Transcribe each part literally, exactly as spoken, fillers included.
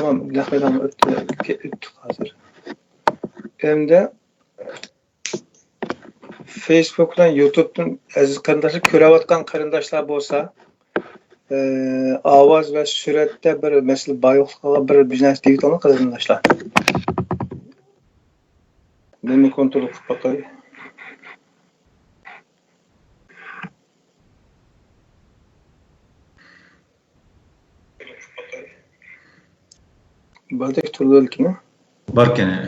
تامام، نەق مەيدانغا ئۆتتى، ئۆتتۇق ھازىر. ئەمدى فېيسبۇك بىلەن يۇتۇبتىن ئەزىز قېرىنداشلار، كۆرۈۋاتقان قېرىنداشلار بولسا، ئە، ئاۋاز ۋە سۈرەتتە بىر مەسىلە بار يوقلۇقىغا بىر، بىر نەرسە دېيىۋېتىڭلار قېرىنداشلار. مەنمۇ كونترول قىلىپ باقاي. باردەك تۇرىدۇ لېكىن. باركەن، ھە.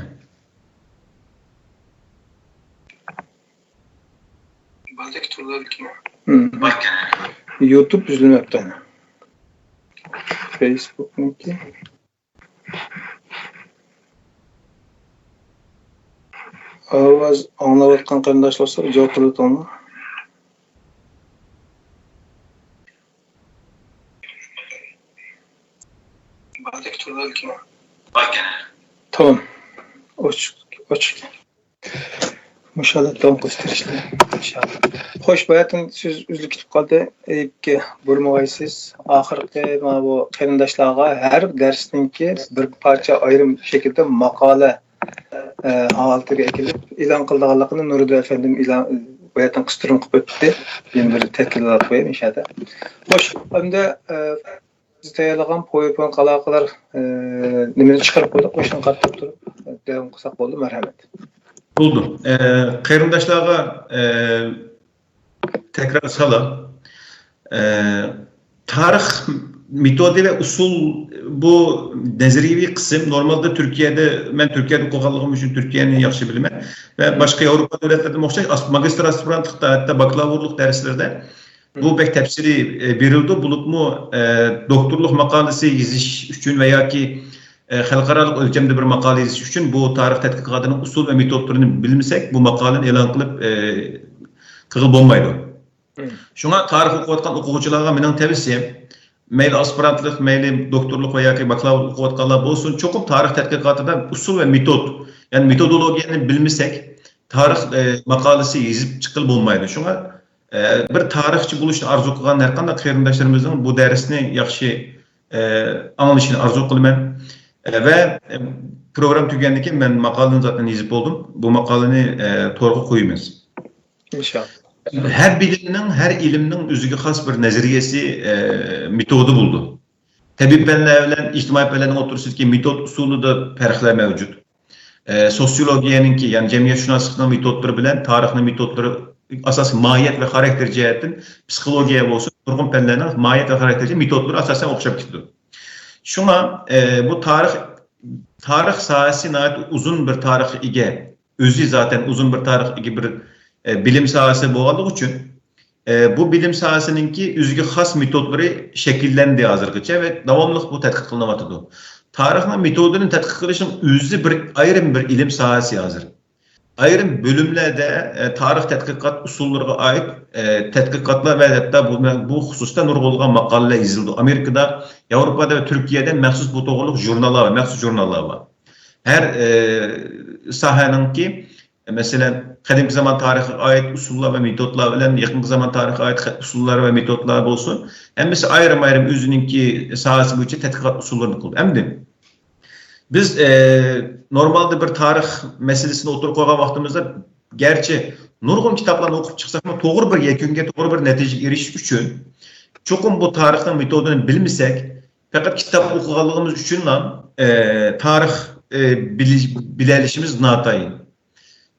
باردەك تۇرىدۇ لېكىن. يۇتۇب ئۈزۈلمەپتۇ. فېيسبۇكنىڭكى. ئاۋاز ئاڭلاۋاتقان قېرىنداش بولسا، جاۋاب قىلىۋېتىڭلار. تامام. ئوچۇق، ئوچۇق. مۇشۇ ھالەتتە داۋام قىلىش كېرەكلىك، ئىنشائاللا. خوش، باياتىن سۆز ئۈزۈلۈپ كېتىپ قالدى. ئەيىبكە بۇرمىغايسىز. ئاخىرقى مانا بۇ قېرىنداشلارغا ھەر دەرستىنكى بىر پارچە ئايرىم شەكىلدە ماقالە، ئە، ھالىتىگە ئەكېلىپ ئېلان قىلىدىغانلىقىنى نۇرىدىن ئەپەندىم ئېلان، باياتىن قىستۇرما قىلىپ ئۆتتى. يەنە بىر تەكرارلاپ قوياي، ئىنشائاللا. خوش، ئەمدى، ئە، بىز تەييارلىغان پاۋېرپوينت ئالاقىلەر، ئە، نېمىنى چىقىرىپ قويدۇق، مۇشۇنى قارىتىپ تۇرۇپ داۋام قىلساق بولدى، مەرھەمەت. بولدى. ئە، قېرىنداشلارغا، ئە، تەكرار سالام. ئە، تارىخ مېتودى ۋە ئۇسۇل، بۇ نەزەرىيەۋى قىسىم. نورمالدا تۈركىيەدە، مەن تۈركىيەدە ئوقۇغانلىقىم ئۈچۈن تۈركىيەنى ياخشى بىلىمەن ۋە باشقا ياۋروپا دۆلەتلىرىدىمۇ ئوخشاش، ئاس-، ماگىستر ئاسپىرانتلىقتا، ھەتتا باكلاۋۇرلۇق دەرسلىرىدە بۇ بەك تەپسىلىي، ئە، بېرىلىدۇ. بولۇپمۇ، ئە، دوكتورلۇق ماقالىسى يېزىش ئۈچۈن ۋە ياكى، ئە، خەلقئارالىق ئۆلچەمدە بىر ماقالە يېزىش ئۈچۈن بۇ تارىخ تەتقىقاتىنىڭ ئۇسۇل ۋە مېتودلىرىنى بىلمىسەك، بۇ ماقالىنى ئېلان قىلىپ، ئە، قىلغىلى بولمايدۇ. شۇڭا تارىخ ئوقۇۋاتقان ئوقۇغۇچىلارغا مېنىڭ تەۋسىيەم، مەيلى ئاسپىرانتلىق، مەيلى دوكتورلۇق ۋە ياكى باكلاۋۇرلۇق ئوقۇۋاتقانلار بولسۇن، چوقۇم تارىخ تەتقىقاتىدا ئۇسۇل ۋە مېتود، يەنى مېتودولوگىيەنى بىلمىسەك، تارىخ، ئە، ماقالىسى يېزىپ چىققىلى بولمايدۇ. شۇڭا، ئە، بىر تارىخچى بولۇشنى ئارزۇ قىلغان ھەرقانداق قېرىنداشلىرىمىزنىڭ بۇ دەرسنى ياخشى، ئە، ئاڭلىشىنى ئارزۇ قىلىمەن. ئە، ۋە، ئە، پروگرامما تۈگىگەندىن كېيىن مەن ماقالىنى زاتەن يېزىپ بولدۇم. بۇ ماقالىنى، ئە، تورغا قويىمىز. ئىنشائاللا. ھەر بىلىمنىڭ، ھەر ئىلىمنىڭ ئۆزىگە خاس بىر نەزەرىيەسى، ئە، مېتودى بولىدۇ. تەبىئىي پەنلەر بىلەن ئىجتىمائىي پەنلەرنىڭ ئوتتۇرىسىدىكى مېتود ئۇسۇلىدا پەرقلەر مەۋجۇت. ئە، سوسىيولوگىيەنىڭكى، يەنى جەمئىيەتشۇناسلىقنىڭ مېتودلىرى بىلەن تارىخنىڭ مېتودلىرى ئاساسەن ماھىيەت ۋە خاراكتېر جەھەتتىن، پسىخولوگىيە بولسۇن، نۇرغۇن پەنلەرنىڭ ماھىيەت ۋە خاراكتېر جەھەتتىن مېتودلىرى ئاساسەن ئوخشاپ كېتىدۇ. شۇڭا، ئە، بۇ تارىخ، تارىخ ساھەسى ناھايىتى ئۇزۇن بىر تارىخقا ئىگە. ئۆزى زاتەن ئۇزۇن بىر تارىخقا ئىگە بىر، ئە، بىلىم ساھەسى بولغانلىقى ئۈچۈن، ئە، بۇ بىلىم ساھەسىنىڭكى ئۆزىگە خاس مېتودلىرى شەكىللەندى ھازىرغىچە ۋە داۋاملىق بۇ تەتقىق قىلىنىۋاتىدۇ. تارىخنىڭ مېتودىنى تەتقىق قىلىشنىڭ ئۆزى بىر ئايرىم بىر ئىلىم ساھەسى ھازىر. ئايرىم بۆلۈملەردە، ئە، تارىخ تەتقىقات ئۇسۇللىرىغا ئائىت، ئە، تەتقىقاتلار ۋە ھەتتا بۇ، بۇ خۇسۇستا نۇرغۇنلىغان ماقالىلەر يېزىلىدۇ. ئامېرىكىدا، ياۋروپادا ۋە تۈركىيەدە مەخسۇس بۇ توغرىلىق ژۇرناللار بار، مەخسۇس ژۇرناللار بار. ھەر، ئە، ساھەنىڭكى، مەسىلەن، قەدىمكى زامان تارىخىغا ئائىت ئۇسۇللار ۋە مېتودلار بىلەن يېقىنقى زامان تارىخىغا ئائىت خە-، ئۇسۇللار ۋە مېتودلار بولسۇن، ھەممىسى ئايرىم-ئايرىم ئۆزىنىڭكى ساھەسى بويىچە تەتقىقات ئۇسۇللىرىنى قىلىدۇ. ئەمدى بىز، ئە، نورمالدا بىر تارىخ مەسىلىسىنى ئوتتۇرىغا قويغان ۋاقتىمىزدا، گەرچە نۇرغۇن كىتابلارنى ئوقۇپ چىقساقمۇ، توغرا بىر يەكۈنگە، توغرا بىر نەتىجىگە ئېرىشىش ئۈچۈن، چوقۇم بۇ تارىخنىڭ مېتودىنى بىلمىسەك، پەقەت كىتاب ئوقۇغانلىقىمىز ئۈچۈنلا، ئە، تارىخ، ئە، بىلىش-، بىلەلىشىمىز ناتايىن.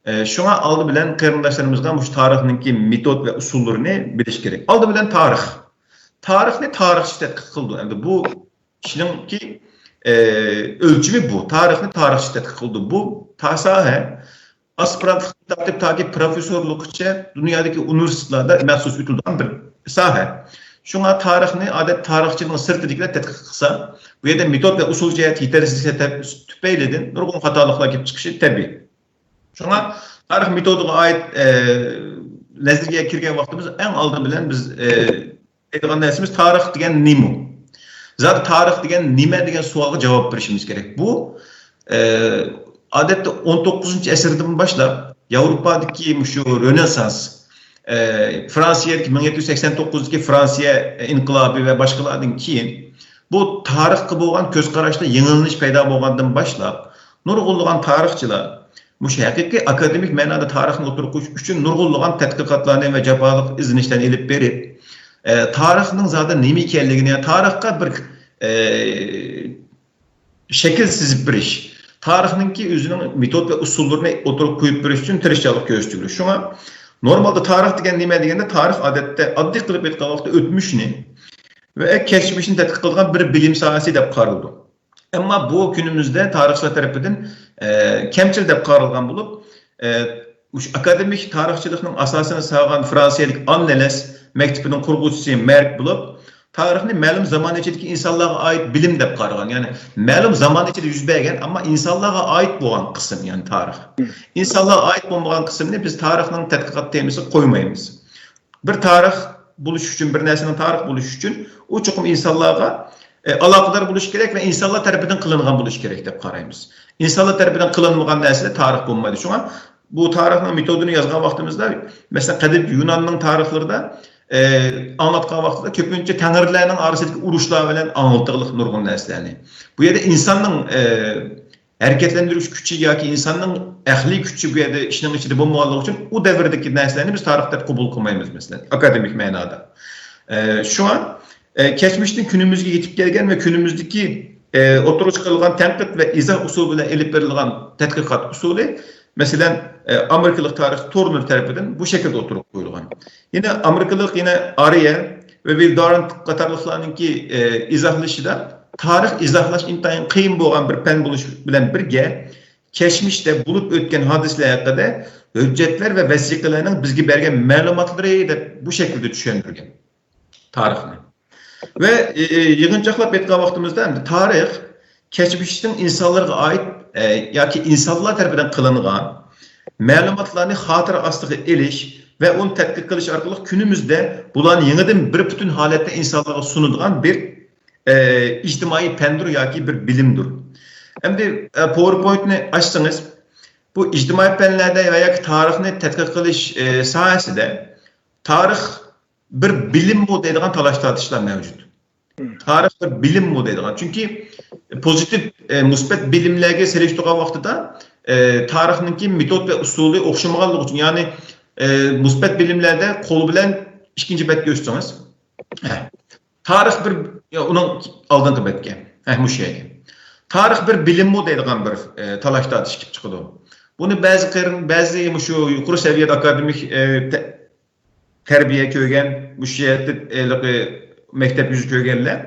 ئە، شۇڭا ئالدى بىلەن قېرىنداشلىرىمىزغا مۇشۇ تارىخنىڭكى مېتود ۋە ئۇسۇللىرىنى بىلىش كېرەك. ئالدى بىلەن تارىخ. تارىخنى تارىخچى تەتقىق قىلىدۇ. ئەمدى بۇ كىشىنىڭكى، ئە، ئۆلچىمى بۇ. تارىخنى تارىخچى تەتقىق قىلىدۇ. بۇ تا-، ساھە ئاسپىرانتلىقتىن تارتىپ تاكى پروفېسسورلۇققىچە دۇنيادىكى ئۇنىۋېرسىتېتلاردا مەخسۇس ئۆتۈلىدىغان بىر ساھە. شۇڭا تارىخنى ئادەتتە تارىخچىنىڭ سىرتىدىكىلەر تەتقىق قىلسا، بۇ يەردە مېتود ۋە ئۇسۇل جەھەتتە يېتەرسىزلىك تۈپەيلىدىن نۇرغۇن خاتالىقلار كېلىپ چىقىشى تەبىئىي. شۇڭا تارىخ مېتودىغا ئائىت، ئە، نەزەرىيەگە كىرگەن ۋاقتىمىز ئەڭ ئالدى بىلەن بىز، ئە، دەيدىغان نەرسىمىز تارىخ دېگەن نېمە؟ زادى تارىخ دېگەن نېمە دېگەن سوئالغا جاۋاب بېرىشىمىز كېرەك. بۇ، ئە، ئادەتتە ئون توققۇزىنچى ئەسىردىن باشلاپ ياۋروپادىكى مۇشۇ رېنېسسانس، ئە، فرانسىيەدىكى مىڭ يەتتە يۈز سەكسەن توققۇزدىكى فرانسىيە ئىنقىلابى ۋە باشقىلاردىن كېيىن بۇ تارىخقا بولغان كۆز قاراشتا يېڭىلىنىش پەيدا بولغاندىن باشلاپ، نۇرغۇنلىغان تارىخچىلار مۇشۇ ھەقىقىي ئاكادېمىك مەنادا تارىخنى ئوتتۇرىغا قويۇش ئۈچۈن نۇرغۇنلىغان تەتقىقاتلارنى ۋە جاپالىق ئىزدىنىشلەرنى ئېلىپ بېرىپ، ئە، تارىخنىڭ زادى نېمە ئىكەنلىكىنى، تارىخقا بىر، ئە، شەكىل سىزىپ بېرىش، تارىخنىڭكى ئۆزىنىڭ مېتود ۋە ئۇسۇللىرىنى ئوتتۇرىغا قويۇپ بېرىش ئۈچۈن تىرىشچانلىق كۆرسىتىلىدۇ. شۇڭا نورمالدا تارىخ دېگەن نېمە دېگەندە، تارىخ ئادەتتە ئاددىي قىلىپ ئېيتقان ۋاقىتتا ئۆتمۈشنى ۋە كەچمىشنى تەتقىق قىلىدىغان بىر بىلىم ساھەسى دەپ قارىلىدۇ. ئەمما بۇ كۈنىمىزدە تارىخچىلار تەرىپىدىن، ئە، كەمچىل دەپ قارالغان بولۇپ، ئە، مۇشۇ ئاكادېمىك تارىخچىلىقنىڭ ئاساسىنى سالغان فرانسىيەلىك ئاننېلەس مەكتىپىنىڭ قۇرغۇچىسى مەرك بولۇپ، تارىخنى مەلۇم زامان ئىچىدىكى ئىنسانلارغا ئائىت بىلىم دەپ قارىغان. يەنى مەلۇم زامان ئىچىدە يۈز بەرگەن، ئەمما ئىنسانلارغا ئائىت بولغان قىسىم، يەنى تارىخ. ئىنسانلارغا ئائىت بولمىغان قىسىمنى بىز تارىخنىڭ تەتقىقات تېمىسىغا قويمايمىز. بىر تارىخ بولۇش ئۈچۈن، بىر نەرسىنىڭ تارىخ بولۇشى ئۈچۈن ئۇ چوقۇم ئىنسانلارغا، ئە، ئالاقىدار بولۇشى كېرەك ۋە ئىنسانلار تەرىپىدىن قىلىنغان بولۇشى كېرەك دەپ قارايمىز. ئىنسانلار تەرىپىدىن قىلىنمىغان نەرسىلەر تارىخ بولمايدۇ. شۇڭا بۇ تارىخنىڭ مېتودىنى يازغان ۋاقتىمىزدا، مەسىلەن، قەدىمكى يۇناننىڭ تارىخلىرىدا، ئە، ئاڭلاتقان ۋاقتىدا كۆپىنچە تەڭرىلەرنىڭ ئارىسىدىكى ئۇرۇشلار بىلەن ئاڭلىتىغلىق نۇرغۇن نەرسىلەرنى. بۇ يەردە ئىنساننىڭ، ئە، ھەرىكەتلەندۈرۈش كۈچى ياكى ئىنساننىڭ ئەقلىي كۈچى بۇ يەردە ئىشنىڭ ئىچىدە بولمىغانلىقى ئۈچۈن ئۇ دەۋردىكى نەرسىلەرنى بىز تارىخ دەپ قوبۇل قىلمايمىز، مەسىلەن، ئاكادېمىك مەنادا. ئە، شۇڭا، ئە، كەچمىشتىن كۈنىمىزگە يېتىپ كەلگەن ۋە كۈنىمىزدىكى، ئە، ئوتتۇرىغا چىقىرىلغان تەنقىد ۋە ئىزاھ ئۇسۇلى بىلەن ئېلىپ بېرىلغان تەتقىقات ئۇسۇلى، مەسىلەن، ئە، ئامېرىكىلىق تارىخچى تورنېر تەرىپىدىن بۇ شەكىلدە ئوتتۇرىغا قويۇلغان. يەنە ئامېرىكىلىق يەنە ئارىيە ۋە ۋىل دارنت قاتارلىقلارنىڭكى، ئە، ئىزاھلىشىدا تارىخ ئىزاھلاش ئىنتايىن قىيىن بولغان بىر پەن بولۇش بىلەن بىرگە، كەچمىشتە بولۇپ ئۆتكەن ھادىسىلەر ھەققىدە ھۆججەتلەر ۋە ۋەسىقىلەرنىڭ بىزگە بەرگەن مەلۇماتلىرى دەپ بۇ شەكىلدە چۈشەندۈرگەن تارىخنى. ۋە، ئى، ئى، يىغىنچاقلاپ ئېيتقان ۋاقتىمىزدا، ئەمدى تارىخ كەچمىشنىڭ ئىنسانلارغا ئائىت، ئە، ياكى ئىنسانلار تەرىپىدىن قىلىنغان مەلۇماتلارنى خاتىرە ئاستىغا ئېلىش ۋە ئۇنى تەتقىق قىلىش ئارقىلىق كۈنىمىزدە بۇلارنى يېڭىدىن بىر پۈتۈن ھالەتتە ئىنسانلارغا سۇنىدىغان بىر، ئە، ئىجتىمائىي پەندۇر ياكى بىر بىلىمدۇر. ئەمدى، ئە، پاۋېرپوينتنى ئاچسىڭىز، بۇ ئىجتىمائىي پەنلەردە ۋە ياكى تارىخنى تەتقىق قىلىش، ئە، ساھەسىدە تارىخ بىر بىلىممۇ دەيدىغان تالاش-تارتىشلار مەۋجۇت. تارىخ بىر بىلىممۇ دەيدىغان. چۈنكى پوزىتىپ، ئە، مۇسبەت بىلىملەرگە سېلىشتۇرغان ۋاقتىدا، ئە، تارىخنىڭكى مېتود ۋە ئۇسۇلى ئوخشىمىغانلىقى ئۈچۈن، يەنى، ئە، مۇسبەت بىلىملەردە قول بىلەن ئىككىنچى بەتكە ئۆتسىڭىز، ھە، تارىخ بىر، يا، ئۇنىڭ ئالدىنقى بەتكە، ھە، مۇشۇ يەرگە. تارىخ بىر بىلىممۇ دەيدىغان بىر، ئە، تالاش-تارتىش كېلىپ چىقىدۇ. بۇنى بەزى قېرىن-، بەزى مۇشۇ يۇقىرى سەۋىيەدە ئاكادېمىك، ئە، تە-، تەربىيە كۆرگەن، مۇشۇ يەردە ھېلىقى مەكتەپ يۈزى كۆرگەنلەر،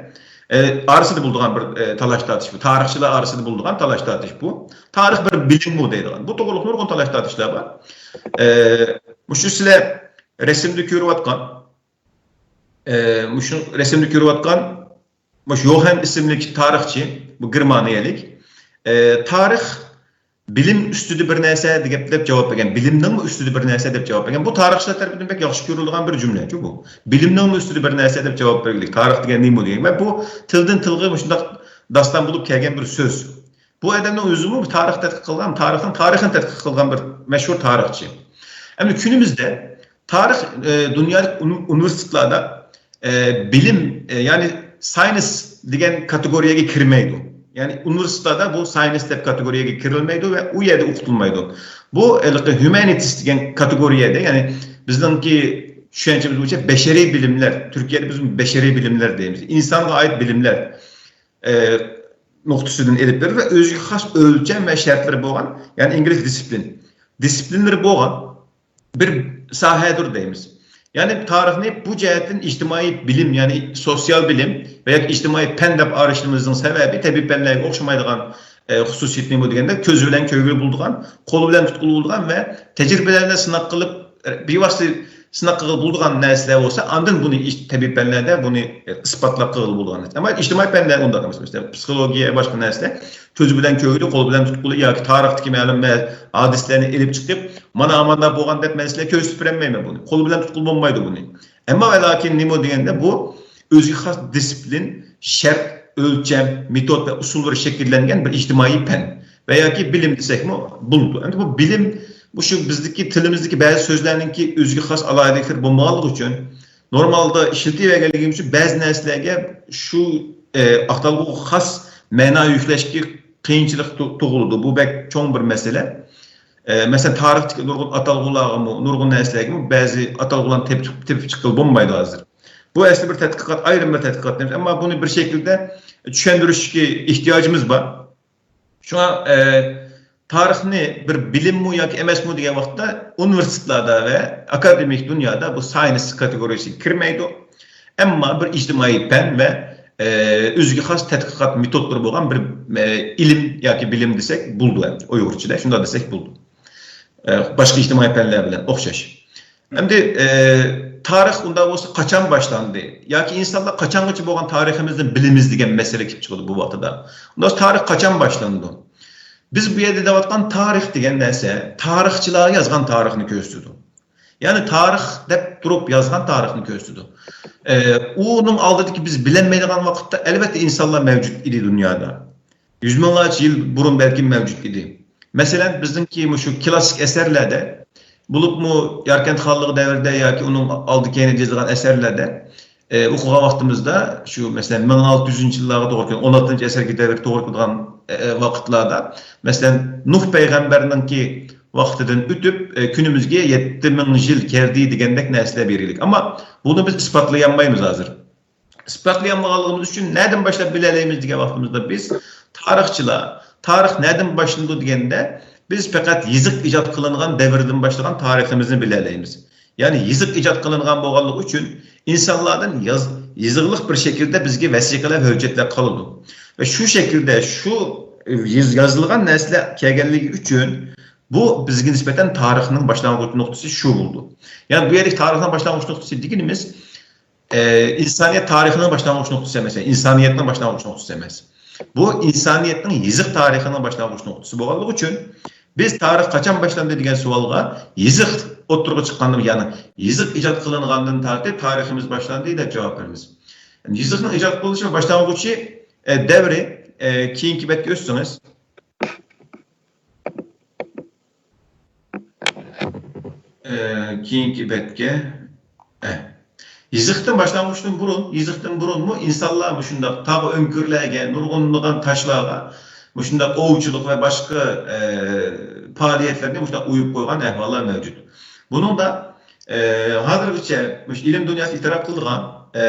ئە، ئارىسىدا بولىدىغان بىر، ئە، تالاش-تارتىش بۇ. تارىخچىلار ئارىسىدا بولىدىغان تالاش-تارتىش بۇ. تارىخ بىر بىلىممۇ دەيدىغان. بۇ توغرۇلۇق نۇرغۇن تالاش-تارتىشلار بار. ئە، مۇشۇ سىلەر رەسىمدە كۆرۈۋاتقان، ئە، مۇشۇ رەسىمدە كۆرۈۋاتقان مۇشۇ يوھان ئىسىملىك تارىخچى، بۇ گېرمانىيەلىك، ئە، تارىخ بىلىم ئۈستىدە بىر نەرسە دەپ، دەپ جاۋاب بەرگەن. بىلىمنىڭمۇ ئۈستىدە بىر نەرسە دەپ جاۋاب بەرگەن. بۇ تارىخچىلار تەرىپىدىن بەك ياخشى كۆرۈلىدىغان بىر جۈملە، بۇ. بىلىمنىڭمۇ ئۈستىدە بىر نەرسە دەپ جاۋاب بەرگىلى. تارىخ دېگەن نېمە دېگەن؟ ۋە بۇ تىلدىن تىلغا مۇشۇنداق داستان بولۇپ كەلگەن بىر سۆز. بۇ ئادەمنىڭ ئۆزىمۇ تارىخ تەتقىق قىلغان، تارىخنىڭ تارىخىنى تەتقىق قىلغان بىر مەشھۇر تارىخچى. ئەمدى كۈنىمىزدە تارىخ، ئە، دۇنيادىكى ئۇنى-، ئۇنىۋېرسىتېتلاردا، ئە، بىلىم، ئە، يەنى ساينس دېگەن كاتېگورىيەگە كىرمەيدۇ. يەنى ئۇنىۋېرسىتېتلاردا بۇ ساينس دەپ كاتېگورىيەگە كىرىلمەيدۇ ۋە ئۇ يەردە ئوقۇتۇلمايدۇ. بۇ ھېلىقى ھيۇمانىتىس دېگەن كاتېگورىيەدە، يەنى بىزنىڭكى چۈشەنچىمىز بويىچە بەشەرىي بىلىملەر، تۈركىيەدە بىز بەشەرىي بىلىملەر دەيمىز. ئىنسانغا ئائىت بىلىملەر، ئە، نۇقتىسىدىن ئېلىپ بېرىلىپ ۋە ئۆزىگە خاس ئۆلچەم ۋە شەرتلىرى بولغان، يەنى ئىنگلىز دىسسىپلىن، دىسسىپلىنلىرى بولغان بىر ساھەدۇر دەيمىز. يەنى تارىخنى بۇ جەھەتتىن ئىجتىمائىي بىلىم، يەنى سوتسىيال بىلىم ۋە ياكى ئىجتىمائىي پەن دەپ ئايرىشىمىزنىڭ سەۋەبى تەبىئىي پەنلەرگە ئوخشىمايدىغان، ئە، خۇسۇسىيىتى نېمە دېگەندە، كۆز بىلەن كۆرگىلى بولىدىغان، قول بىلەن تۇتقىلى بولىدىغان ۋە تەجرىبىلەر بىلەن سىناق قىلىپ، ئە، بىۋاسىتە سىناق قىلغىلى بولىدىغان نەرسىلەر بولسا، ئاندىن بۇنى ئىش-، تەبىئىي پەنلەردە بۇنى، ئە، ئىسپاتلاپ قىلغىلى بولىدىغان نەرسە. ئەمما ئىجتىمائىي پەنلەر ئۇنداق ئەمەس. مەسىلەن، پسىخولوگىيە، باشقا نەرسىلەر كۆز بىلەن كۆرگىلى، قول بىلەن تۇتقىلى ياكى تارىختىكى مەلۇم ھادىسىلەرنى ئېلىپ چىقىپ، مانا ئاماندا بولغان دەپ مەن سىلەرگە كۆرسىتىپ بېرەلمەيمەن بۇنى. قول بىلەن تۇتقىلى بولمايدۇ بۇنى. ئەمما ۋە لاكىن نېمە دېگەندە، بۇ ئۆزىگە خاس دىسسىپلىن، شەرت، ئۆلچەم، مېتود ۋە ئۇسۇللىرى شەكىللەنگەن بىر ئىجتىمائىي پەن ۋە ياكى بىلىم دېسەكمۇ بولىدۇ. ئەمدى بۇ بىلىم، مۇشۇ بىزدىكى تىلىمىزدىكى بەزى سۆزلەرنىڭكى ئۆزىگە خاس ئالاھىدىلىكلىرى بولمىغانلىقى ئۈچۈن، نورمالدا ئىشلىتىۋەرگەنلىكىم ئۈچۈن بەزى نەرسىلەرگە شۇ، ئە، ئاتالغۇغا خاس مەنا يۈكلەشكە قىيىنچىلىق تۇ-، تۇغۇلىدۇ. بۇ بەك چوڭ بىر مەسىلە. ئە، مەسىلەن، تارىختىكى نۇرغۇن ئاتالغۇلارغىمۇ، نۇرغۇن نەرسىلەرگىمۇ بەزى ئاتالغۇلارنى تېپىپ، تېپىپ چىققىلى بولمايدۇ ھازىر. بۇ ئەسلى بىر تەتقىقات، ئايرىم بىر تەتقىقات دەيمىز. ئەمما بۇنى بىر شەكىلدە چۈشەندۈرۈشكە ئېھتىياجىمىز بار. شۇڭا، ئە، تارىخنى بىر بىلىممۇ ياكى ئەمەسمۇ دېگەن ۋاقىتتا ئۇنىۋېرسىتېتلاردا ۋە ئاكادېمىك دۇنيادا بۇ ساينس كاتېگورىيىسىگە كىرمەيدۇ. ئەمما بىر ئىجتىمائىي پەن ۋە، ئە، ئۆزىگە خاس تەتقىقات مېتودلىرى بولغان بىر، ئە، ئىلىم ياكى بىلىم دېسەك بولىدۇ، ئۇيغۇرچىدا شۇنداق دېسەك بولىدۇ. ئە، باشقا ئىجتىمائىي پەنلەر بىلەن ئوخشاش. ئەمدى، ئە، تارىخ ئۇنداق بولسا قاچان باشلاندى؟ ياكى ئىنسانلار قاچانغىچە بولغان تارىخىمىزنى بىلىمىز دېگەن مەسىلە كېلىپ چىقىدۇ بۇ ۋاقتىدا. ئۇنداق بولسا تارىخ قاچان باشلىنىدۇ؟ بىز بۇ يەردە دەۋاتقان تارىخ دېگەن نەرسە تارىخچىلار يازغان تارىخنى كۆرسىتىدۇ. يەنى تارىخ دەپ تۇرۇپ يازغان تارىخنى كۆرسىتىدۇ. ئە، ئۇنىڭ ئالدىدىكى بىز بىلەلمەيدىغان ۋاقىتتا ئەلۋەتتە ئىنسانلار مەۋجۇت ئىدى دۇنيادا. يۈز مىڭلارچە يىل بۇرۇن بەلكىم مەۋجۇت ئىدى. مەسىلەن، بىزنىڭكى مۇشۇ كلاسسىك ئەسەرلەردە، بولۇپمۇ ياركەنت خانلىقى دەۋرىدە ياكى ئۇنىڭ ئالدى كەينىدە يېزىلغان ئەسەرلەردە، ئە، ئوقۇغان ۋاقتىمىزدا شۇ، مەسىلەن، مىڭ ئالتە يۈزىنچى يىللارغا توغرا كېلىدىغان، ئون ئالتىنچى ئەسىرگە دەۋر توغرا كېلىدىغان، ئە، ۋاقىتلاردا، مەسىلەن، نۇھ پەيغەمبەرنىڭكى ۋاقتىدىن ئۆتۈپ، ئە، كۈنىمىزگە يەتتە مىڭ يىل كەردى دېگەندەك نەرسىلەر بېرىلگەن. ئەمما بۇنى بىز ئىسپاتلىيالمايمىز ھازىر. ئىسپاتلىيالمىغانلىقىمىز ئۈچۈن نەدىن باشلاپ بىلەلەيمىز دېگەن ۋاقتىمىزدا بىز تارىخچىلار، تارىخ نەدىن باشلىنىدۇ دېگەندە، بىز پەقەت يېزىق ئىجاد قىلىنغان دەۋردىن باشلىغان تارىخىمىزنى بىلەلەيمىز. يەنى يېزىق ئىجاد قىلىنغان بولغانلىقى ئۈچۈن ئىنسانلاردىن ياز-، يېزىقلىق بىر شەكىلدە بىزگە ۋەسىقىلەر، ھۆججەتلەر قالىدۇ. ۋە شۇ شەكىلدە شۇ يېز-، يازىلغان نەرسىلەر كەلگەنلىكى ئۈچۈن بۇ بىزگە نىسبەتەن تارىخنىڭ باشلانغۇچ نۇقتىسى شۇ بولىدۇ. يەنى بۇ يەردىكى تارىخنىڭ باشلانغۇچ نۇقتىسى دېگىنىمىز، ئە، ئىنسانىيەت تارىخىنىڭ باشلانغۇچ نۇقتىسى ئەمەس، يەنى ئىنسانىيەتنىڭ باشلانغۇچ نۇقتىسى ئەمەس. بۇ ئىنسانىيەتنىڭ يېزىق تارىخىنىڭ باشلانغۇچ نۇقتىسى بولغانلىقى ئۈچۈن، بىز تارىخ قاچان باشلاندى دېگەن سوئالغا يېزىق ئوتتۇرىغا چىققاندىن، يەنى يېزىق ئىجاد قىلىنغاندىن تارتىپ تارىخىمىز باشلاندى دەپ جاۋاب بېرىمىز. يېزىقنىڭ ئىجاد قىلىنىش ۋە باشلانغۇچى، ئە، دەۋرى، ئە، كېيىنكى بەتكە ئۆتسىڭىز. ئە، كېيىنكى بەتكە. ئە. يېزىقتىن باشلانغۇچتىن بۇرۇن، يېزىقتىن بۇرۇنمۇ ئىنسانلار مۇشۇنداق تاغ ئۆڭكۈرلەرگە، نۇرغۇنلىغان تاشلارغا مۇشۇنداق ئوۋچىلىق ۋە باشقا، ئە، پائالىيەتلەرنى مۇشۇنداق ئويۇپ قويغان ئەھۋاللار مەۋجۇت. بۇنىڭدا، ئە، ھازىرغىچە مۇشۇ ئىلىم دۇنياسى ئېتىراپ قىلىدىغان، ئە،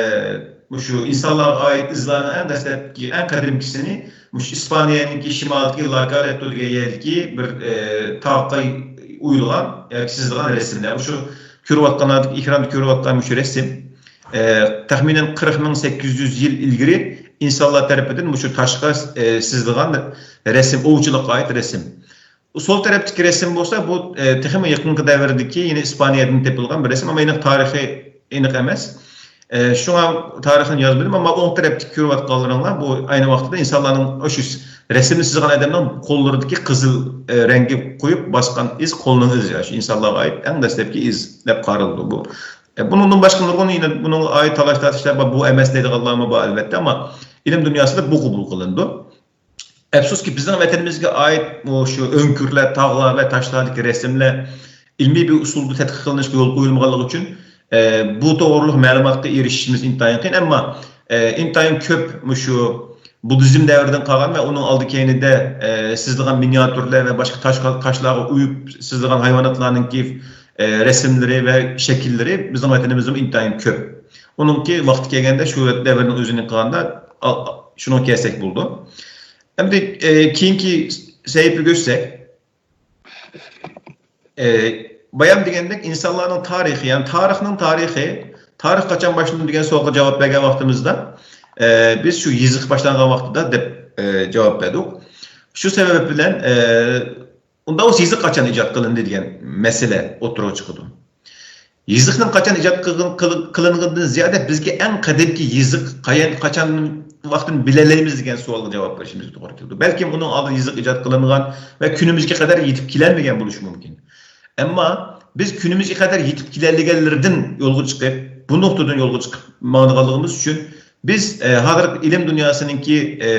مۇشۇ ئىنسانلارغا ئائىت ئىزلارنىڭ ئەڭ دەسلەپكى، ئەڭ قەدىمكىسىنى مۇشۇ ئىسپانىيەنىڭكى شىمالىدىكى لاكارېتو دېگەن يەردىكى بىر، ئە، تاغقا ئويۇلغان ياكى سىزىلغان رەسىملەر. مۇشۇ كۆرۈۋاتقانلاردىكى، ئېكراندا كۆرۈۋاتقان مۇشۇ رەسىم، ئە، تەخمىنەن قىرىق مىڭ سەككىز يۈز يىل ئىلگىرى ئىنسانلار تەرىپىدىن مۇشۇ تاشقا، ئە، سىزىلغان رەسىم، ئوۋچىلىققا ئائىت رەسىم. سول تەرەپتىكى رەسىم بولسا، بۇ، ئە، تېخىمۇ يېقىنقى دەۋردىكى يەنە ئىسپانىيەدىن تېپىلغان بىر رەسىم، ئەمما ئېنىق تارىخى ئېنىق ئەمەس. ئە، شۇڭا تارىخىنى يازمىدىم، ئەمما ئوڭ تەرەپتىكى كۆرۈۋاتقانلىرىڭلار بۇ ئەينى ۋاقىتتا ئىنسانلارنىڭ شۇ رەسىمنى سىزغان ئادەمنىڭ قوللىرىدىكى قىزىل، ئە، رەڭگە قويۇپ باسقان ئىز، قولنىڭ ئىزى، شۇ ئىنسانلارغا ئائىت ئەڭ دەسلەپكى ئىز دەپ قارىلىدۇ بۇ. ئە، بۇنىڭدىن باشقا نۇرغۇن يەنە بۇنىڭغا ئائىت تالاش-تارتىشلار بار، بۇ ئەمەس دەيدىغانلارمۇ بار، ئەلۋەتتە، ئەمما ئىلىم دۇنياسىدا بۇ قوبۇل قىلىنىدۇ. ئەپسۇسكى، بىزنىڭ ۋەتىنىمىزگە ئائىت مۇشۇ ئۆڭكۈرلەر، تاغلار ۋە تاشلاردىكى رەسىملەر ئىلمىي بىر ئۇسۇلدا تەتقىق قىلىنىشقا يول قويۇلمىغانلىقى ئۈچۈن، ئە، بۇ توغرۇلۇق مەلۇماتقا ئېرىشىشىمىز ئىنتايىن قىيىن. ئەمما، ئە، ئىنتايىن كۆپ مۇشۇ بۇددىزم دەۋرىدىن قالغان ۋە ئۇنىڭ ئالدى كەينىدە، ئە، سىزىلغان مىنىياتۈرلەر ۋە باشقا تاش-، تاشلارغا ئويۇپ سىزىلغان ھايۋاناتلارنىڭكى، ئە، رەسىملىرى ۋە شەكىللىرى بىزنىڭ ۋەتىنىمىزدىمۇ ئىنتايىن كۆپ. ئۇنىڭكى ۋاقتى كەلگەندە شۇ دەۋرنىڭ ئۆزىنى قىلغاندا، ئا-، شۇنىڭغا كەلسەك بولىدۇ. ئەمدى، ئە، كېيىنكى سەھىپىگە ئۆتسەك، ئە، بايام دېگەندەك، ئىنسانلارنىڭ تارىخى، يەنى تارىخنىڭ تارىخى، تارىخ قاچان باشلىنىدۇ دېگەن سوئالغا جاۋاب بەرگەن ۋاقتىمىزدا، ئە، بىز شۇ يېزىق باشلانغان ۋاقتىدا دەپ، ئە، جاۋاب بەردۇق. شۇ سەۋەب بىلەن، ئە، ئۇنداق بولسا يېزىق قاچان ئىجاد قىلىندى دېگەن مەسىلە ئوتتۇرىغا چىقىدۇ. يېزىقنىڭ قاچان ئىجاد قىلغان-، قىل-، قىلىنغىنىدىن زىيادە بىزگە ئەڭ قەدىمكى يېزىق قايان-، قاچان ۋاقتىنى بىلەلەيمىز دېگەن سوئالغا جاۋاب بېرىشىمىزگە توغرا كېلىدۇ. بەلكىم ئۇنىڭ ئالدىدا يېزىق ئىجاد قىلىنغان ۋە كۈنىمىزگە قەدەر يېتىپ كېلەلمىگەن بولۇشى مۇمكىن. ئەمما بىز كۈنىمىزگە قەدەر يېتىپ كېلەلىگەنلىرىدىن يولغا چىقىپ، بۇ نۇقتىدىن يولغا چىقىپ ماڭىدىغانلىقىمىز ئۈچۈن، بىز، ئە، ھازىر ئىلىم دۇنياسىنىڭكى، ئە،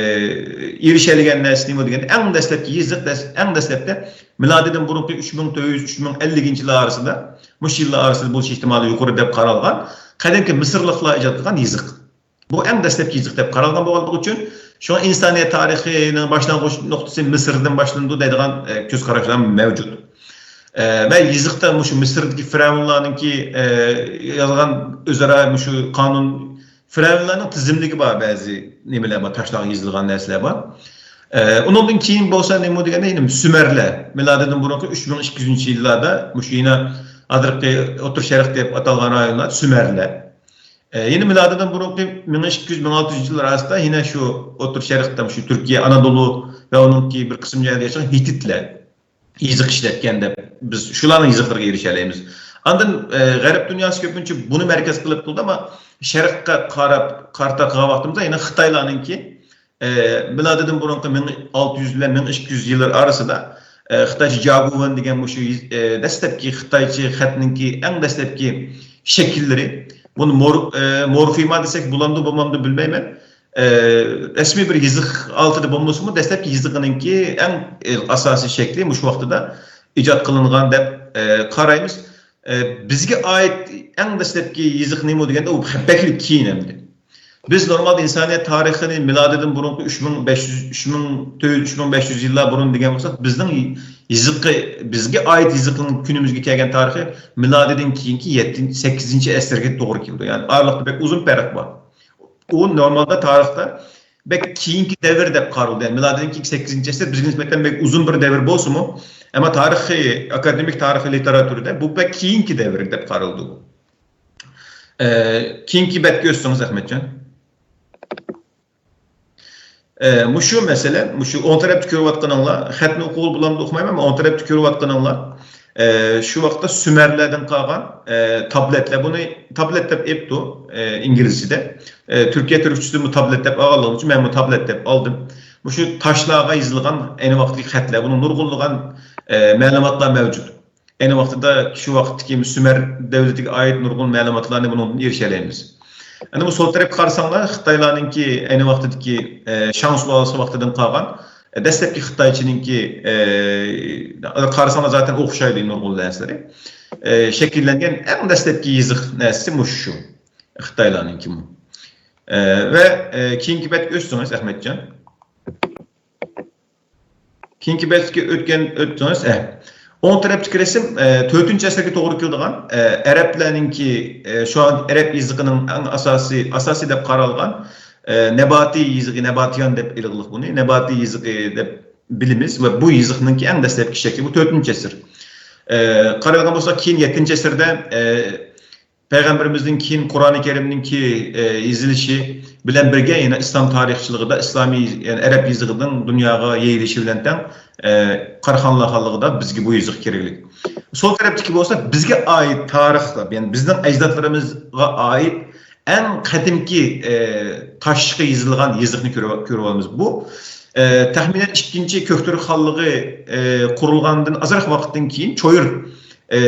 ئېرىشەلىگەن نەرسىسى نېمە دېگەندە، ئەڭ دەسلەپكى يېزىق، دەس-، ئەڭ دەسلەپتە مىلادىدىن بۇرۇنقى ئۈچ مىڭ تۆت يۈز، ئۈچ مىڭ ئەللىكىنچى يىللار ئارىسىدا، مۇشۇ يىللار ئارىسىدا بولۇش ئېھتىمالى يۇقىرى دەپ قارالغان. قەدىمكى مىسىرلىقلار ئىجاد قىلغان يېزىق. بۇ ئەڭ دەسلەپكى يېزىق دەپ قارالغان بولغانلىقى ئۈچۈن، شۇڭا ئىنسانىيەت تارىخىنىڭ باشلانغۇچ نۇقتىسى مىسىردىن باشلىنىدۇ دەيدىغان، ئە، كۆز قاراشلار مەۋجۇت. ئە، ۋە يېزىقتا مۇشۇ مىسىردىكى فىرئەۋنلارنىڭكى، ئە، يازغان ئۆزئارا مۇشۇ قانۇن، فىرئەۋنلارنىڭ تىزىملىكى بار، بەزى نېمىلەر بار، تاشلارغا يېزىلغان نەرسىلەر بار. ئە، ئۇنىڭدىن كېيىن بولسا نېمە دېگەندە، يەنە سۈمەرلەر، مىلادىدىن بۇرۇنقى ئۈچ مىڭ ئىككى يۈزىنچى يىللاردا مۇشۇ يەنە ھازىرقى ئوتتۇرا شەرق دەپ ئاتالغان رايونلار سۈمەرلەر. ئە، يەنە مىلادىدىن بۇرۇنقى مىڭ ئىككى يۈز، مىڭ ئالتە يۈز يىللار ئارىسىدا يەنە شۇ ئوتتۇرا شەرقتە، شۇ تۈركىيە، ئانادولۇ ۋە ئۇنىڭكى بىر قىسىم جايلاردا ياشىغان ھىتىتلەر يېزىق ئىشلەتكەن دەپ، بىز شۇلارنىڭ يېزىقلىرىغا ئېرىشەلەيمىز. ئاندىن، ئە، غەرب دۇنياسى كۆپىنچە بۇنى مەركەز قىلىپ قىلدى، ئەمما شەرققە قاراپ، قارىتا قىلغان ۋاقتىمىزدا يەنە خىتايلارنىڭكى، ئە، مىلادىدىن بۇرۇنقى مىڭ ئالتە يۈز بىلەن مىڭ ئىككى يۈز يىللار ئارىسىدا، ئە، خىتايچە جياگۇۋېن دېگەن مۇشۇ، ئە، دەسلەپكى خىتايچە خەتنىڭكى ئەڭ دەسلەپكى شەكىللىرى. بۇنى مور-، ئە، مورفېما دېسەك بولامدۇ، بولمامدۇ بىلمەيمەن. ئە، رەسمىي بىر يېزىق ھالىتىدە بولمىسىمۇ، دەسلەپكى يېزىقىنىڭكى ئەڭ، ئە، ئاساسىي شەكلى مۇشۇ ۋاقتىدا ئىجاد قىلىنغان دەپ، ئە، قارايمىز. ئە، بىزگە ئائىت ئەڭ دەسلەپكى يېزىق نېمە دېگەندە، ئۇ بەكلا كېيىن ئەمدى. بىز نورمالدا ئىنسانىيەت تارىخىنى مىلادىدىن بۇرۇنقى ئۈچ مىڭ بەش يۈز، ئۈچ مىڭ تۆت يۈز، ئۈچ مىڭ بەش يۈز يىللار بۇرۇن دېگەن بولساق، بىزنىڭ يېزىقى، بىزگە ئائىت يېزىقنىڭ كۈنىمىزگە كەلگەن تارىخى مىلادىدىن كېيىنكى يەتتىنچى، سەككىزىنچى ئەسىرگە توغرا كېلىدۇ. يەنى ئارىلىقتا بەك ئۇزۇن پەرق بار. ئۇ نورمالدا تارىختا بەك كېيىنكى دەۋر دەپ قارىلىدۇ. يەنى مىلادىدىن كېيىنكى سەككىزىنچى ئەسىر بىزگە نىسبەتەن بەك ئۇزۇن بىر دەۋر بولسىمۇ، ئەمما تارىخىي، ئاكادېمىك تارىخىي لىتېراتۇرىدا بۇ بەك كېيىنكى دەۋر دەپ قارىلىدۇ. ئە، كېيىنكى بەتكە ئۆتسىڭىز، ئەخمەتجان. ئە، مۇشۇ مەسىلە، مۇشۇ ئوڭ تەرەپتە كۆرۈۋاتقىنىڭلار، خەتنى ئوقۇغىلى بولامدۇ ئۇقمايمەن، ئەمما ئوڭ تەرەپتە كۆرۈۋاتقىنىڭلار، ئە، شۇ ۋاقىتتا سۈمەرلەردىن قالغان، ئە، تابلېتلەر، بۇنى تابلېت دەپ ئېيتتى، ئە، ئىنگلىزچىدە. ئە، تۈركىيە تۈركچىسىدىمۇ تابلېت دەپ ئالغانلىقى ئۈچۈن مەنمۇ تابلېت دەپ ئالدىم. مۇشۇ تاشلارغا يېزىلغان ئەينى ۋاقىتتىكى خەتلەر، بۇنىڭ نۇرغۇنلىغان، ئە، مەلۇماتلار مەۋجۇت. ئەينى ۋاقتىدا شۇ ۋاقىتتىكى سۈمەر دەۋلىتىگە ئائىت نۇرغۇن مەلۇماتلارنى بۇنىڭدىن ئېرىشەلەيمىز. ئەنە بۇ سول تەرەپكە قارىساڭلار، خىتايلارنىڭكى ئەينى ۋاقتىدىكى، ئە، شاڭ سۇلالىسى ۋاقتىدىن قالغان، ئە، دەسلەپكى خىتايچىنىڭكى، ئە، قارىساڭلار زاتەن ئوخشايدۇ نۇرغۇن نەرسىلىرى. ئە، شەكىللەنگەن ئەڭ دەسلەپكى يېزىق نەرسىسى مۇشۇ شۇ. خىتايلارنىڭكىمۇ. ئە، ۋە، ئە، كېيىنكى بەتكە ئۆتسىڭىز، ئەخمەتجان. كېيىنكى بەتكە ئۆتكەن، ئۆتتىڭىز. ئە. ئوڭ تەرەپتىكى رەسىم، ئە، تۆتىنچى ئەسىرگە توغرا كېلىدىغان، ئە، ئەرەبلەرنىڭكى، ئە، شۇ ئەرەب يېزىقىنىڭ ئەڭ ئاساسىي، ئاساسىي دەپ قارالغان، ئە، نەباتىي يېزىقى، نەباتىيان دەپ ئېلىغلىق بۇنى، نەباتىي يېزىقى دەپ بىلىمىز ۋە بۇ يېزىقنىڭكى ئەڭ دەسلەپكى شەكلى بۇ تۆتىنچى ئەسىر. ئە، قارايدىغان بولساق، كېيىن يەتتىنچى ئەسىردە، ئە، پەيغەمبىرىمىزنىڭ كېيىن قۇرئانى كەرىمنىڭكى، ئە، يېزىلىشى بىلەن بىرگە يەنە ئىسلام تارىخچىلىقىدا ئىسلامىي، يەنى ئەرەب يېزىقىنىڭ دۇنياغا يېيىلىشى بىلەن تەڭ، ئە، قاراخانلار خانلىقىدا بىزگە بۇ يېزىق كېرەكلىك. سول تەرەپتىكى بولسا بىزگە ئائىت تارىخلار، يەنى بىزنىڭ ئەجدادلىرىمىزغا ئائىت ئەڭ قەدىمكى، ئە، تاشقا يېزىلغان يېزىقنى كۆرۈپ، كۆرۈپ ئالىمىز. بۇ، ئە، تەخمىنەن ئىككىنچى كۆكتۈرك خانلىقى، ئە، قۇرۇلغاندىن ئازراق ۋاقىتتىن كېيىن چويۇر، ئە،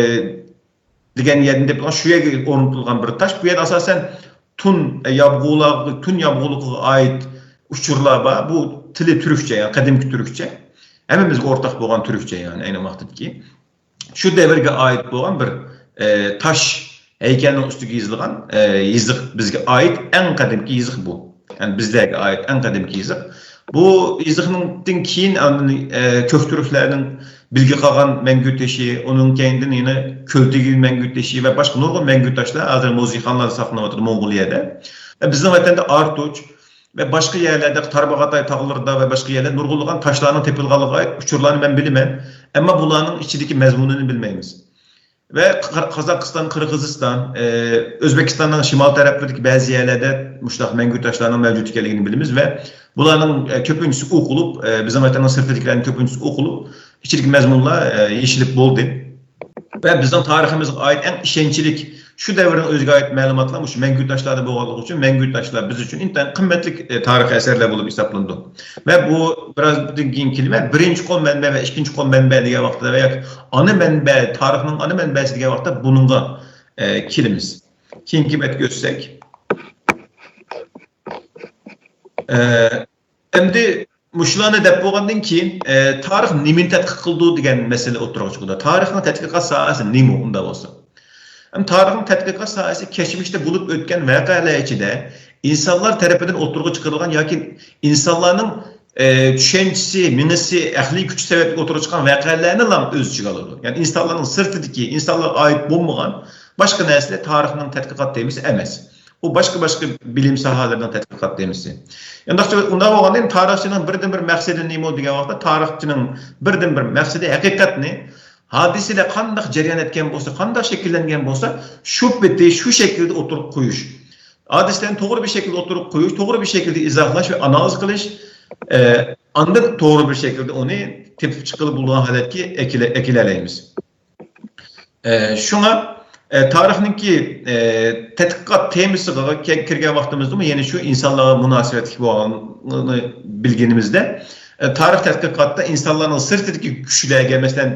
دېگەن يەردىن تېپىلغان، شۇ يەرگە ئورنىتىلغان بىر تاش. بۇ يەردە ئاساسەن تۇن، ئە، يابغۇلار، تۇن يابغۇلۇقىغا ئائىت ئۇچۇرلار بار. بۇ تىلى تۈركچە، يەنى قەدىمكى تۈركچە. ھەممىمىزگە ئورتاق بولغان تۈركچە، يەنى ئەينى ۋاقىتتىكى. شۇ دەۋرگە ئائىت بولغان بىر، ئە، تاش ھەيكەلنىڭ ئۈستىگە يېزىلغان، ئە، يېزىق بىزگە ئائىت ئەڭ قەدىمكى يېزىق بۇ. يەنى بىزلەرگە ئائىت ئەڭ قەدىمكى يېزىق. بۇ يېزىقنىڭدىن كېيىن ئاندىن، ئە، كۆكتۈركلەرنىڭ بىلگە قالغان مەڭگۈ تېشى، ئۇنىڭ كەينىدىن يەنە كۆلتىگىل مەڭگۈ تېشى ۋە باشقا نۇرغۇن مەڭگۈ تاشلار ھازىر مۇزېيخانىلاردا ساقلىنىۋاتىدۇ موڭغۇلىيەدە. ۋە بىزنىڭ ۋەتەندە ئارتۇچ ۋە باشقا يەرلەردە، تارباغاتاي تاغلىرىدا ۋە باشقا يەرلەردە نۇرغۇنلىغان تاشلارنىڭ تېپىلغانلىقىغا ئۇچۇرلارنى مەن بىلىمەن. ئەمما بۇلارنىڭ ئىچىدىكى مەزمۇنىنى بىلمەيمىز. ۋە قا-، قازاقىستان، قىرغىزىستان، ئە، ئۆزبېكىستاننىڭ شىمال تەرەپلىرىدىكى بەزى يەرلەردە مۇشۇنداق مەڭگۈ تاشلارنىڭ مەۋجۇت ئىكەنلىكىنى بىلىمىز ۋە بۇلارنىڭ، ئە، كۆپىنچىسى ئوقۇلۇپ، ئە، بىزنىڭ ۋەتەننىڭ سىرتىدىكىلەرنىڭ كۆپىنچىسى ئوقۇلۇپ، ئىچىدىكى مەزمۇنلار، ئە، يېشىلىپ بولدى. ۋە بىزنىڭ تارىخىمىزغا ئائىت ئەڭ ئىشەنچلىك، شۇ دەۋرنىڭ ئۆزىگە ئائىت مەلۇماتلار مۇشۇ مەڭگۈ تاشلاردا بولغانلىقى ئۈچۈن، مەڭگۈ تاشلار بىز ئۈچۈن ئىنتايىن قىممەتلىك، ئە، تارىخىي ئەسەرلەر بولۇپ ھېسابلىنىدۇ. ۋە بۇ بىرازدىن كېيىن كېلىمە، بىرىنچى قول مەنبە ۋە ئىككىنچى قول مەنبە دېگەن ۋاقىتتا ۋە ياكى ئانا مەنبە، تارىخنىڭ ئانا مەنبەسى دېگەن ۋاقىتتا بۇنىڭغا، ئە، كېلىمىز. كېيىنكى بەتكە ئۆتسەك. ئە، ئەمدى مۇشۇلارنى دەپ بولغاندىن كېيىن، ئە، تارىخ نېمىنى تەتقىق قىلىدۇ دېگەن مەسىلە ئوتتۇرىغا چىقىدۇ. تارىخنىڭ تەتقىقات ساھەسى نېمە ئۇنداق بولسا؟ ھەم تارىخنىڭ تەتقىقات ساھەسى كەچمىشتە بولۇپ ئۆتكەن ۋەقەلەر ئىچىدە ئىنسانلار تەرىپىدىن ئوتتۇرىغا چىقىرىلغان ياكى ئىنسانلارنىڭ، ئە، چۈشەنچىسى، مېڭىسى، ئەقلىي كۈچى سەۋەبلىك ئوتتۇرىغا چىققان ۋەقەلەرنىلا ئۆز ئىچىگە ئالىدۇ. يەنى ئىنسانلارنىڭ سىرتىدىكى، ئىنسانلارغا ئائىت بولمىغان باشقا نەرسىلەر تارىخنىڭ تەتقىقات تېمىسى ئەمەس. ئۇ باشقا-باشقا بىلىم ساھەلىرىنىڭ تەتقىقات تېمىسى. ئۇنداقچە، ئۇنداق بولغاندا، تارىخچىنىڭ بىردىنبىر مەقسىتى نېمە دېگەن ۋاقىتتا، تارىخچىنىڭ بىردىنبىر مەقسىتى ھەقىقەتنى، ھادىسىلەر قانداق جەريان ئەتكەن بولسا، قانداق شەكىللەنگەن بولسا، شۇ پېتى، شۇ شەكىلدە ئوتتۇرىغا قويۇش. ھادىسىلەرنى توغرا بىر شەكىلدە ئوتتۇرىغا قويۇش، توغرا بىر شەكىلدە ئىزاھلاش ۋە ئانالىز قىلىش، ئە، ئاندىن توغرا بىر شەكىلدە ئۇنى تېپىپ چىققىلى بولىدىغان ھالەتكە ئەكېلە-، ئەكېلەلەيمىز. ئە، شۇڭا، ئە، تارىخنىڭكى، ئە، تەتقىقات تېمىسىغا كە-، كىرگەن ۋاقتىمىزدىمۇ يەنە شۇ ئىنسانلارغا مۇناسىۋەتلىك بولغانلىقىنى بىلگىنىمىزدە، ئە، تارىخ تەتقىقاتتا ئىنسانلارنىڭ سىرتىدىكى كۈچلەرگە، مەسىلەن،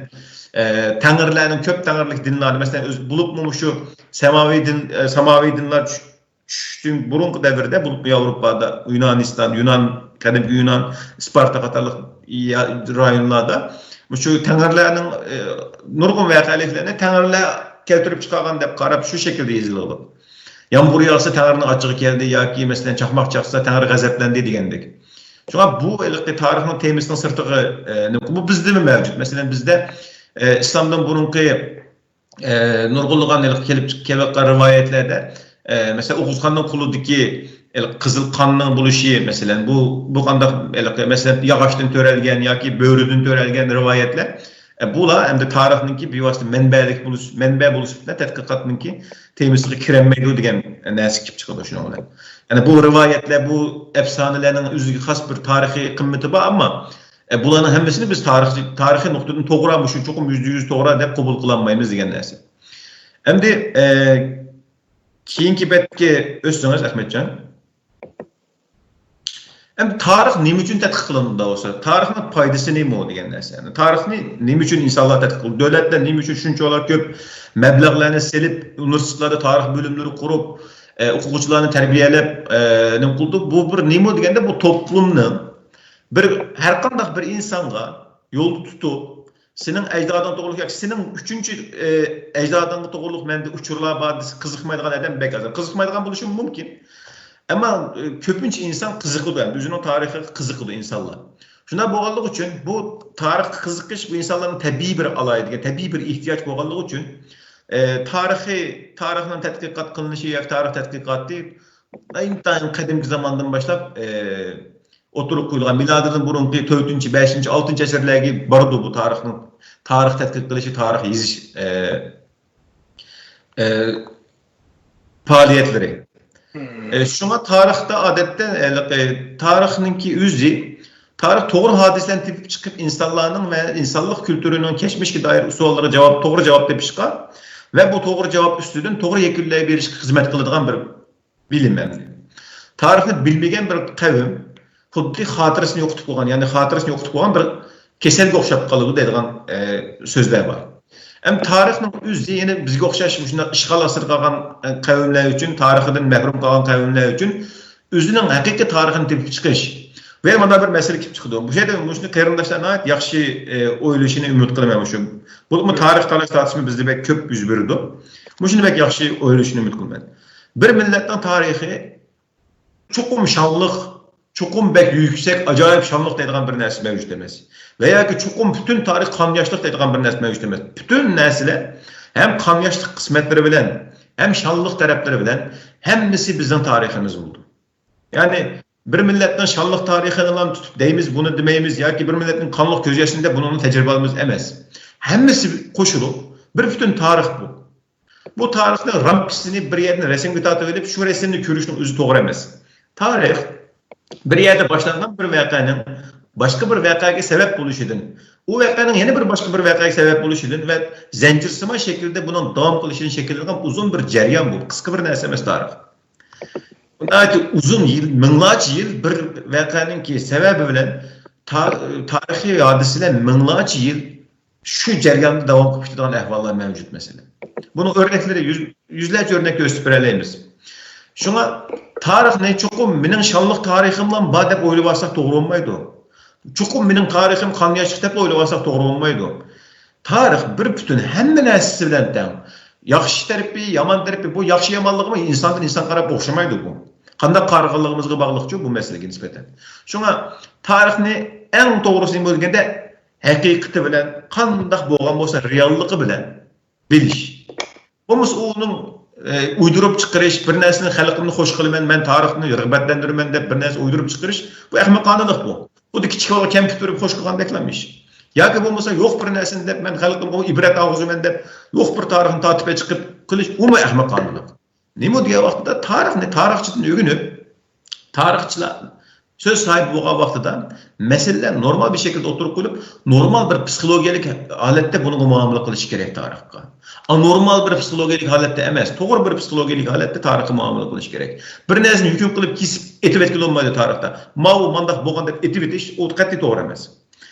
ئە، تەڭرىلەرنىڭ كۆپ تەڭرىلىك دىنلارنى، مەسىلەن، ئۆز-، بولۇپمۇ مۇشۇ ساماۋى دىن، ئە، ساماۋى دىنلار چۈش-، چۈشۈشتىن بۇرۇنقى دەۋردە، بولۇپمۇ ياۋروپادا، يۇنانىستان، يۇنان، قەدىمكى يۇنان، ئىسپارتا قاتارلىق يا-، رايونلاردا مۇشۇ تەڭرىلەرنىڭ، ئە، نۇرغۇن ۋەقەلىكلەرنى تەڭرىلەر كەلتۈرۈپ چىقارغان دەپ قاراپ، شۇ شەكىلدە يېزىلىدۇ. يامغۇر ياغسا، تەڭرىنىڭ ئاچچىقى كەلدى ياكى، مەسىلەن، چاقماق چاقسا، تەڭرى غەزەپلەندى دېگەندەك. شۇڭا بۇ ھېلىقى تارىخنىڭ تېمىسىنىڭ سىرتىغا، ئە، نېمە، بۇ بىزدىمۇ مەۋجۇت. مەسىلەن، بىزدە، ئە، ئىسلامدىن بۇرۇنقى، ئە، نۇرغۇنلىغان ھېلىقى كېلىپ، كېلىۋاتقان رىۋايەتلەردە، ئە، مەسىلەن، ئوغۇزخاننىڭ قولىدىكى ھېلىقى قىزىل قاننىڭ بولۇشى، مەسىلەن، بۇ، بۇ قانداق ھېلىقى، مەسىلەن، ياغاچتىن تۆرەلگەن ياكى بۆرىدىن تۆرەلگەن رىۋايەتلەر، ئە، بۇلار ئەمدى تارىخنىڭكى بىۋاسىتە مەنبەلىك بولۇش، مەنبە بولۇش بىلەن تەتقىقاتنىڭكى تېمىسىغا كىرەلمەيدۇ دېگەن نەرسە كېلىپ چىقىدۇ شۇنىڭ بىلەن. يەنى بۇ رىۋايەتلەر، بۇ ئەپسانىلەرنىڭ ئۆزىگە خاس بىر تارىخىي قىممىتى بار، ئەمما، ئە، بۇلارنىڭ ھەممىسىنى بىز تارىخچى، تارىخىي نۇقتىدىن توغرا، مۇشۇ چوقۇم يۈزدە يۈز توغرا دەپ قوبۇل قىلالمايمىز دېگەن نەرسە. ئەمدى، ئە، كېيىنكى بەتكە ئۆتسىڭىز، ئەخمەتجان. ئەمدى تارىخ نېمە ئۈچۈن تەتقىق قىلىنىدۇ دەۋاتسا، تارىخنىڭ پايدىسى نېمە دېگەن نەرسە. يەنى تارىخنى نېمە ئۈچۈن ئىنسانلار تەتقىق قىلىدۇ؟ دۆلەتلەر نېمە ئۈچۈن شۇنچىۋالا كۆپ مەبلەغلەرنى سېلىپ، ئۇنىۋېرسىتېتلاردا تارىخ بۆلۈملىرى قۇرۇپ، ئە، ئوقۇغۇچىلارنى تەربىيەلەپ، ئە، نېمە قىلىدۇ؟ بۇ بىر نېمە دېگەندە، بۇ توپلۇمنىڭ بىر، ھەر قانداق بىر ئىنسانغا يولدا تۇتۇپ، سېنىڭ ئەجدادىڭ توغرۇلۇق ياكى سېنىڭ ئۈچىنچى، ئە، ئەجدادىڭغا توغرۇلۇق مەندە ئۇچۇرلار بار دېسە، قىزىقمايدىغان ئادەم بەك ئاز. قىزىقمايدىغان بولۇشى مۇمكىن. ئەمما، ئە، كۆپىنچە ئىنسان قىزىقىدۇ، ئەمدى ئۆزىنىڭ تارىخىغا قىزىقىدۇ ئىنسانلار. شۇنداق بولغانلىقى ئۈچۈن بۇ تارىخقا قىزىقىش بۇ ئىنسانلارنىڭ تەبىئىي بىر ئالاھىدىلىكى، تەبىئىي بىر ئېھتىياج بولغانلىقى ئۈچۈن، ئە، تارىخىي، تارىخنىڭ تەتقىقات قىلىنىشى ياكى تارىخ تەتقىقاتى ئىنتايىن قەدىمكى زاماندىن باشلاپ، ئە، ئوتتۇرىغا قويۇلغان مىلادىدىن بۇرۇنقى تۆتىنچى، بەشىنچى، ئالتىنچى ئەسىرلەرگە بارىدۇ بۇ تارىخنىڭ، تارىخ تەتقىق قىلىشى، تارىخ يېزىش، ئە، ئە، پائالىيەتلىرى. ئە، شۇڭا تارىختا ئادەتتە، ئە، تارىخنىڭكى ئۆزى، تارىخ توغرا ھادىسىلەرنى تېپىپ چىقىپ، ئىنسانلارنىڭ ۋە ئىنسانلىق كۈلتۈرىنىڭ كەچمىشكە دائىر ئۇسۇللىرىغا جاۋاب، توغرا جاۋاب تېپىشقا ۋە بۇ توغرا جاۋاب ئۈستىدىن توغرا يەكۈنلەر بېرىشكە خىزمەت قىلىدىغان بىر بىلىم ئەمدى. تارىخنى بىلمىگەن بىر قەۋم خۇددى خاتىرىسىنى يوقىتىپ قويغان، يەنى خاتىرىسىنى يوقىتىپ قويغان بىر كېسەلگە ئوخشاپ قالىدۇ دەيدىغان، ئە، سۆزلەر بار. ئەم، تارىخنىڭ ئۆزى يەنە بىزگە ئوخشاش مۇشۇنداق ئىشغال ئاستىدا قالغان، ئە، قەۋملەر ئۈچۈن، تارىخىدىن مەھرۇم قالغان قەۋملەر ئۈچۈن ئۆزىنىڭ ھەقىقىي تارىخىنى تېپىپ چىقىش. ۋە مانا بىر مەسىلە كېلىپ چىقىدۇ. بۇ يەردە مۇشۇنى قېرىنداشلار ناھايىتى ياخشى، ئە، ئويلىشىنى ئۈمىد قىلىمەن مۇشۇ. بولۇپمۇ تارىخ تالاش تارتىشما بىزدە بەك كۆپ يۈز بېرىدۇ. مۇشۇنى بەك ياخشى ئويلىشىنى ئۈمىد قىلىمەن. بىر مىللەتنىڭ تارىخى چوقۇم شانلىق، چوقۇم بەك يۈكسەك، ئاجايىپ شانلىق دەيدىغان بىر نەرسە مەۋجۇت ئەمەس. ۋە ياكى چوقۇم پۈتۈن تارىخ قان ياشلىق دەيدىغان بىر نەرسە مەۋجۇت ئەمەس. پۈتۈن نەرسىلەر ھەم قان ياشلىق قىسمەتلىرى بىلەن، ھەم شانلىق تەرەپلىرى بىلەن ھەممىسى بىزنىڭ تارىخىمىز بولىدۇ. يەنى بىر مىللەتنىڭ شانلىق تارىخىنىلا تۇتۇپ دەيمىز، بۇنى دېمەيمىز ياكى بىر مىللەتنىڭ قانلىق كۆز ياشىنى دەپ بۇنىڭ تەجرىبىمىز ئەمەس. ھەممىسى قوشۇلۇپ بىر پۈتۈن تارىخ بۇ. بۇ تارىخنىڭ رامكىسىنى بىر يەردىن رەسىمگە تارتىۋېلىپ، شۇ رەسىمنى كۆرۈشنىڭ ئۆزى توغرا ئەمەس. تارىخ بىر يەردە باشلانغان بىر ۋەقەنىڭ باشقا بىر ۋەقەگە سەۋەب بولۇشىدىن، ئۇ ۋەقەنىڭ يەنە بىر باشقا بىر ۋەقەگە سەۋەب بولۇشىدىن ۋە زەنجىرسىمان شەكىلدە بۇنىڭ داۋام قىلىشىدىن شەكىللەنگەن ئۇزۇن بىر جەريان بۇ، قىسقا بىر نەرسە ئەمەس تارىخ. ناھايىتى ئۇزۇن يىل، مىڭلارچە يىل بىر ۋەقەنىڭكى سەۋەبى بىلەن تا-، تارىخىي ھادىسىلەر مىڭلارچە يىل شۇ جەرياندا داۋام قىلىپ كېتىدىغان ئەھۋاللار مەۋجۇت، مەسىلەن. بۇنىڭ ئۆرنەكلىرى يۈز، يۈزلەرچە ئۆرنەك كۆرسىتىپ بېرەلەيمىز. شۇڭا تارىخنى چوقۇم مېنىڭ شانلىق تارىخىملا بار دەپ ئويلىۋالساق توغرا بولمايدۇ. چوقۇم مېنىڭ تارىخىم قان ياشلىق دەپ ئويلىۋالساق توغرا بولمايدۇ. تارىخ بىر پۈتۈن، ھەممە نەرسىسى بىلەن تەڭ. ياخشى تەرىپى، يامان تەرىپى، بۇ ياخشى يامانلىقىمۇ ئىنساندىن ئىنسانغا قاراپ ئوخشىمايدۇ بۇ. قانداق قارىغانلىقىمىزغا باغلىقچۇ بۇ مەسىلىگە نىسبەتەن. شۇڭا تارىخنى ئەڭ توغرىسى نېمە دېگەندە، ھەقىقىتى بىلەن، قانداق بولغان بولسا رېئاللىقى بىلەن بىلىش. بولمىسا ئۇنىڭ، ئە، ئۇيدۇرۇپ چىقىرىش، بىر نەرسىنى خەلقىمنى خوش قىلىمەن، مەن تارىخنى رىغبەتلەندۈرىمەن دەپ بىر نەرسە ئۇيدۇرۇپ چىقىرىش، بۇ ئەخمىقانىلىق بۇ. خۇددى كىچىك بالىغا كەمپۈت بېرىپ خوش قىلغاندەكلا ئىش. ياكى بولمىسا يوق بىر نەرسىنى دەپ، مەن خەلقىمگە ئىبرەت ئالغۇزىمەن دەپ، يوق بىر تارىخنى تارتىپ چىقىپ قىلىش، ئۇمۇ ئەخمىقانىلىق. نېمە دېگەن ۋاقىتتا تارىخنى تارىخچىدىن ئۆگىنىپ، تارىخچىلار سۆز ساھىبى بولغان ۋاقتىدا مەسىلىلەر نورمال بىر شەكىلدە ئوتتۇرىغا قويۇلۇپ، نورمال بىر پسىخولوگىيەلىك ھالەتتە بۇنىڭغا مۇئامىلە قىلىش كېرەك تارىخقا. ئا، نورمال بىر پسىخولوگىيەلىك ھالەتتە ئەمەس، توغرا بىر پسىخولوگىيەلىك ھالەتتە تارىخقا مۇئامىلە قىلىش كېرەك. بىر نەرسىنى ھۆكۈم قىلىپ كېسىپ ئېتىۋەتكىلى بولمايدۇ تارىختا. ماۋۇ مانداق بولغان دەپ ئېتىۋېتىش، ئۇ قەتئىي توغرا ئەمەس.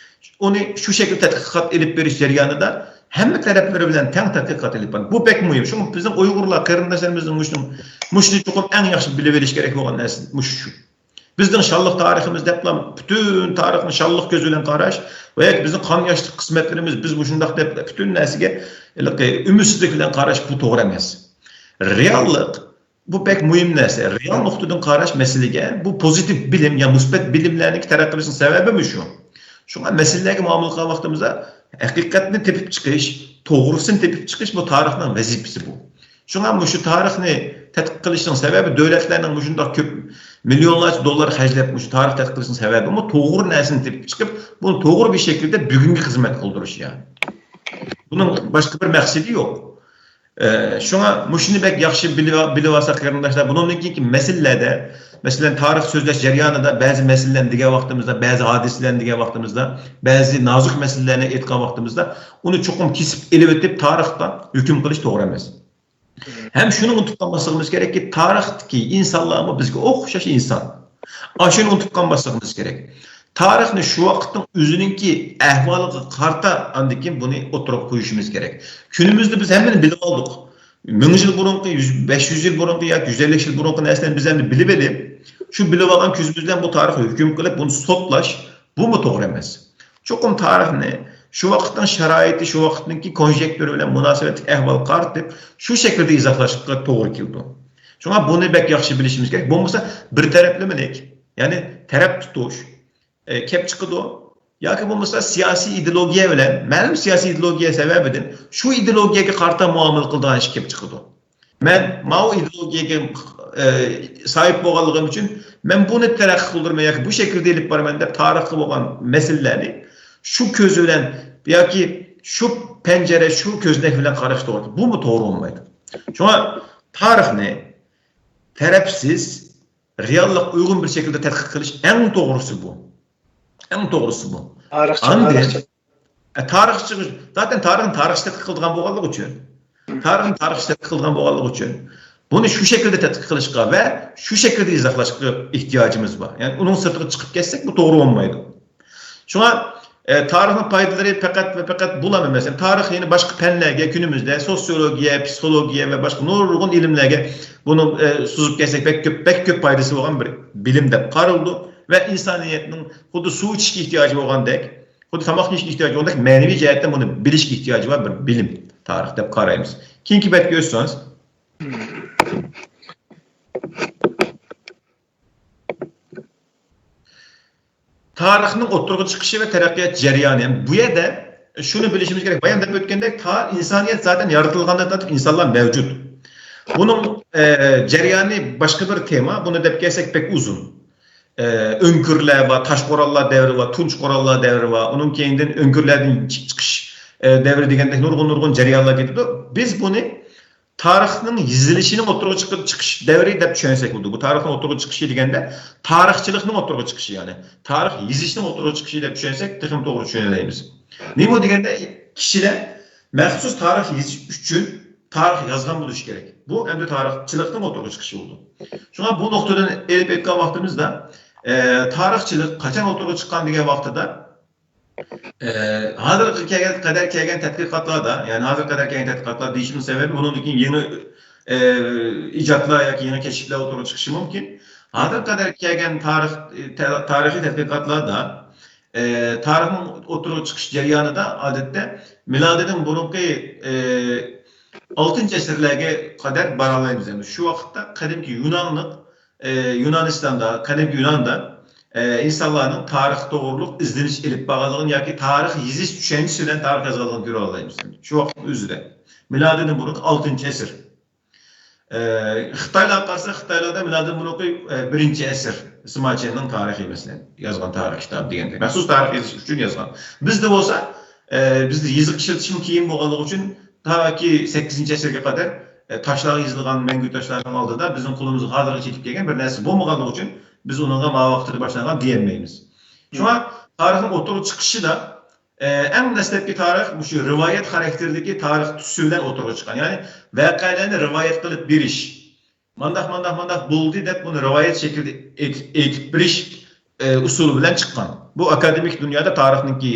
ئۇنى شۇ شەكىلدە تەتقىقات ئېلىپ بېرىش جەريانىدا ھەممە تەرەپلىرى بىلەن تەڭ تەتقىقات ئېلىپ بارىدۇ. بۇ بەك مۇھىم. شۇڭا بىزنىڭ ئۇيغۇرلار قېرىنداشلىرىمىزنىڭ مۇشۇنىڭ، مۇشۇنى چوقۇم ئەڭ ياخشى بىلىۋېلىش كېرەك بولغان نەرسە مۇشۇ شۇ. بىزنىڭ شانلىق تارىخىمىز دەپلا پۈتۈن تارىخنى شانلىق كۆز بىلەن قاراش ۋە ياكى بىزنىڭ قان ياشلىق قىسمەتلىرىمىز، بىز مۇشۇنداق دەپ پۈتۈن نەرسىگە ھېلىقى ئۈمىدسىزلىك بىلەن قاراش، بۇ توغرا ئەمەس. رېئاللىق، بۇ بەك مۇھىم نەرسە. رېئال نۇقتىدىن قاراش مەسىلىگە، بۇ پوزىتىپ بىلىم يا مۇسبەت بىلىملەرنىڭكى تەرەققىي قىلىشىنىڭ سەۋەبىمۇ شۇ. شۇڭا مەسىلىلەرگە مۇئامىلە قىلغان ۋاقتىمىزدا ھەقىقەتنى تېپىپ چىقىش، توغرىسىنى تېپىپ چىقىش، بۇ تارىخنىڭ ۋەزىپىسى بۇ. شۇڭا مۇشۇ تارىخنى تەتقىق قىلىشنىڭ سەۋەبى، دۆلەتلەرنىڭ مۇشۇنداق كۆپ مىليونلارچە دوللار خەجلەپ مۇشۇ تارىخ تەتقىق قىلىشنىڭ سەۋەبىمۇ توغرا نەرسىنى تېپىپ چىقىپ، بۇنى توغرا بىر شەكىلدە بۈگۈنگە خىزمەت قىلدۇرۇش، يەنى. بۇنىڭ باشقا بىر مەقسىتى يوق. ئە، شۇڭا مۇشۇنى بەك ياخشى بىلىۋ-، بىلىۋالساق قېرىنداشلار، بۇنىڭدىن كېيىنكى مەسىلىلەردە، مەسىلەن، تارىخ سۆزلەش جەريانىدا بەزى مەسىلىلەرنى دېگەن ۋاقتىمىزدا، بەزى ھادىسىلەرنى دېگەن ۋاقتىمىزدا، بەزى نازۇك مەسىلىلەرنى ئېيتقان ۋاقتىمىزدا، ئۇنى چوقۇم كېسىپ ئېلىۋېتىپ تارىختا ھۆكۈم قىلىش توغرا ئەمەس. ھەم شۇنى ئۇنتۇپ قالماسلىقىمىز كېرەككى، تارىختىكى ئىنسانلارمۇ بىزگە ئوخشاش ئىنسان. ئاشۇنى ئۇنتۇپ قالماسلىقىمىز كېرەك. تارىخنى شۇ ۋاقىتنىڭ ئۆزىنىڭكى ئەھۋالىغا قارىتا ئاندىن كېيىن بۇنى ئوتتۇرىغا قويۇشىمىز كېرەك. كۈنىمىزدە بىز ھەممىنى بىلىۋالدۇق. مىڭ يىل بۇرۇنقى، يۈز، بەش يۈز يىل بۇرۇنقى ياكى يۈز ئەللىك يىل بۇرۇنقى نەرسىلەرنى بىز ئەمدى بىلىۋېلىپ، شۇ بىلىۋالغان كۆزىمىز بىلەن بۇ تارىخقا ھۆكۈم قىلىپ، بۇنى سوتلاش، بۇمۇ توغرا ئەمەس. چوقۇم تارىخنى شۇ ۋاقىتنىڭ شارائىتى، شۇ ۋاقىتنىڭكى كونجېكتۇرى بىلەن مۇناسىۋەتلىك ئەھۋالغا قارىتىپ، شۇ شەكىلدە ئىزاھلاشقا توغرا كېلىدۇ. شۇڭا بۇنى بەك ياخشى بىلىشىمىز كېرەك. بولمىسا بىر تەرەپلىمىلىك، يەنى تەرەپ تۇتۇش، ئە، كەپ چىقىدۇ. ياكى بولمىسا سىياسىي ئىدېئولوگىيە بىلەن، مەلۇم سىياسىي ئىدېئولوگىيە سەۋەبىدىن شۇ ئىدېئولوگىيەگە قارىتا مۇئامىلە قىلىدىغان ئىش كېلىپ چىقىدۇ. مەن ماۋۇ ئىدېئولوگىيەگە، ئە، ساھىب بولغانلىقىم ئۈچۈن مەن بۇنى تەرەققىي قىلدۇرىمەن ياكى بۇ شەكىلدە ئېلىپ بارىمەن دەپ تارىخقا بولغان مەسىلىلەرنى شۇ كۆز بىلەن ياكى شۇ پەنجىرە، شۇ كۆزنەك بىلەن قاراش توغرا. بۇمۇ توغرا بولمايدۇ. شۇڭا تارىخنى تەرەپسىز، رېئاللىققا ئۇيغۇن بىر شەكىلدە تەتقىق قىلىش ئەڭ توغرىسى بۇ. ئەڭ توغرىسى بۇ. تارىخچى، ئاندىن، تارىخچى. ئە، تارىخچى، زاتەن تارىخنى تارىخچى تەتقىق قىلىدىغان بولغانلىقى ئۈچۈن، تارىخنى تارىخچى تەتقىق قىلىدىغان بولغانلىقى ئۈچۈن، بۇنى شۇ شەكىلدە تەتقىق قىلىشقا ۋە شۇ شەكىلدە ئىزاھلاشقا ئېھتىياجىمىز بار. يەنى ئۇنىڭ سىرتىغا چىقىپ كەتسەك، بۇ توغرا بولمايدۇ. شۇڭا، ئە، تارىخنىڭ پايدىلىرى پەقەت ۋە پەقەت بۇلار ئەمەس. يەنى تارىخ يەنە باشقا پەنلەرگە، كۈنىمىزدە سوتسىيولوگىيە، پسىخولوگىيە ۋە باشقا نۇرغۇن ئىلىملەرگە بۇنى، ئە، سوزۇپ كەتسەك، بەك كۆپ، بەك كۆپ پايدىسى بولغان بىر بىلىم دەپ قارىلىدۇ. ۋە ئىنسانىيەتنىڭ خۇددى سۇ ئىچىشكە ئېھتىياجى بولغاندەك، خۇددى تاماق يېيىشكە ئېھتىياجى بولغاندەك، مەنىۋى جەھەتتىن بۇنى بىلىشكە ئېھتىياجى بار بىر بىلىم تارىخ دەپ قارايمىز. كېيىنكى بەتكە ئۆتسىڭىز. تارىخنىڭ ئوتتۇرىغا چىقىشى ۋە تەرەققىيات جەريانى. بۇ يەردە شۇنى بىلىشىمىز كېرەك. بايام دەپ ئۆتكەندەك، تا-، ئىنسانىيەت زاتەن يارىتىلغاندىن تارتىپ ئىنسانلار مەۋجۇت. بۇنىڭ، ئە، جەريانى باشقا بىر تېما. بۇنى دەپ كەلسەك بەك ئۇزۇن. ئە، ئۆڭكۈرلەر بار، تاش قوراللار دەۋرى بار، تۇنچ قوراللار دەۋرى بار. ئۇنىڭ كەينىدىن ئۆڭكۈرلەردىن چىقىپ چىقىش، ئە، دەۋرى دېگەندەك نۇرغۇن، نۇرغۇن جەريانلار كېتىدۇ. بىز بۇنى تارىخنىڭ يېزىلىشىنىڭ ئوتتۇرىغا چىقىپ چىقىش دەۋرى دەپ چۈشەنسەك بولىدۇ. بۇ تارىخنىڭ ئوتتۇرىغا چىقىشى دېگەندە، تارىخچىلىقنىڭ ئوتتۇرىغا چىقىشى، يەنى تارىخ يېزىشنىڭ ئوتتۇرىغا چىقىشى دەپ چۈشەنسەك، تېخىمۇ توغرا چۈشىنەلەيمىز. نېمە دېگەندە، كىشىلەر مەخسۇس تارىخ يېزىش ئۈچۈن تارىخ يازغان بولۇشى كېرەك. بۇ ئەمدى تارىخچىلىقنىڭ ئوتتۇرىغا چىقىشى بولىدۇ. شۇڭا بۇ نۇقتىدىن ئېلىپ ئېيتقان ۋاقتىمىزدا، ئە، تارىخچىلىق قاچان ئوتتۇرىغا چىققان دېگەن ۋاقتىدا، ئە، ھازىرغا كەلگەن، قەدەر كەلگەن تەتقىقاتلاردا، يەنى ھازىرغا قەدەر كەلگەن تەتقىقاتلار دېيىشىمنىڭ سەۋەبى، بۇنىڭدىن كېيىن يېڭى، ئە، ئىجادلار ياكى يېڭى كەشىپلەر ئوتتۇرىغا چىقىشى مۇمكىن. ھازىرغا قەدەر كەلگەن تارىخ، تە-، تارىخىي تەتقىقاتلاردا، ئە، تارىخنىڭ ئوتتۇرىغا چىقىش جەريانىدا، ئادەتتە، مىلادىدىن بۇرۇنقى، ئە، ئالتىنچى ئەسىرلەرگە قەدەر بارالايمىز. ئەمدى شۇ ۋاقىتتا قەدىمكى يۇنانلىق، ئە، يۇنانىستاندا، قەدىمكى يۇناندا، ئە، ئىنسانلارنىڭ تارىخ توغرۇلۇق ئىزدىنىش ئېلىپ بارغانلىقىنى ياكى تارىخ يېزىش چۈشەنچىسى بىلەن تارىخ يازغانلىقىنى كۆرۈۋالايمىز. شۇ ۋاقىتنىڭ ئۆزىدە. مىلادىدىن بۇرۇنقى ئالتىنچى ئەسىر. ئە، خىتايلارغا قارىسا، خىتايلاردا مىلادىدىن بۇرۇنقى، ئە، بىرىنچى ئەسىر، سىما چيەننىڭ تارىخى، مەسىلەن، يازغان تارىخ كىتابى دېگەندەك. مەخسۇس تارىخ يېزىش ئۈچۈن يازغان. بىزدە بولسا، ئە، بىزدە يېزىق ئىشلىتىشمۇ كېيىن بولغانلىقى ئۈچۈن، تاكى سەككىزىنچى ئەسىرگە قەدەر، ئە، تاشلارغا يېزىلغان مەڭگۈ تاشلارنىڭ ئالدىدا بىزنىڭ قولىمىزغا ھازىرغىچە يېتىپ كەلگەن بىر نەرسە بولمىغانلىقى ئۈچۈن، بىز ئۇنىڭغا ما ۋاقتىدا باشلانغان دېيەلمەيمىز. شۇڭا تارىخنىڭ ئوتتۇرىغا چىقىشىدا، ئە، ئەڭ دەسلەپكى تارىخ مۇشۇ رىۋايەت خاراكتېرىدىكى تارىخ تۈسى بىلەن ئوتتۇرىغا چىققان. يەنى ۋەقەلەرنى رىۋايەت قىلىپ بېرىش. مانداق، مانداق، مانداق بولدى دەپ بۇنى رىۋايەت شەكلىدە ئېيتىپ، ئېيتىپ بېرىش، ئە، ئۇسۇلى بىلەن چىققان. بۇ ئاكادېمىك دۇنيادا تارىخنىڭكى،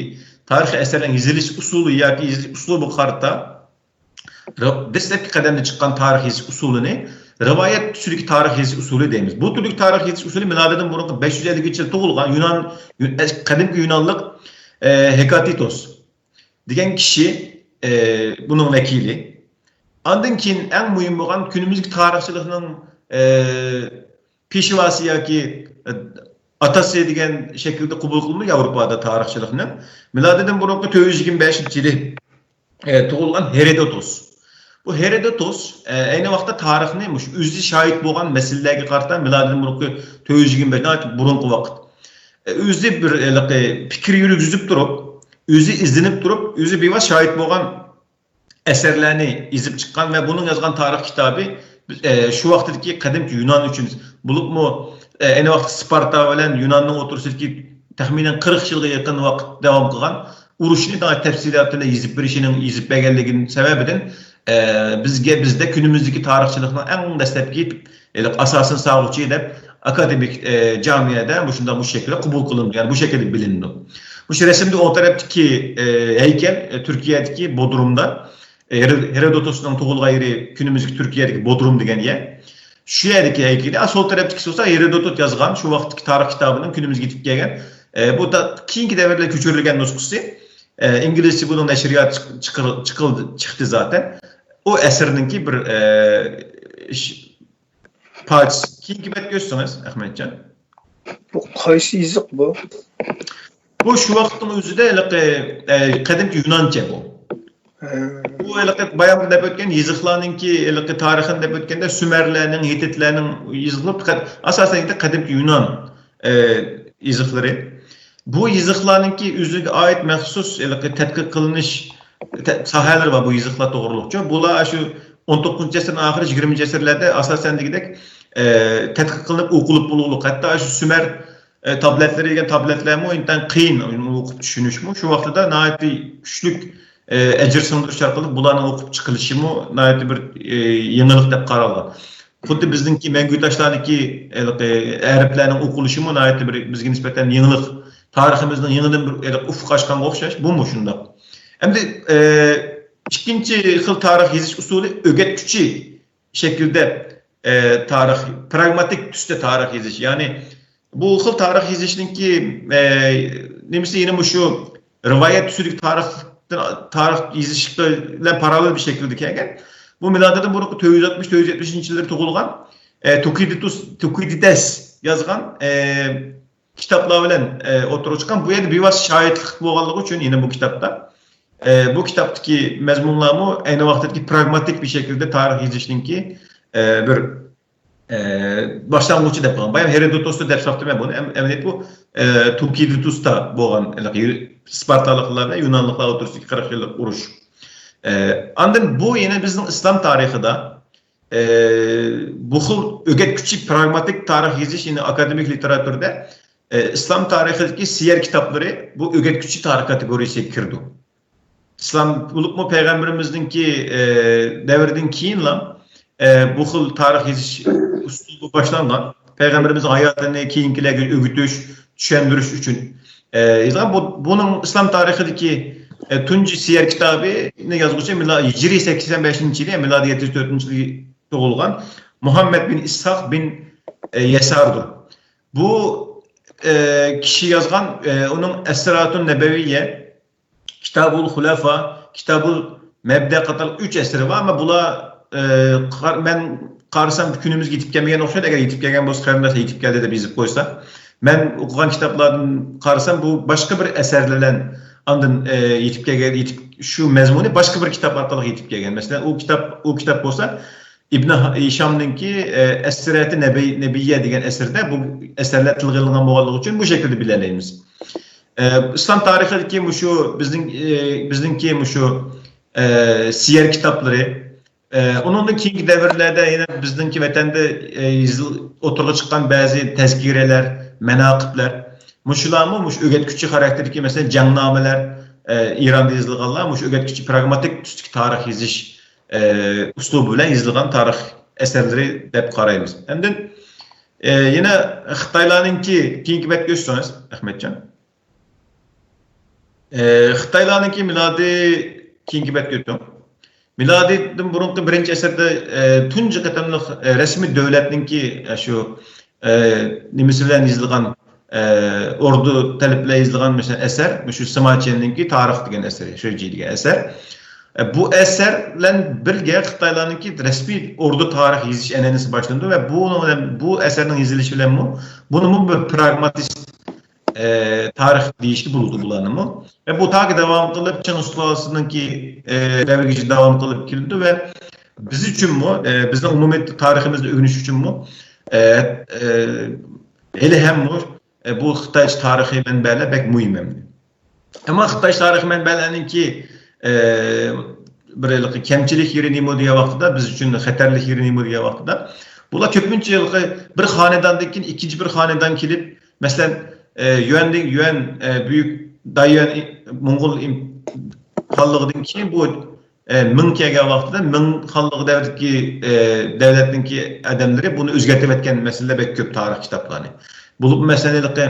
تارىخىي ئەسەرلەرنىڭ يېزىلىش ئۇسۇلى ياكى يېزىلىش ئۇسلۇبىغا قارىتا، رىۋ-، دەسلەپكى قەدەمدە چىققان تارىخ يېزىش ئۇسۇلىنى رىۋايەت تۈسىدىكى تارىخ يېزىش ئۇسۇلى دەيمىز. بۇ تۈردىكى تارىخ يېزىش ئۇسۇلى مىلادىدىن بۇرۇنقى بەش يۈز ئەللىك يىل تۇغۇلغان يۇنان، يۇ-، ئەس-، قەدىمكى يۇنانلىق، ئە، ھېكاتىتوس دېگەن كىشى، ئە، بۇنىڭ ۋەكىلى. ئاندىن كېيىن ئەڭ مۇھىم بولغان كۈنىمىزدىكى تارىخچىلىقنىڭ، ئە، پېشۋاسى ياكى، ئە، ئاتاسى دېگەن شەكىلدە قوبۇل قىلىنىدۇ ياۋروپادا تارىخچىلىقنى. مىلادىدىن بۇرۇنقى تۆت يۈز يىگىرمە بەشىنچى يىلى، ئە، تۇغۇلغان ھېرودوتوس. بۇ ھېرودوتوس، ئە، ئەينى ۋاقىتتا تارىخنى مۇشۇ ئۆزى شاھىت بولغان مەسىلىلەرگە قارىتا مىلادىدىن بۇرۇنقى تۆت يۈز يىگىرمە بەش، ناھايىتى بۇرۇنقى ۋاقىت. ئە، ئۆزى بىر ھېلىقى پىكىر يۈرگۈزۈپ تۇرۇپ، ئۆزى ئىزدىنىپ تۇرۇپ، ئۆزى بىۋاسىتە شاھىت بولغان ئەسەرلەرنى يېزىپ چىققان ۋە بۇنىڭ يازغان تارىخ كىتابى، ئە، شۇ ۋاقتىدىكى قەدىمكى يۇنان ئۈچۈن، بولۇپمۇ، ئە، ئەينى ۋاقىتتا سپارتا بىلەن يۇناننىڭ ئوتتۇرىسىدىكى تەخمىنەن قىرىق يىلغا يېقىن ۋاقىت داۋام قىلغان ئۇرۇشنى ناھايىتى تەپسىلاتىنى يېزىپ بېرىشىنىڭ، يېزىپ بەرگەنلىكىنىڭ سەۋەبىدىن، ئە، بىزگە، بىزدە كۈنىمىزدىكى تارىخچىلىقنىڭ ئەڭ دەسلەپكى ھېلىقى ئاساسىنى سالغۇچى دەپ ئاكادېمىك، ئە، جامىيەدە مۇشۇنداق، مۇشۇ شەكىلدە قوبۇل قىلىنىدۇ، يەنى بۇ شەكىلدە بىلىنىدۇ. مۇشۇ رەسىمدە ئوڭ تەرەپتىكى، ئە، ھەيكەل، ئە، تۈركىيەدىكى بودرومدا، ئە، ھېرو-، ھېرودوتوسنىڭ تۇغۇلغان يېرى كۈنىمىزدىكى تۈركىيەدىكى بودروم دېگەن يەر. شۇ يەردىكى ھەيكىلى. ئا، سول تەرەپتىكىسى بولسا ھېرودوتوس يازغان، شۇ ۋاقىتتىكى تارىخ كىتابىنىڭ كۈنىمىزگە يېتىپ كەلگەن، ئە، بۇ تا-، كېيىنكى دەۋرلەردە كۆچۈرۈلگەن نۇسخىسى. ئە، ئىنگلىزچە بۇنىڭ نەشرىياتى چىق-، چىقىر-، چىقىلدى، چىقتى زاتەن. ئۇ ئەسىرنىڭكى بىر، ئە، ئىش-، پارچىسى. كېيىنكى بەتكە ئۆتسىڭىز، ئەخمەتجان. بۇ قايسى يېزىق بۇ؟ بۇ شۇ ۋاقىتنىڭ ئۆزىدە ھېلىقى، ئە، قەدىمكى يۇنانچە بۇ. بۇ ھېلىقى بايام دەپ ئۆتكەن يېزىقلارنىڭكى ھېلىقى تارىخىنى دەپ ئۆتكەندە سۈمەرلەرنىڭ، ھىتىتلەرنىڭ يېزىقلىرى پەقەت، ئاساسەن ئېيتقاندا، قەدىمكى يۇنان، ئە، يېزىقلىرى. بۇ يېزىقلارنىڭكى ئۆزىگە ئائىت مەخسۇس ھېلىقى تەتقىق قىلىنىش تە-، ساھەلىرى بار بۇ يېزىقلار توغرۇلۇقچۇ. بۇلار شۇ ئون توققۇزىنچى ئەسىرنىڭ ئاخىرى، يىگىرمىنچى ئەسىرلەردە ئاساسەن دېگۈدەك، ئە، تەتقىق قىلىنىپ ئوقۇلۇپ بولغۇلۇق. ھەتتا شۇ سۈمەر، ئە، تابلەتلىرى دېگەن تابلەتلەرمۇ ئىنتايىن قىيىن ئۇنى ئوقۇپ چۈشىنىشمۇ. شۇ ۋاقتىدا ناھايىتى كۈچلۈك، ئە، ئەجىر سىڭدۈرۈش ئارقىلىق بۇلارنىڭ ئوقۇپ چىقىلىشىمۇ ناھايىتى بىر، ئە، يېڭىلىق دەپ قارالغان. خۇددى بىزنىڭكى مەڭگۈ تاشلاردىكى ھېلىقى ھەرپلەرنىڭ ئوقۇلۇشىمۇ ناھايىتى بىر بىزگە نىسبەتەن يېڭىلىق. تارىخىمىزنىڭ يېڭىدىن بىر ھېلىقى ئۇپۇق ئاچقانغا ئوخشاش. بۇمۇ شۇنداق. ئەمدى، ئە، ئىككىنچى خىل تارىخ يېزىش ئۇسۇلى ئۆگەتكۈچى شەكىلدە، ئە، تارىخ، پراگماتىك تۈستە تارىخ يېزىش. يەنى بۇ خىل تارىخ يېزىشنىڭكى، ئە، نېمىسى يەنە مۇشۇ رىۋايەت تۈسىدىكى تارىخ، تارىخ يېزىش بىلەن پاراللېل بىر شەكىلدە كەلگەن. بۇ مىلادىدىن بۇرۇنقى تۆت يۈز ئاتمىش، تۆت يۈز يەتمىشىنچى يىللىرى تۇغۇلغان، ئە، تۇكىدىتۇس، تۇكىدىدەس يازغان، ئە، كىتابلار بىلەن، ئە، ئوتتۇرىغا چىققان. بۇ يەردە بىۋاسىتە شاھىتلىق بولغانلىقى ئۈچۈن يەنە بۇ كىتابتا، ئە، بۇ كىتابتىكى مەزمۇنلارمۇ ئەينى ۋاقىتتىكى پراگماتىك بىر شەكىلدە تارىخ يېزىشنىڭكى، ئە، بىر، ئە، باشلانغۇچى دەپ قويغان. بايام ھېرودوتوستا دەپ ساپتىمەن بۇنى. ئەم-، ئەمەلىيەتتە بۇ، ئە، تۇكىدىدۇستا بولغان، يەنى سپارتالىقلار بىلەن يۇنانلىقلار ئوتتۇرىسىدىكى قىرىق يىللىق ئۇرۇش. ئە، ئاندىن بۇ يەنە بىزنىڭ ئىسلام تارىخىدا، ئە، بۇ خىل ئۆگەتكۈچى پراگماتىك تارىخ يېزىش، يەنى ئاكادېمىك لىتېراتۇرىدا، ئە، ئىسلام تارىخىدىكى سىيەر كىتابلىرى بۇ ئۆگەتكۈچى تارىخ كاتېگورىيىسىگە كىرىدۇ. ئىسلام بولۇپمۇ پەيغەمبىرىمىزنىڭكى، ئە، دەۋرىدىن كېيىنلا، ئە، بۇ خىل تارىخ يېزىش ئۇسلۇبى باشلانغان. پەيغەمبىرىمىزنىڭ ھاياتىنى كېيىنكىلەرگە ئۆگىتىش، چۈشەندۈرۈش ئۈچۈن، ئە، يېزىلغان. بۇ، بۇنىڭ ئىسلام تارىخىدىكى، ئە، تۇنجى سىيەر كىتابىنى يازغۇچى مىلا-، ھىجرىي سەكسەن بەشىنچى يىلى، مىلادىي يەتتە يۈز تۆتىنچى يىلى تۇغۇلغان مۇھەممەد بىن ئىسھاق بىن، ئە، يەساردۇر. بۇ، ئە، كىشى يازغان، ئە، ئۇنىڭ ئەسراتۇن نەبەۋىيە، كىتابۇل خۇلەفا، كىتابۇل مەبدە قاتارلىق ئۈچ ئەسىرى بار. ئەمما بۇلار، ئە، قار-، مەن قارىسام، كۈنىمىزگە يېتىپ كەلمىگەن ئوخشايدۇ. ئەگەر يېتىپ كەلگەن بولسا، قېرىنداشلار يېتىپ كەلدى دەپ يېزىپ قويسا. مەن ئوقۇغان كىتابلاردىن قارىسام، بۇ باشقا بىر ئەسەر بىلەن ئاندىن، ئە، يېتىپ كەلگەن، يېتىپ، شۇ مەزمۇنى باشقا بىر كىتاب ئارقىلىق يېتىپ كەلگەن. مەسىلەن، ئۇ كىتاب، ئۇ كىتاب بولسا ئىبنى ھا-، ھىشامنىڭكى، ئە، ئەسسىرەتى نەبىي-، نەبىييە دېگەن ئەسىرىدە بۇ ئەسەرلەر تىلغا ئېلىنغان بولغانلىقى ئۈچۈن بۇ شەكىلدە بىلەلەيمىز. ئە، ئىسلام تارىخىدىكى مۇشۇ بىزنىڭ، ئە، بىزنىڭكى مۇشۇ، ئە، سىيەر كىتابلىرى، ئە، ئۇنىڭدىن كېيىنكى دەۋرلەردە يەنە بىزنىڭكى ۋەتەندە، ئە، يېزىل-، ئوتتۇرىغا چىققان بەزى تەزكىرەلەر، مەناقىبلەر، مۇشۇلارمۇ مۇشۇ ئۆگەتكۈچى خاراكتېردىكى، مەسىلەن، جەڭنامىلەر، ئە، ئىراندا يېزىلغانلار، مۇشۇ ئۆگەتكۈچى پراگماتىك تۈستىكى تارىخ يېزىش، ئە، ئۇسلۇبى بىلەن يېزىلغان تارىخ ئەسەرلىرى دەپ قارايمىز. ئاندىن، ئە، يەنە خىتايلارنىڭكى، كېيىنكى بەتكە ئۆتسىڭىز، ئەخمەتجان. ئە، خىتايلارنىڭكى مىلادىي، كېيىنكى بەتكە ئۆتۈڭ. مىلادىيدىن بۇرۇنقى بىرىنچى ئەسىردە، ئە، تۇنجى قېتىملىق، ئە، رەسمىي دۆلەتنىڭكى، ئە، شۇ، ئە، نېمىسى بىلەن يېزىلغان، ئە، ئوردۇ تەلىپى بىلەن يېزىلغان، مەسىلەن، ئەسەر، مۇشۇ سىما چيەننىڭكى تارىخ دېگەن ئەسىرى، شۇجى دېگەن ئەسەر. ئە، بۇ ئەسەر بىلەن بىرگە خىتايلارنىڭكى رەسمىي ئوردۇ تارىخ يېزىش ئەنئەنىسى باشلىنىدۇ ۋە بۇنىڭ بىلەن، بۇ ئەسەرنىڭ يېزىلىشى بىلەنمۇ بۇنىمۇ بىر پراگماتىست، ئە، تارىخ دېيىشكە بولىدۇ بۇلارنىمۇ. ۋە بۇ تاكى داۋام قىلىپ، چىڭ سۇلالىسىنىڭكى، ئە، دەۋرىگىچە داۋام قىلىپ كېلىدۇ ۋە بىز ئۈچۈنمۇ، ئە، بىزنىڭ ئومۇمىي تارىخىمىزنى ئۆگىنىش ئۈچۈنمۇ، ئە، ئە، ھېلىھەممۇ، ئە، بۇ خىتايچە تارىخىي مەنبەلەر بەك مۇھىم ئەمدى. ئەمما خىتاي تارىخىي مەنبەلەرنىڭكى، ئە، بىر ھېلىقى كەمچىلىك يېرى نېمە دېگەن ۋاقتىدا، بىز ئۈچۈن خەتەرلىك يېرى نېمە دېگەن ۋاقتىدا، بۇلار كۆپىنچە ھېلىقى بىر خانىداندىن كېيىن ئىككىنچى بىر خانىدان كېلىپ، مەسىلەن، ئە، يۈەندىن، يۈەن، ئە، بۈيۈك دايۈەن ئى-، موڭغۇل ئىم-، خانلىقىدىن كېيىن بۇ، ئە، مىڭ كەلگەن ۋاقتىدا مىڭ خانلىقى دەۋرىدىكى، ئە، دەۋلەتنىڭكى ئادەملىرى بۇنى ئۆزگەرتىۋەتكەن مەسىلىلەر بەك كۆپ تارىخ كىتابلارنى. بولۇپمۇ مەسىلەن، ھېلىقى،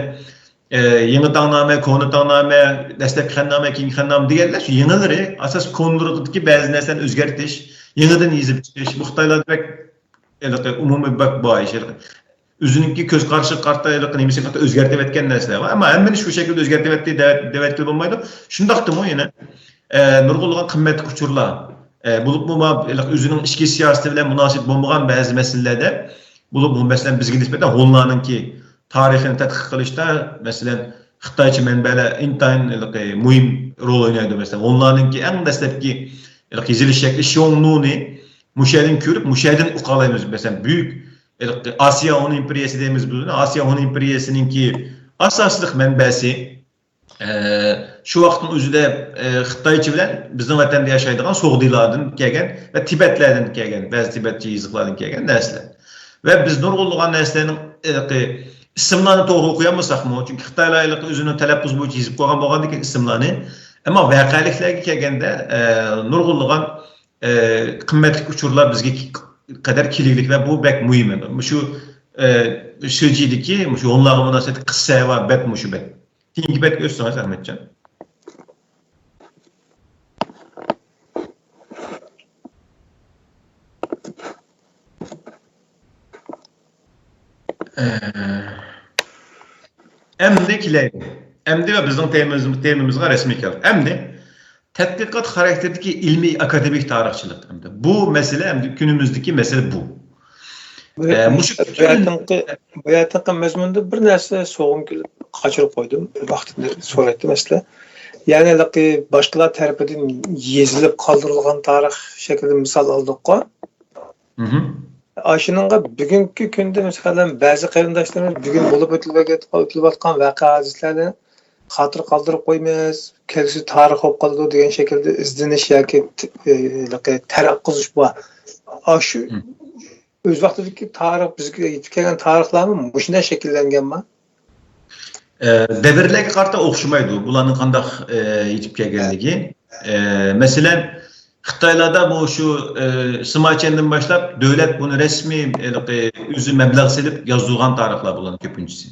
ئە، يېڭى تاڭنامە، كونا تاڭنامە، دەسلەپكى خەننامە، كېيىنكى خەننامە دېگەندەك، شۇ يېڭىلىرى، ئاساس كونىلىرىدىكى بەزى نەرسىلەرنى ئۆزگەرتىش، يېڭىدىن يېزىپ چىقىش، بۇ خىتايلاردا بەك، ھېلىقى ئومۇمىي بەك بار ئىش، ھېلىقى ئۆزىنىڭكى كۆز قارىشىغا قارىتا، ھېلىقى نېمىسىگە قارىتا ئۆزگەرتىۋەتكەن نەرسىلەر بار. ئەمما ھەممىنى شۇ شەكىلدە ئۆزگەرتىۋەتتى دەۋەت-، دەۋەتكىلى بولمايدۇ. شۇنداقتىمۇ يەنە، ئە، نۇرغۇنلىغان قىممەتلىك ئۇچۇرلار، ئە، بولۇپمۇ ما-، ھېلىقى ئۆزىنىڭ ئىچكى سىياسىتى بىلەن مۇناسىۋەت بولمىغان بەزى مەسىلىلەردە، بولۇپمۇ، مەسىلەن، بىزگە نىسبەتەن ھونلارنىڭكى تارىخىنى تەتقىق قىلىشتا، مەسىلەن، خىتايچە مەنبەلەر ئىنتايىن ھېلىقى مۇھىم رول ئوينايدۇ. مەسىلەن، ھونلارنىڭكى ئەڭ دەسلەپكى ھېلىقى يېزىلىش شەكلى شيوڭنۇنى مۇشۇ يەردىن كۆرۈپ، مۇشۇ يەردىن ئۇقالايمىز. مەسىلەن، بۈيۈك ھېلىقى ئاسىيا ھون ئىمپېرىيەسى دەيمىز بۇنى. ئاسىيا ھون ئىمپېرىيەسىنىڭكى ئاساسلىق مەنبەسى، ئە، شۇ ۋاقىتنىڭ ئۆزىدە، ئە، خىتايچە بىلەن بىزنىڭ ۋەتەندە ياشايدىغان سوغدىلاردىن كەلگەن ۋە تىبەتلەردىن كەلگەن، بەزى تىبەتچە يېزىقلاردىن كەلگەن نەرسىلەر. ۋە بىز نۇرغۇنلىغان نەرسىلەرنىڭ، ئە، ئىسىملارنى توغرا ئوقۇيالمىساقمۇ، چۈنكى خىتايلار ھېلىقى ئۆزىنىڭ تەلەپپۇزى بويىچە يېزىپ قويغان بولغاندىكىن ئىسىملارنى، ئەمما ۋەقەلىكلەرگە كەلگەندە، ئە، نۇرغۇنلىغان ئە، قىممەتلىك ئۇچۇرلار بىزگە ك-، قەدەر كېلىگلىك ۋە بۇ بەك مۇھىم. مۇشۇ، ئە، شىجىدىكى مۇشۇ ھونلارغا مۇناسىۋەتلىك قىسسە ۋە بەت مۇشۇ بەت. كېيىنكى بەتكە ئۆتسىڭىز، ئەخمەتجان. ئە، ئەمدى كېلەيلى. ئەمدى ۋە بىزنىڭ تېمىمىز-، تېمىمىزغا رەسمىي كەلدۇق. ئەمدى تەتقىقات خاراكتېرىدىكى ئىلمىي ئاكادېمىك تارىخچىلىق. ئەمدى بۇ مەسىلە، ئەمدى كۈنىمىزدىكى مەسىلە بۇ. بۇ، ئە، مۇشۇ بۇ يەردىكى، بۇ يەردىكى مەزمۇندا بىر نەرسە سوغۇم كېلىپ قاچۇرۇپ قويدۇم. ۋاقتىمنى سورايتتىم ئەسلى. يەنى ھېلىقى باشقىلار تەرىپىدىن يېزىلىپ قالدۇرۇلغان تارىخ شەكلىدە مىسال ئالدۇققۇ. مھم. ئاشۇنىڭغا بۈگۈنكى كۈندە، مىسالەن، بەزى قېرىنداشلىرىمىز بۈگۈن بولۇپ ئۆتۈلۈۋاتقان ۋەقە ھادىسىلەرنى خاتىرە قالدۇرۇپ قويىمىز، كەلگۈسى تارىخ بولۇپ قالىدۇ دېگەن شەكىلدە ئىزدىنىش ياكى ت-، ئى، تەرەققۇزۇش بار. ئاشۇ مم. ئۆز ۋاقتىدىكى تارىخ، بىزگە يېتىپ كەلگەن تارىخلارمۇ مۇشۇنداق شەكىللەنگەنما؟ ئە، دەۋرلەرگە قارىتا ئوخشىمايدۇ، بۇلارنىڭ قانداق، ئە، يېتىپ كەلگەنلىكى. ئە، مەسىلەن، خىتايلاردا بۇ شۇ، ئە، سىما چيەندىن باشلاپ دۆلەت بۇنى رەسمىي، ھېلىقى ئۆزى مەبلەغ سېلىپ يازدۇرغان تارىخلار بۇلارنىڭ كۆپىنچىسى.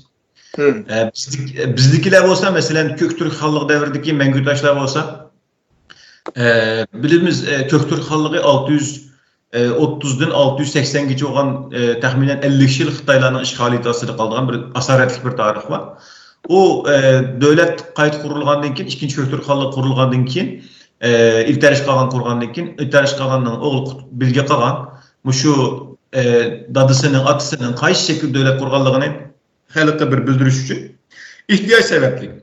مم. ئە، بىزدىكى-، بىزدىكىلەر بولسا، مەسىلەن، كۆك تۈرك خانلىقى دەۋرىدىكى مەڭگۈ تاشلار بولسا، ئە، بىلىمىز، ئە، كۆك تۈرك خانلىقى ئالتە يۈز ئوتتۇزدىن ئالتە يۈز سەكسەنگىچە بولغان، ئە، تەخمىنەن ئەللىك يىل خىتايلارنىڭ ئىشغالىيىتى ئاستىدا قالىدىغان بىر ئاسارەتلىك بىر تارىخ بار. ئۇ، ئە، دۆلەت قايتا قۇرۇلغاندىن كېيىن، ئىككىنچى كۆك تۈرك خانلىقى قۇرۇلغاندىن كېيىن، ئى، ئىلتەرىش قاغان قۇرغاندىن كېيىن، ئىلتەرىش قاغاننىڭ ئوغلى قۇت-، بىلگە قاغان مۇشۇ، ئى، دادىسىنىڭ، ئاتىسىنىڭ قايسى شەكىلدە دۆلەت قۇرغانلىقىنى خەلققە بىر بىلدۈرۈش ئۈچۈن ئېھتىياج سەۋەبلىك،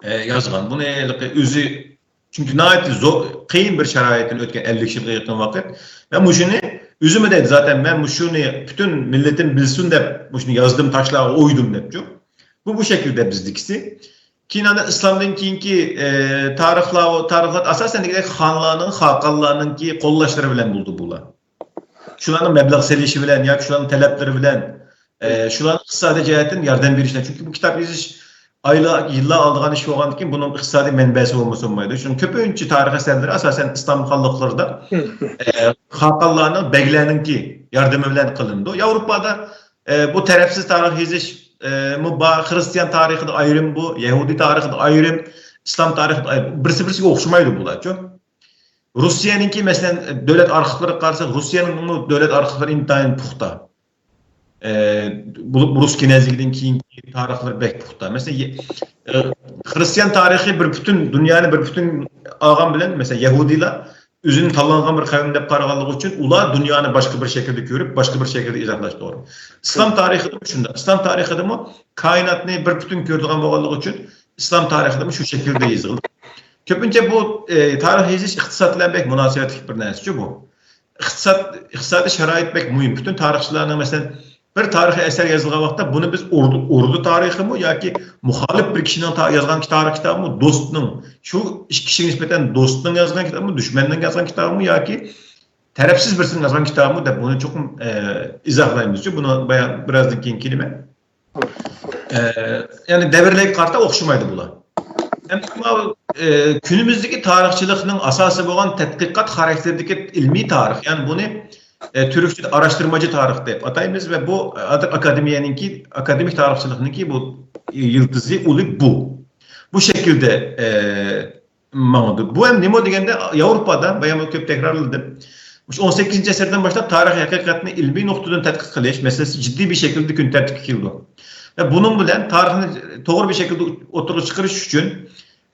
ئى، يازغان. بۇنى ھېلىقى ئۆزى، چۈنكى ناھايىتى زور، قىيىن بىر شارائىتتىن ئۆتكەن ئەللىك يىلغا يېقىن ۋاقىت. ۋە مۇشۇنى ئۆزىمۇ دەيدۇ، زاتەن مەن مۇشۇنى پۈتۈن مىللىتىم بىلسۇن دەپ مۇشۇنى يازدىم، تاشلارغا ئويدۇم دەپچۇ. بۇ، بۇ شەكىلدە بىزدىكىسى. كېيىن ئاندىن ئىسلامدىن كېيىنكى، ئى، تارىخلار، تارىخلار ئاساسەن دېگەندەك خانلارنىڭ، خاقانلارنىڭكى قوللاشلىرى بىلەن بولدى بۇلار. شۇلارنىڭ مەبلەغ سېلىشى بىلەن ياكى شۇلارنىڭ تەلەپلىرى بىلەن، ئى، شۇلارنىڭ ئىقتىسادىي جەھەتتىن ياردەم بېرىشى بىلەن. چۈنكى بۇ كىتاب يېزىش ئايلار، يىللار ئالىدىغان ئىش بولغاندىكىن بۇنىڭ ئىقتىسادىي مەنبەسى بولمىسا بولمايدۇ. شۇنىڭ كۆپىنچە تارىخ ئەسەرلىرى ئاساسەن ئىسلام خانلىقلىرىدا، ئى، خاقانلارنىڭ، بەگلەرنىڭكى ياردىمى بىلەن قىلىنىدۇ. ياۋروپادا ئە، بۇ تەرەپسىز تارىخ يېزىش، ئە، مۇ بار. خىرىستىيان تارىخىدا ئايرىم بۇ، يەھۇدىي تارىخىدا ئايرىم، ئىسلام تارىخىدا ئايرىم. بىرسى بىرسىگە ئوخشىمايدۇ بۇلارچۇ. روسىيەنىڭكى، مەسىلەن، دۆلەت ئارخىپلىرىغا قارىساق، روسىيەنىڭمۇ دۆلەت ئارخىپلىرى ئىنتايىن پۇختا. ئە، بولۇپ رۇس كىنەزلىكىدىن كېيىنكى تارىخلىرى بەك پۇختا. مەسىلەن، يە-، ئە، خىرىستىيان تارىخى بىر پۈتۈن، دۇنيانى بىر پۈتۈن ئالغان بىلەن، مەسىلەن، يەھۇدىيلار ئۆزىنى تاللانغان بىر قەۋم دەپ قارىغانلىقى ئۈچۈن ئۇلار دۇنيانى باشقا بىر شەكىلدە كۆرۈپ، باشقا بىر شەكىلدە ئىزاھلاش توغرا. ئىسلام تارىخىدىمۇ شۇنداق. ئىسلام تارىخىدىمۇ كائىناتنى بىر پۈتۈن كۆرىدىغان بولغانلىقى ئۈچۈن ئىسلام تارىخىدىمۇ شۇ شەكىلدە يېزىلدى. كۆپىنچە بۇ، ئى، تارىخ يېزىش ئىقتىساد بىلەن بەك مۇناسىۋەتلىك بىر نەرسىچۇ بۇ. ئىقتىساد، ئىقتىسادىي شارائىت بەك مۇھىم. پۈتۈن تارىخچىلارنىڭ، مەسىلەن، بىر تارىخىي ئەسەر يازىدىغان ۋاقىتتا بۇنى بىز ئوردۇ، ئوردۇ تارىخىمۇ ياكى مۇخالىپ بىر كىشىنىڭ تا-، يازغان تارىخ كىتابىمۇ، دوستنىڭ، شۇ ئىككى كىشىگە نىسبەتەن دوستنىڭ يازغان كىتابىمۇ، دۈشمەننىڭ يازغان كىتابىمۇ ياكى تەرەپسىز بىرسىنىڭ يازغان كىتابىمۇ دەپ بۇنى چوقۇم، ئە، ئىزاھلايمىزچۇ. بۇنى بايا-، بىرازدىن كېيىن كېلىمەن. ئە، يەنى دەۋرلەرگە قارىتا ئوخشىمايدۇ بۇلار. ئەمما، ئە، كۈنىمىزدىكى تارىخچىلىقنىڭ ئاساسى بولغان تەتقىقات خاراكتېرىدىكى ئىلمىي تارىخ، يەنى بۇنى، ئە، تۈركچىدە ئاراشتۇرمىچى تارىخ دەپ ئاتايمىز ۋە بۇ، ئە، ئاكادېمىيەنىڭكى، ئاكادېمىك تارىخچىلىقنىڭكى بۇ يىلتىزى ئۇلى بۇ. بۇ شەكىلدە، ئە، ماڭىدۇ. بۇ ھەم نېمە دېگەندە، ياۋروپادا، بايام كۆپ تەكرارلىدىم. مۇشۇ ئون سەككىزىنچى ئەسىردىن باشلاپ تارىخ ھەقىقەتنى ئىلمىي نۇقتىدىن تەتقىق قىلىش مەسىلىسى جىددىي بىر شەكىلدە كۈن تەرتىپكە كېلىدۇ. ۋە بۇنىڭ بىلەن تارىخنى توغرا بىر شەكىلدە ئوتتۇرىغا چىقىرىش ئۈچۈن،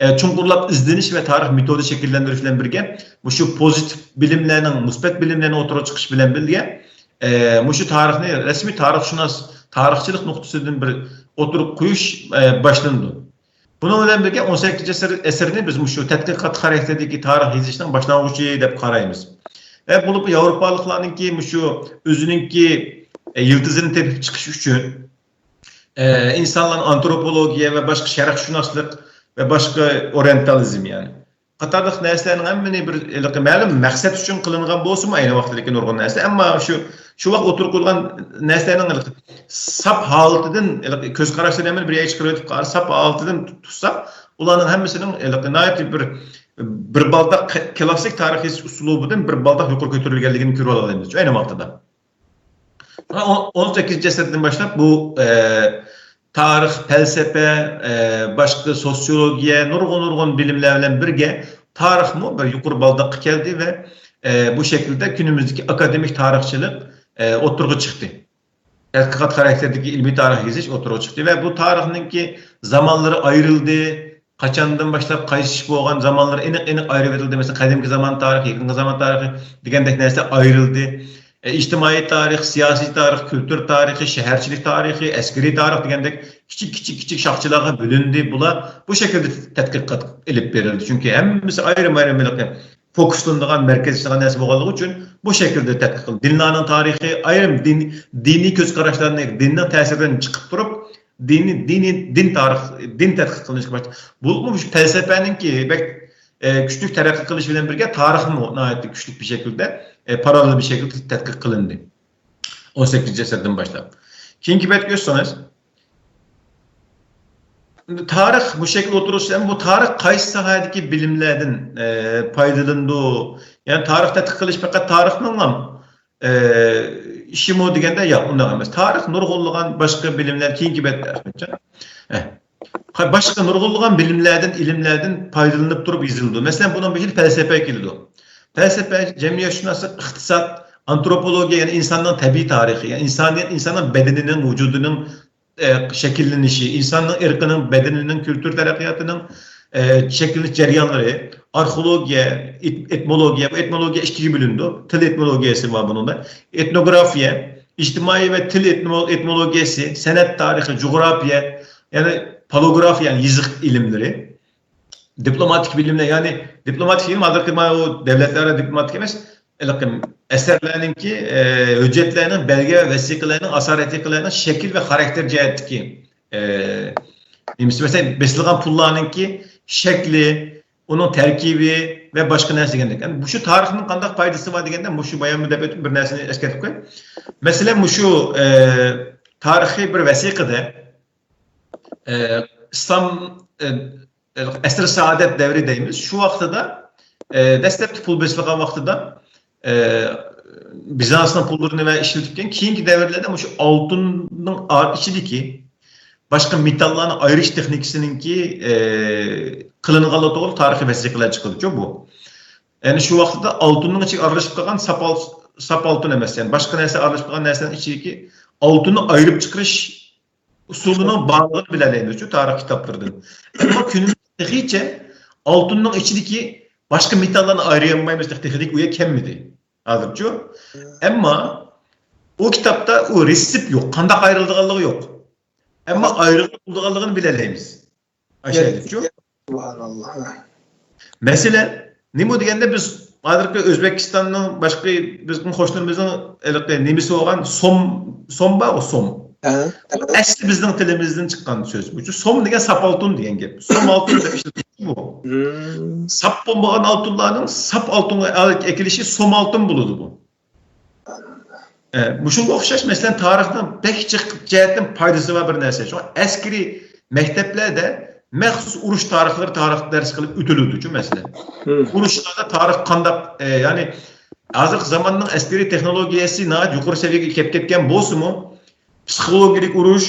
ئە، چوڭقۇرلاپ ئىزدىنىش ۋە تارىخ مېتودى شەكىللەندۈرۈش بىلەن بىرگە، مۇشۇ پوزىتىپ بىلىملەرنىڭ، مۇسبەت بىلىملەرنىڭ ئوتتۇرىغا چىقىشى بىلەن بىرگە، ئە، مۇشۇ تارىخنى رەسمىي تارىخشۇناس، تارىخچىلىق نۇقتىسىدىن بىر ئوتتۇرىغا قويۇش، ئە، باشلىنىدۇ. بۇنىڭ بىلەن بىرگە، ئون سەككىزىنچى ئەسىر، ئەسىرنى بىز مۇشۇ تەتقىقات خاراكتېرىدىكى تارىخ يېزىشنىڭ باشلانغۇچى دەپ قارايمىز. ۋە بولۇپ ياۋروپالىقلارنىڭكى مۇشۇ ئۆزىنىڭكى، ئە، يىلتىزىنى تېپىپ چىقىش ئۈچۈن، ئە، ئىنسانلارنىڭ ئانتروپولوگىيە ۋە باشقا شەرقشۇناسلىق ۋە باشقا ئورىيېنتالىزم، يەنى قاتارلىق نەرسىلەرنىڭ ھەممىنى بىر ھېلىقى مەلۇم مەقسەت ئۈچۈن قىلىنغان بولسىمۇ، ئەينى ۋاقىتتىكى نۇرغۇن نەرسە، ئەمما شۇ، شۇ ۋاقىت ئوتتۇرىغا قويۇلغان نەرسىلەرنىڭ ھېلىقى ساپ ھالىتىدىن، ھېلىقى كۆز قاراشلىرىنى ھەممىنى بىر يەرگە چىقىرىۋېتىپ، ساپ ھالىتىدىن تۇتساق، ئۇلارنىڭ ھەممىسىنىڭ ھېلىقى ناھايىتى بىر، بىر بالداق ك-، كلاسسىك تارىخ يېزىش ئۇسلۇبىدىن بىر بالداق يۇقىرى كۆتۈرۈلگەنلىكىنى كۆرۈۋالالايمىز ئەينى ۋاقتىدا. ئون، ئون سەككىزىنچى ئەسىردىن باشلاپ بۇ، ئە، تارىخ، پەلسەپە، ئە، باشقا سوتسىيولوگىيە، نۇرغۇن، نۇرغۇن بىلىملەر بىلەن بىرگە تارىخمۇ بىر يۇقىرى بالداققا كەلدى ۋە، ئە، بۇ شەكىلدە كۈنىمىزدىكى ئاكادېمىك تارىخچىلىق، ئە، ئوتتۇرىغا چىقتى. تەتقىقات خاراكتېرىدىكى ئىلمىي تارىخ يېزىش ئوتتۇرىغا چىقتى ۋە بۇ تارىخنىڭكى زامانلىرى ئايرىلدى. قاچاندىن باشلاپ قايسى ئىش بولغان زامانلىرى ئېنىق، ئېنىق ئايرىۋېتىلدى. مەسىلەن، قەدىمكى زامان تارىخى، يېقىنقى زامان تارىخى دېگەندەك نەرسە ئايرىلدى. ئە، ئىجتىمائىي تارىخ، سىياسىي تارىخ، كۈلتۈر تارىخى، شەھەرچىلىك تارىخى، ئەسكىرىي تارىخ دېگەندەك كىچىك، كىچىك، كىچىك شاخچىلارغا بۆلۈندى. بۇلار بۇ شەكىلدە تەتقىقات ئېلىپ بېرىلدى. چۈنكى ھەممىسى ئايرىم-ئايرىم ھېلىقى فوكۇسلىنىدىغان، مەركەزلىشىدىغان نەرسە بولغانلىقى ئۈچۈن بۇ شەكىلدە تەتقىق قىلدى. دىنلارنىڭ تارىخى، ئايرىم دىن، دىنىي كۆز قاراشلارنى، دىننىڭ تەسىرىدىن چىقىپ تۇرۇپ، دىنىي، دىنىي، دىن تارىخ، دىن تەتقىق قىلىنىشقا باشلىدى. بولۇپمۇ مۇشۇ پەلسەپەنىڭكى بەك، ئە، كۈچلۈك تەرەققىي قىلىشى بىلەن بىرگە تارىخمۇ ناھايىتى كۈچلۈك بىر شەكىلدە، ئە، پاراللېل بىر شەكىلدە تەتقىق قىلىندى. ئون سەككىزىنچى ئەسىردىن باشلاپ. كېيىنكى بەتكە ئۆتسىڭىز. تارىخ بۇ شەكىلدە ئوتتۇرىغا چىقسا، بۇ تارىخ قايسى ساھەدىكى بىلىملەردىن، ئە، پايدىلىنىدۇ؟ يەنى تارىخ تەتقىق قىلىش پەقەت تارىخنىڭلا، ئە، ئىشىمۇ دېگەندە، ياق، ئۇنداق ئەمەس. تارىخ نۇرغۇنلىغان باشقا بىلىملەر، كېيىنكى بەتتە ئەخمەتجان. ئە، باشقا نۇرغۇنلىغان بىلىملەردىن، ئىلىملەردىن پايدىلىنىپ تۇرۇپ يېزىلىدۇ. مەسىلەن، بۇنىڭ بېشىدا پەلسەپە كېلىدۇ. پەلسەپە، جەمئىيەتشۇناسلىق، ئىقتىساد، ئانتروپولوگىيە، يەنى ئىنساننىڭ تەبىئىي تارىخى، يەنى ئىنسانىيەت، ئىنساننىڭ بەدىنىنىڭ، ۋۇجۇدىنىڭ، ئە، شەكىللىنىشى، ئىنساننىڭ ئىرقىنىڭ، بەدىنىنىڭ، كۈلتۈر تەرەققىياتىنىڭ، ئە، شەكىللىنىش جەريانلىرى، ئارخېئولوگىيە، ئېت-، ئېتنولوگىيە، بۇ ئېتنولوگىيە ئىككىگە بۆلۈنىدۇ. تىل ئېتنولوگىيەسى بار بۇنىڭدا. ئېتنوگرافىيە، ئىجتىمائىي ۋە تىل ئېتنو-، ئېتنولوگىيەسى، سەنئەت تارىخى، جۇغراپىيە، يەنى پالېئوگرافىيە، يەنى يېزىق ئىلىملىرى، دىپلوماتىك بىلىملەر، يەنى دىپلوماتىك ئىلىم ھازىرقى مانا ئۇ دۆلەتلەر ئارا دىپلوماتىك ئەمەس، ھېلىقى ئەسەرلەرنىڭكى، ئە، ھۆججەتلەرنىڭ، بەلگە ۋە ۋەسىقىلەرنىڭ، ئاسارەتىقىلەرنىڭ شەكىل ۋە خاراكتېر جەھەتتىكى، ئە، نېمىسى، مەسىلەن، بېسىلغان پۇللارنىڭكى شەكلى، ئۇنىڭ تەركىبى ۋە باشقا نەرسە دېگەندەك. يەنى مۇشۇ تارىخنىڭ قانداق پايدىسى بار دېگەندە، مۇشۇ بايانمۇ دەپ ئۆتۈپ بىر نەرسىنى ئەسكەرتىپ قوياي. مەسىلەن، مۇشۇ، ئە، تارىخىي بىر ۋەسىقىدە، ئە، ئىسلام، ئە، ئەسرى سائادەت دەۋرى دەيمىز. شۇ ۋاقتىدا، ئە، دەسلەپكى پۇل بېسىلغان ۋاقتىدا، ئە، بىزانسنىڭ پۇللىرىنى ۋە ئىشلىتىپكەن. كېيىنكى دەۋرلەردە مۇشۇ ئالتۇننىڭ ئار-، ئىچىدىكى باشقا مېتاللارنى ئايرىش تېخنىكىسىنىڭكى، ئە، قىلىنغانلىقى توغرىلىق تارىخىي ۋەسىقىلەر چىقىدۇچۇ بۇ. يەنى شۇ ۋاقىتتا ئالتۇننىڭ ئىچىگە ئارىلىشىپ قالغان ساپ ئال-، ساپ ئالتۇن ئەمەس، يەنى باشقا نەرسە ئارىلىشىپ قالغان نەرسىنىڭ ئىچىدىكى ئالتۇننى ئايرىپ چىقىرىش ئۇسۇلىنىڭ بارلىقىنى بىلەلەيمىزچۇ تارىخ كىتابلىرىدىن. ئەمما كۈنىمىزدە تېخىچە ئالتۇننىڭ ئىچىدىكى باشقا مېتاللارنى ئايرىيالمايمىز، تېخىدىكى ئۇ يەرگە كەلمىدى ھازىرچۇ. ئەمما ئۇ كىتابتا ئۇ رېتسېپت يوق، قانداق ئايرىلىدىغانلىقى يوق. ئەمما ئايرىغىلى بولىدىغانلىقىنى بىلەلەيمىز. ئاشۇ يەردىچۇ. سۇبھاناللا. مەسىلەن، نېمە دېگەندە، بىز ھازىرقى ئۆزبېكىستاننىڭ، باشقا بىزنىڭ قوشنىمىزنىڭ ھېلىقى نېمىسى بولغان سوم، سوم بارغۇ، سوم. ھە. ئەسلى بىزنىڭ تىلىمىزدىن چىققان سۆز. بۇ سوم دېگەن ساپ ئالتۇن دېگەن گەپ. سوم ئالتۇن دەپ ئىشلىتىلىدۇ بۇ. ساپ بولمىغان ئالتۇنلارنىڭ ساپ ئالتۇنغا ئەكېلىشى سوم ئالتۇن بولىدۇ بۇ. ئە، مۇشۇنىڭغا ئوخشاش، مەسىلەن، تارىخنىڭ بەك جىق جەھەتتىن پايدىسى بار بىر نەرسە. شۇڭا ئەسكىرىي مەكتەپلەردە مەخسۇس ئۇرۇش تارىخلىرى تارىخ دەرس قىلىپ ئۆتۈلىدۇچۇ، مەسىلەن. ئۇرۇشلاردا تارىخ قانداق، ئە، يەنى ھازىرقى زاماننىڭ ئەسكىرىي تېخنولوگىيەسى ناھايىتى يۇقىرى سەۋىيەگە كېلىپ كەتكەن بولسىمۇ، پسىخولوگىيەلىك ئۇرۇش،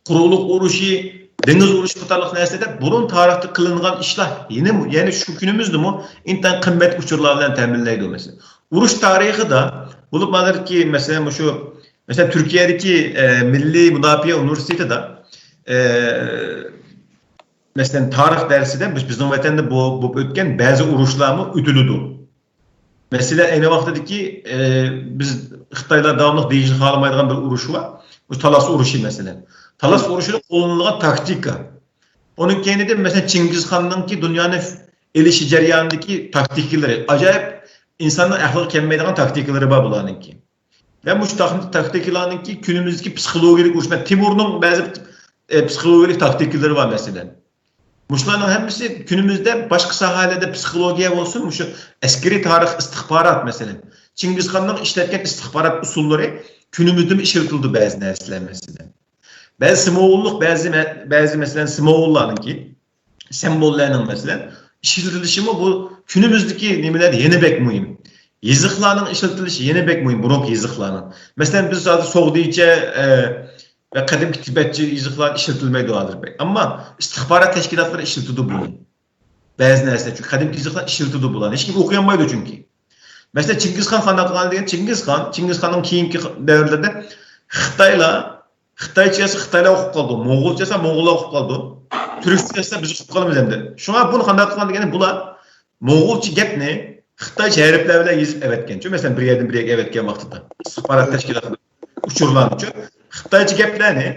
قۇرۇقلۇق ئۇرۇشى، دېڭىز ئۇرۇشى قاتارلىق نەرسىلەردە بۇرۇن تارىختا قىلىنغان ئىشلار يەنە، يەنە شۇ كۈنىمىزدىمۇ ئىنتايىن قىممەتلىك ئۇچۇرلار بىلەن تەمىنلەيدۇ، مەسىلەن. ئۇرۇش تارىخىدا، بولۇپمۇ ھازىرقى، مەسىلەن، مۇشۇ، مەسىلەن، تۈركىيەدىكى، ئە، مىللىي مۇداپىئە ئۇنىۋېرسىتېتىدا، ئە، مەسىلەن، تارىخ دەرسىدە بىز، بىزنىڭ ۋەتەندە بو-، بولۇپ ئۆتكەن بەزى ئۇرۇشلارمۇ ئۆتۈلىدۇ. مەسىلەن، ئەينى ۋاقتىدىكى، ئە، بىز خىتايلار داۋاملىق دېيىشنى خالىمايدىغان بىر ئۇرۇش بار. بۇ تالاس ئۇرۇشى، مەسىلەن. تالاس ئۇرۇشىدا قوللىنىلغان تاكتىكا. ئۇنىڭ كەينىدە، مەسىلەن، چىڭگىزخاننىڭكى دۇنيانى ئېلىشى جەريانىدىكى تاكتىكىلىرى. ئاجايىپ، ئىنساننىڭ ئەقلىگە كەلمەيدىغان تاكتىكىلىرى بار بۇلارنىڭكى. ۋە مۇشۇ تاك-، تاكتىكىلارنىڭكى كۈنىمىزدىكى پسىخولوگىيەلىك ئۇرۇش، مەسىلەن، تىمۇرنىڭ بەزى، ئە، پسىخولوگىيەلىك تاكتىكىلىرى بار، مەسىلەن. مۇشۇلارنىڭ ھەممىسى كۈنىمىزدە باشقا ساھەلەردە پسىخولوگىيە بولسۇن، مۇشۇ ئەسكىرىي تارىخ، ئىستىخبارات، مەسىلەن. چىڭگىزخاننىڭ ئىشلەتكەن ئىستىخبارات ئۇسۇللىرى كۈنىمىزدىمۇ ئىشلىتىلىدۇ بەزى نەرسىلەر، مەسىلەن. بەزى سىمۋوللۇق، بەزى مە-، بەزى، مەسىلەن، سىمۋوللارنىڭكى، سىمۋوللارنىڭ، مەسىلەن، ئىشلىتىلىشىمۇ بۇ كۈنىمىزدىكى نېمىلەردە يەنە بەك مۇھىم. يېزىقلارنىڭ ئىشلىتىلىشى يەنە بەك مۇھىم، بۇرۇنقى يېزىقلارنىڭ. مەسىلەن، بىز ھازىر سوغدىچە، ئە، ۋە قەدىمكى تىبەتچە يېزىقلار ئىشلىتىلمەيدۇ ھازىر بەك. ئەمما ئىستىخبارات تەشكىلاتلىرى ئىشلىتىدۇ بۇنى. بەزى نەرسىلەر، چۈنكى قەدىمكى يېزىقلار ئىشلىتىدۇ بۇلارنى. ھېچكىم ئوقۇيالمايدۇ چۈنكى. مەسىلەن، چىڭگىزخان قانداق قىلغان دېگەن، چىڭگىزخان، چىڭگىزخاننىڭ كېيىنكى دەۋرلىرىدە خىتايلار، خىتايچە يازسا خىتايلار ئوقۇپ قالىدۇ، موڭغۇلچە يازسا موڭغۇللار ئوقۇپ قالىدۇ، تۈركچە يازسا بىز ئوقۇپ قالىمىز ئەمدى. شۇڭا بۇنى قانداق قىلغان دېگەندە، بۇلار موڭغۇلچە گەپنى خىتايچە ھەرپلەر بىلەن يېزىپ ئەۋەتكەنچۇ، مەسىلەن، بىر يەردىن بىر يەرگە ئەۋەتكەن ۋاقتىدا، ئىستىخبارات تەشكىلاتىدا ئۇچۇرلارنىچۇ، خىتايچە گەپلەرنى،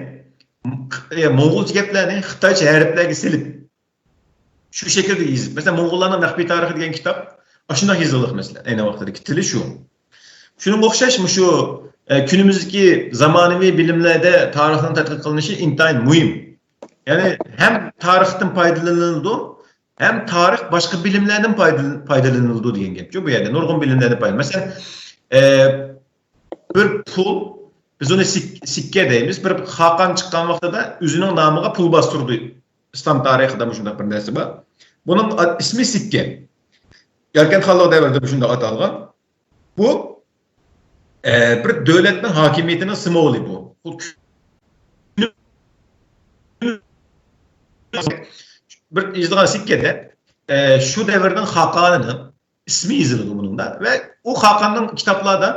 ئە، موڭغۇلچە گەپلەرنى خىتايچە ھەرپلەرگە سېلىپ، شۇ شەكىلدە يېزىپ، مەسىلەن، موڭغۇللارنىڭ مەخپىي تارىخى دېگەن كىتاب ئاشۇنداق يېزىلغان، مەسىلەن، ئەينى ۋاقىتتىكى تىلى شۇ. شۇنىڭغا ئوخشاش مۇشۇ، ئە، كۈنىمىزدىكى زامانىۋى بىلىملەردە تارىخنىڭ تەتقىق قىلىنىشى ئىنتايىن مۇھىم. يەنى ھەم تارىختىن پايدىلىنىلىدۇ، ھەم تارىخ باشقا بىلىملەردىن پايدىلىن-، پايدىلىنىلىدۇ دېگەن گەپچۇ بۇ يەردە. نۇرغۇن بىلىملەردىن پايدىلىنىدۇ. مەسىلەن، ئە، بىر پۇل، بىز ئۇنى سىك-، سىككە دەيمىز. بىر خاقان چىققان ۋاقتىدا ئۆزىنىڭ نامىغا پۇل باستۇردى. ئىسلام تارىخىدا مۇشۇنداق بىر نەرسە بار. بۇنىڭ ئا-، ئىسمى سىككە. ياركەنت خانلىق دەۋرىدە مۇشۇنداق ئاتالغان. بۇ، ئە، بىر دۆلەتنىڭ ھاكىمىيىتىنىڭ سىمۋولى بۇ. بۇ بىر يېزىلغان سىككىدە، ئە، شۇ دەۋرنىڭ خاقانىنىڭ ئىسمى يېزىلىدۇ بۇنىڭدا. ۋە ئۇ خاقاننىڭ كىتابلاردا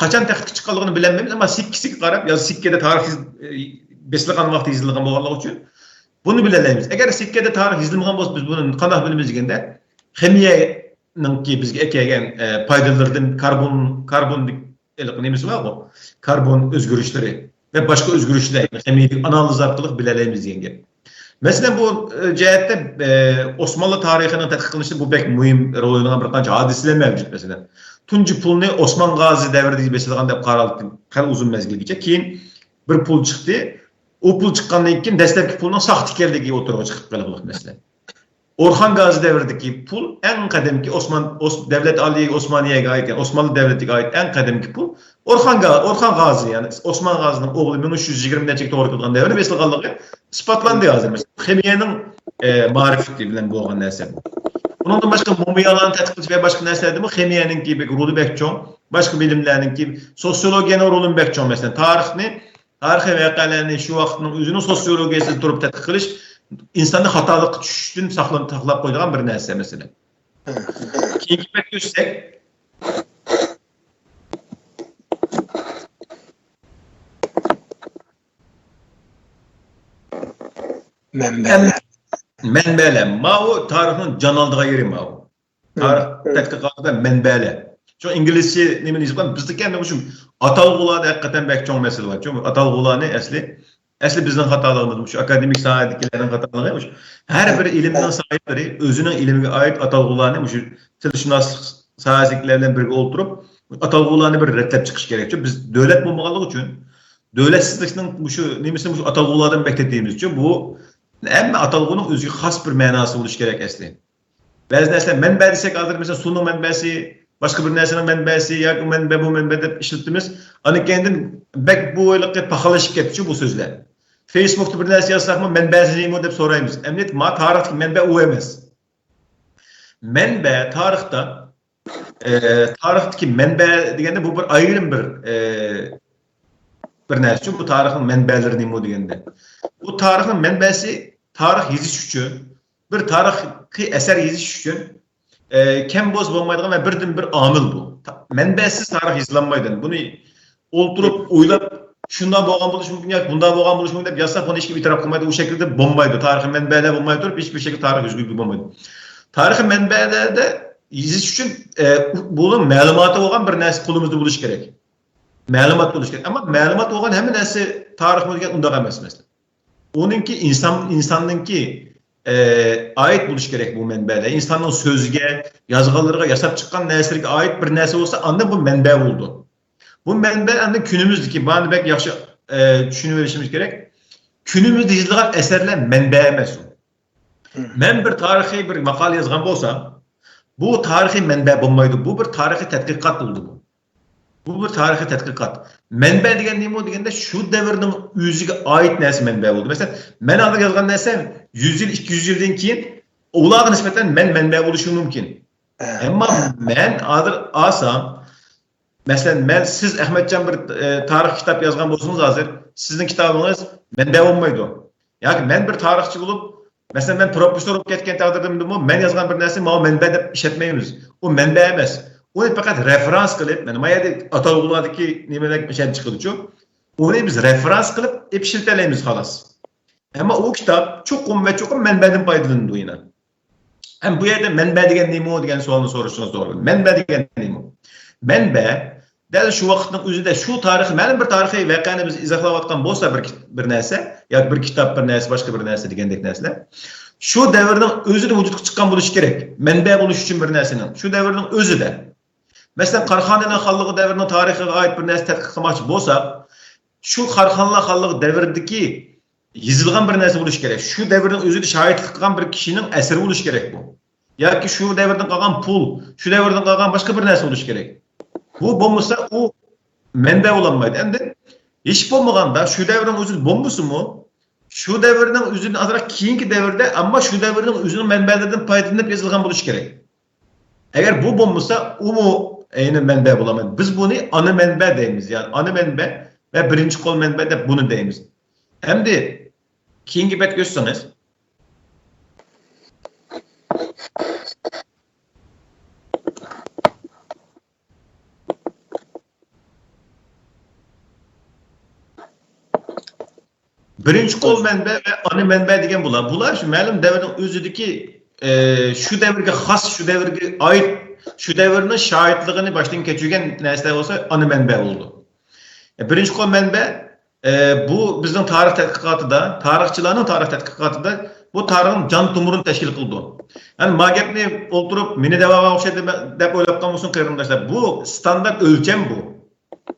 قاچان تەختكە چىققانلىقىنى بىلەلمەيمىز، ئەمما سىككىسىگە قاراپ، يا سىككىدە تارىخ يېز-، ئە، بېسىلغان ۋاقتى يېزىلغان بولغانلىقى ئۈچۈن بۇنى بىلەلەيمىز. ئەگەر سىككىدە تارىخ يېزىلمىغان بولسا، بىز بۇنى قانداق بىلىمىز دېگەندە، خىمىيەنىڭكى بىزگە ئەكەلگەن، ئە، پايدىلىرىدىن كاربون، كاربون ھېلىقى نېمىسى بارغۇ، كاربون ئۆزگىرىشلىرى ۋە باشقا ئۆزگىرىشلەر، يەنى خىمىيەلىك ئانالىز ئارقىلىق بىلەلەيمىز دېگەن گەپ. مەسىلەن، بۇ، ئە، جەھەتتە، ئە، ئوسمانلى تارىخىنىڭ تەتقىق قىلىنىشىدا بۇ بەك مۇھىم رول ئوينىغان بىر قانچە ھادىسىلەر مەۋجۇت. مەسىلەن، تۇنجى پۇلنى ئوسمان غازى دەۋرىدە بېسىلغان دەپ قارالدى خېلى ئۇزۇن مەزگىلگىچە. كېيىن بىر پۇل چىقتى. ئۇ پۇل چىققاندىن كېيىن دەسلەپكى پۇلنىڭ ساختا ئىكەنلىكى ئوتتۇرىغا چىقىپ قېلىپلىق، مەسىلەن. ئورخان غازى دەۋرىدىكى پۇل ئەڭ قەدىمكى ئوسمان، ئوس-، دەۋلەت ئالىيى ئوسمانىيەگە ئائىت، يەنى ئوسمانلى دەۋلىتىگە ئائىت ئەڭ قەدىمكى پۇل ئورخان غا-، ئورخان غازى، يەنى ئوسمان غازىنىڭ ئوغلى مىڭ ئۈچ يۈز يىگىرمە نەچچىگە توغرا كېلىدىغان دەۋردە بېسىلغانلىقى ئىسپاتلاندى ھازىر. مەسىلەن، خىمىيەنىڭ، ئە، مائارىپى بىلەن بولغان نەرسە بۇ. ئۇنىڭدىن باشقا مۇمىيالارنى تەتقىق قىلىش ۋە باشقا نەرسىلەردىمۇ خىمىيەنىڭكى بەك رولى بەك چوڭ. باشقا بىلىملەرنىڭكى، سوتسىيولوگىيەنىڭ رولىمۇ بەك چوڭ. مەسىلەن، تارىخنى، تارىخىي ۋەقەلەرنى شۇ ۋاقىتنىڭ ئۆزىنىڭ سوتسىيولوگىيەسىدە تۇرۇپ تەتقىق قىلىش ئىنساننى خاتالىققا چۈشۈشتىن ساقلان-، ساقلاپ قويىدىغان بىر نەرسە، مەسىلەن. كېيىنكى بەتكە ئۆتسەك. مەنبەلەر. مەنبەلەر. ماۋۇ تارىخنىڭ جان ئالىدىغان يېرى ماۋۇ. تارىخ تەتقىقاتىدا مەنبەلەر. شۇ ئىنگلىزچە نېمىنى يېزىپ قويغان، بىزدىكى ئەنە مۇشۇ ئاتالغۇلاردا ھەقىقەتەن بەك چوڭ مەسىلە بار. چۈنكى ئاتالغۇلارنى ئەسلى، ئەسلى بىزنىڭ خاتالىقىمىز، مۇشۇ ئاكادېمىك ساھەدىكىلەرنىڭ خاتالىقى. مۇشۇ ھەر بىر ئىلىمنىڭ ساھىبلىرى ئۆزىنىڭ ئىلمىگە ئائىت ئاتالغۇلارنى مۇشۇ تىلشۇناسلىق ساھەسىدىكىلەر بىلەن بىرگە ئولتۇرۇپ، ئاتالغۇلارنى بىر رەتلەپ چىقىش كېرەك. چۈنكى بىز دۆلەت بولمىغانلىقى ئۈچۈن، دۆلەتسىزلىكنىڭ مۇشۇ نېمىسىنى مۇشۇ ئاتالغۇلاردىن بەك تېتىيمىز. چۈنكى بۇ ھەممە ئاتالغۇنىڭ ئۆزىگە خاس بىر مەناسى بولۇشى كېرەك ئەسلى. بەزى نەرسىلەر مەنبە دېسەك، ھازىر مەسىلەن، سۇنىڭ مەنبەسى، باشقا بىر نەرسىنىڭ مەنبەسى ياكى ئۇ مەنبە، بۇ مەنبە دەپ ئىشلىتىمىز. ئاندىن كەينىدىن بەك بۇ ھېلىقى پاخاللىشىپ كەتتىچۇ بۇ سۆزلەر. فېيسبۇكتا بىر نەرسە يازساقمۇ، مەنبەسى نېمە دەپ سورايمىز. ئەمدى ما تارىختىكى مەنبە ئۇ ئەمەس. مەنبە تارىختا، ئە، تارىختىكى مەنبە دېگەندە بۇ بىر ئايرىم بىر، ئە، بىر نەرسە. بۇ تارىخنىڭ مەنبەلىرى نېمە دېگەندە؟ بۇ تارىخنىڭ مەنبەسى تارىخ يېزىش ئۈچۈن، بىر تارىخىي ئەسەر يېزىش ئۈچۈن، ئە، كەم بولسا بولمايدىغان ۋە بىردىن بىر ئامىل بۇ. تا-، مەنبەسىز تارىخ يېزىلالمايدۇ. بۇنى ئولتۇرۇپ ئويلاپ، شۇنداق بولغان بولۇشى مۇمكىن ياكى بۇنداق بولغان بولۇشى مۇمكىن دەپ يازساق، بۇنى ھېچكىم ئېتىراپ قىلمايدۇ. ئۇ شەكىلدە بولمايدۇ. تارىخىي مەنبەلەر بولماي تۇرۇپ، ھېچبىر شەكىلدە تارىخ يۈزگە بولمايدۇ. تارىخىي مەنبەلەردە يېزىش ئۈچۈن، ئە، بۇنىڭ مەلۇماتى بولغان بىر نەرسە قولىمىزدا بولۇشى كېرەك. مەلۇمات بولۇشى كېرەك. ئەمما مەلۇمات بولغان ھەممە نەرسە تارىخمۇ دېگەن ئۇنداق ئەمەس، مەسىلەن. ئۇنىڭكى ئىنسان، ئىنساننىڭكى، ئە، ئائىت بولۇشى كېرەك بۇ مەنبەلەر. ئىنساننىڭ سۆزىگە، يازغانلىرىغا، ياساپ چىققان نەرسىلىرىگە ئائىت بىر نەرسە بولسا، ئاندىن بۇ مەنبە بولىدۇ. بۇ مەنبە ئەمدى كۈنىمىزدىكى، بۇنى بەك ياخشى، ئە، چۈشىنىۋېلىشىمىز كېرەك. كۈنىمىزدە يېزىلغان ئەسەرلەر مەنبە ئەمەس ئۇ. مەن بىر تارىخىي بىر ماقالە يازغان بولسام، بۇ تارىخىي مەنبە بولمايدۇ. بۇ بىر تارىخىي تەتقىقات بولىدۇ بۇ. بۇ بىر تارىخىي تەتقىقات. مەنبە دېگەن نېمە دېگەندە، شۇ دەۋرنىڭ ئۆزىگە ئائىت نەرسە مەنبە بولىدۇ. مەسىلەن، مەن ھازىر يازغان نەرسەم يۈز يىل، ئىككى يۈز يىلدىن كېيىن ئۇلارغا نىسبەتەن مەن مەنبە بولۇشۇم مۇمكىن. ئەمما مەن ھازىر ئالسام، مەسىلەن، مەن، سىز ئەخمەتجان بىر، ئە، تارىخ كىتاب يازغان بولسىڭىز ھازىر، سىزنىڭ كىتابىڭىز مەنبە بولمايدۇ. ياكى مەن بىر تارىخچى بولۇپ، مەسىلەن، مەن پروفېسسور بولۇپ كەتكەن تەقدىردىمۇ، مەن يازغان بىر نەرسە ماۋۇ مەنبە دەپ ئىشلەتمەيمىز. ئۇ مەنبە ئەمەس. ئۇنى پەقەت رېفېرانس قىلىپ، مانا ما يەردە ئاتالغۇلاردىكى نېمىلەر ئىشلەپ چىقىدۇچۇ. ئۇنى بىز رېفېرانس قىلىپ ئېلىپ ئىشلىتەلەيمىز، خالاس. ئەمما ئۇ كىتاب چوقۇم ۋە چوقۇم مەنبەدىن پايدىلىنىدۇ يەنە. ھەم بۇ يەردە مەنبە دېگەن نېمە دېگەن سوئالنى سورىشىڭىز توغرا. مەنبە دېگەن نېمە؟ مەنبە دەل شۇ ۋاقىتنىڭ ئۆزىدە شۇ تارىخ، مەلۇم بىر تارىخىي ۋەقەنى بىز ئىزاھلاۋاتقان بولسا، بىر، بىر نەرسە ياكى بىر كىتاب، بىر نەرسە، باشقا بىر نەرسە دېگەندەك نەرسىلەر، شۇ دەۋرنىڭ ئۆزىدە ۋۇجۇدقا چىققان بولۇشى كېرەك. مەنبە بولۇش ئۈچۈن بىر نەرسىنىڭ شۇ دەۋرنىڭ ئۆزىدە. مەسىلەن، قاراخانىيلار خانلىقى دەۋرىنىڭ تارىخىغا ئائىت بىر نەرسە تەتقىق قىلماقچى بولساق، شۇ قاراخانىيلار خانلىقى دەۋرىدىكى يېزىلغان بىر نەرسە بولۇشى كېرەك. شۇ دەۋرنىڭ ئۆزىدە شاھىتلىق قىلغان بىر كىشىنىڭ ئەسىرى بولۇشى كېرەك بۇ. ياكى شۇ دەۋردىن قالغان پۇل، شۇ دەۋردىن قالغان باشقا بىر نەرسە بولۇشى كېرەك. بۇ بولمىسا، ئۇ مەنبە بولالمايدۇ. ئەمدى ھېچ بولمىغاندا شۇ دەۋرنىڭ ئۆزىدە بولمىسىمۇ، شۇ دەۋرنىڭ ئۆزىدىن ئازراق كېيىنكى دەۋردە، ئەمما شۇ دەۋرنىڭ ئۆزىنىڭ مەنبەلىرىدىن پايدىلىنىپ يېزىلغان بولۇشى كېرەك. ئەگەر بۇ بولمىسا، ئۇمۇ يەنە مەنبە بولالمايدۇ. بىز بۇنى ئانا مەنبە دەيمىز. يەنى ئانا مەنبە ۋە بىرىنچى قول مەنبە دەپ بۇنى دەيمىز. ئەمدى كېيىنكى بەتكە ئۆتسىڭىز. بىرىنچى قول مەنبە ۋە ئانا مەنبە دېگەن بۇلار. بۇلار شۇ مەلۇم دەۋرنىڭ ئۆزىدىكى، ئە، شۇ دەۋرگە خاس، شۇ دەۋرگە ئائىت، شۇ دەۋرنىڭ شاھىتلىقىنى باشتىن كەچۈرگەن نەرسىلەر بولسا ئانا مەنبە بولىدۇ. ئە، بىرىنچى قول مەنبە، ئە، بۇ بىزنىڭ تارىخ تەتقىقاتىدا، تارىخچىلارنىڭ تارىخ تەتقىقاتىدا بۇ تارىخنىڭ جان تومۇرىنى تەشكىل قىلىدۇ. يەنى ما گەپنى ئولتۇرۇپ مېنى دەۋاغا ئوخشايدۇ دەپ ئويلاپ قالمىسۇن قېرىنداشلار. بۇ ستاندارت ئۆلچەم بۇ.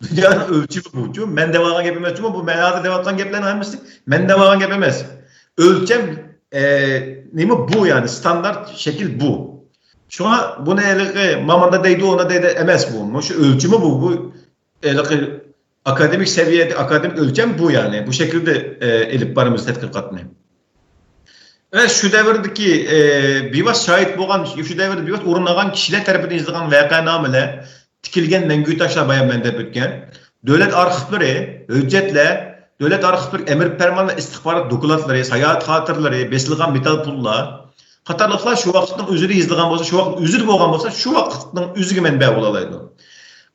دۇنيانىڭ ئۆلچىمى بۇچۇ. مەن دەۋالغان گەپ ئەمەسچۇ، بۇ مەن ھازىر دەۋاتقان گەپلەرنىڭ ھەممىسى مەن دەۋالغان گەپ ئەمەس. ئۆلچەم، ئە، نېمە بۇ، يەنى ستاندارت شەكىل بۇ. شۇڭا بۇنى ھېلىقى ماماندا دەيدۇ، ئۇندا دەيدۇ ئەمەس بۇ. مۇشۇ ئۆلچىمى بۇ. بۇ ھېلىقى ئاكادېمىك سەۋىيەدە، ئاكادېمىك ئۆلچەم بۇ، يەنى بۇ شەكىلدە، ئە، ئېلىپ بارىمىز تەتقىقاتنى. ۋە شۇ دەۋردىكى، ئە، بىۋاسىتە شاھىت بولغان، شۇ دەۋردە بىۋاسىتە ئورۇن ئالغان كىشىلەر تەرىپىدىن يېزىلغان ۋەقەنامىلەر، تىكىلگەن مەڭگۈ تاشلار بايان مەن دەپ ئۆتكەن. دۆلەت ئارخىپلىرى، ھۆججەتلەر، دۆلەت ئارخىپلىرى، ئەمىر پەرمان ۋە ئىستىخبارات دوكلاتلىرى، ساياھەت خاتىرىلىرى، بېسىلغان مېتال پۇللار قاتارلىقلار شۇ ۋاقىتنىڭ ئۆزىدە يېزىلغان بولسا، شۇ ۋاقىت ئۆزىدە بولغان بولسا، شۇ ۋاقىتنىڭ ئۆزىگە مەنبە بولالايدۇ.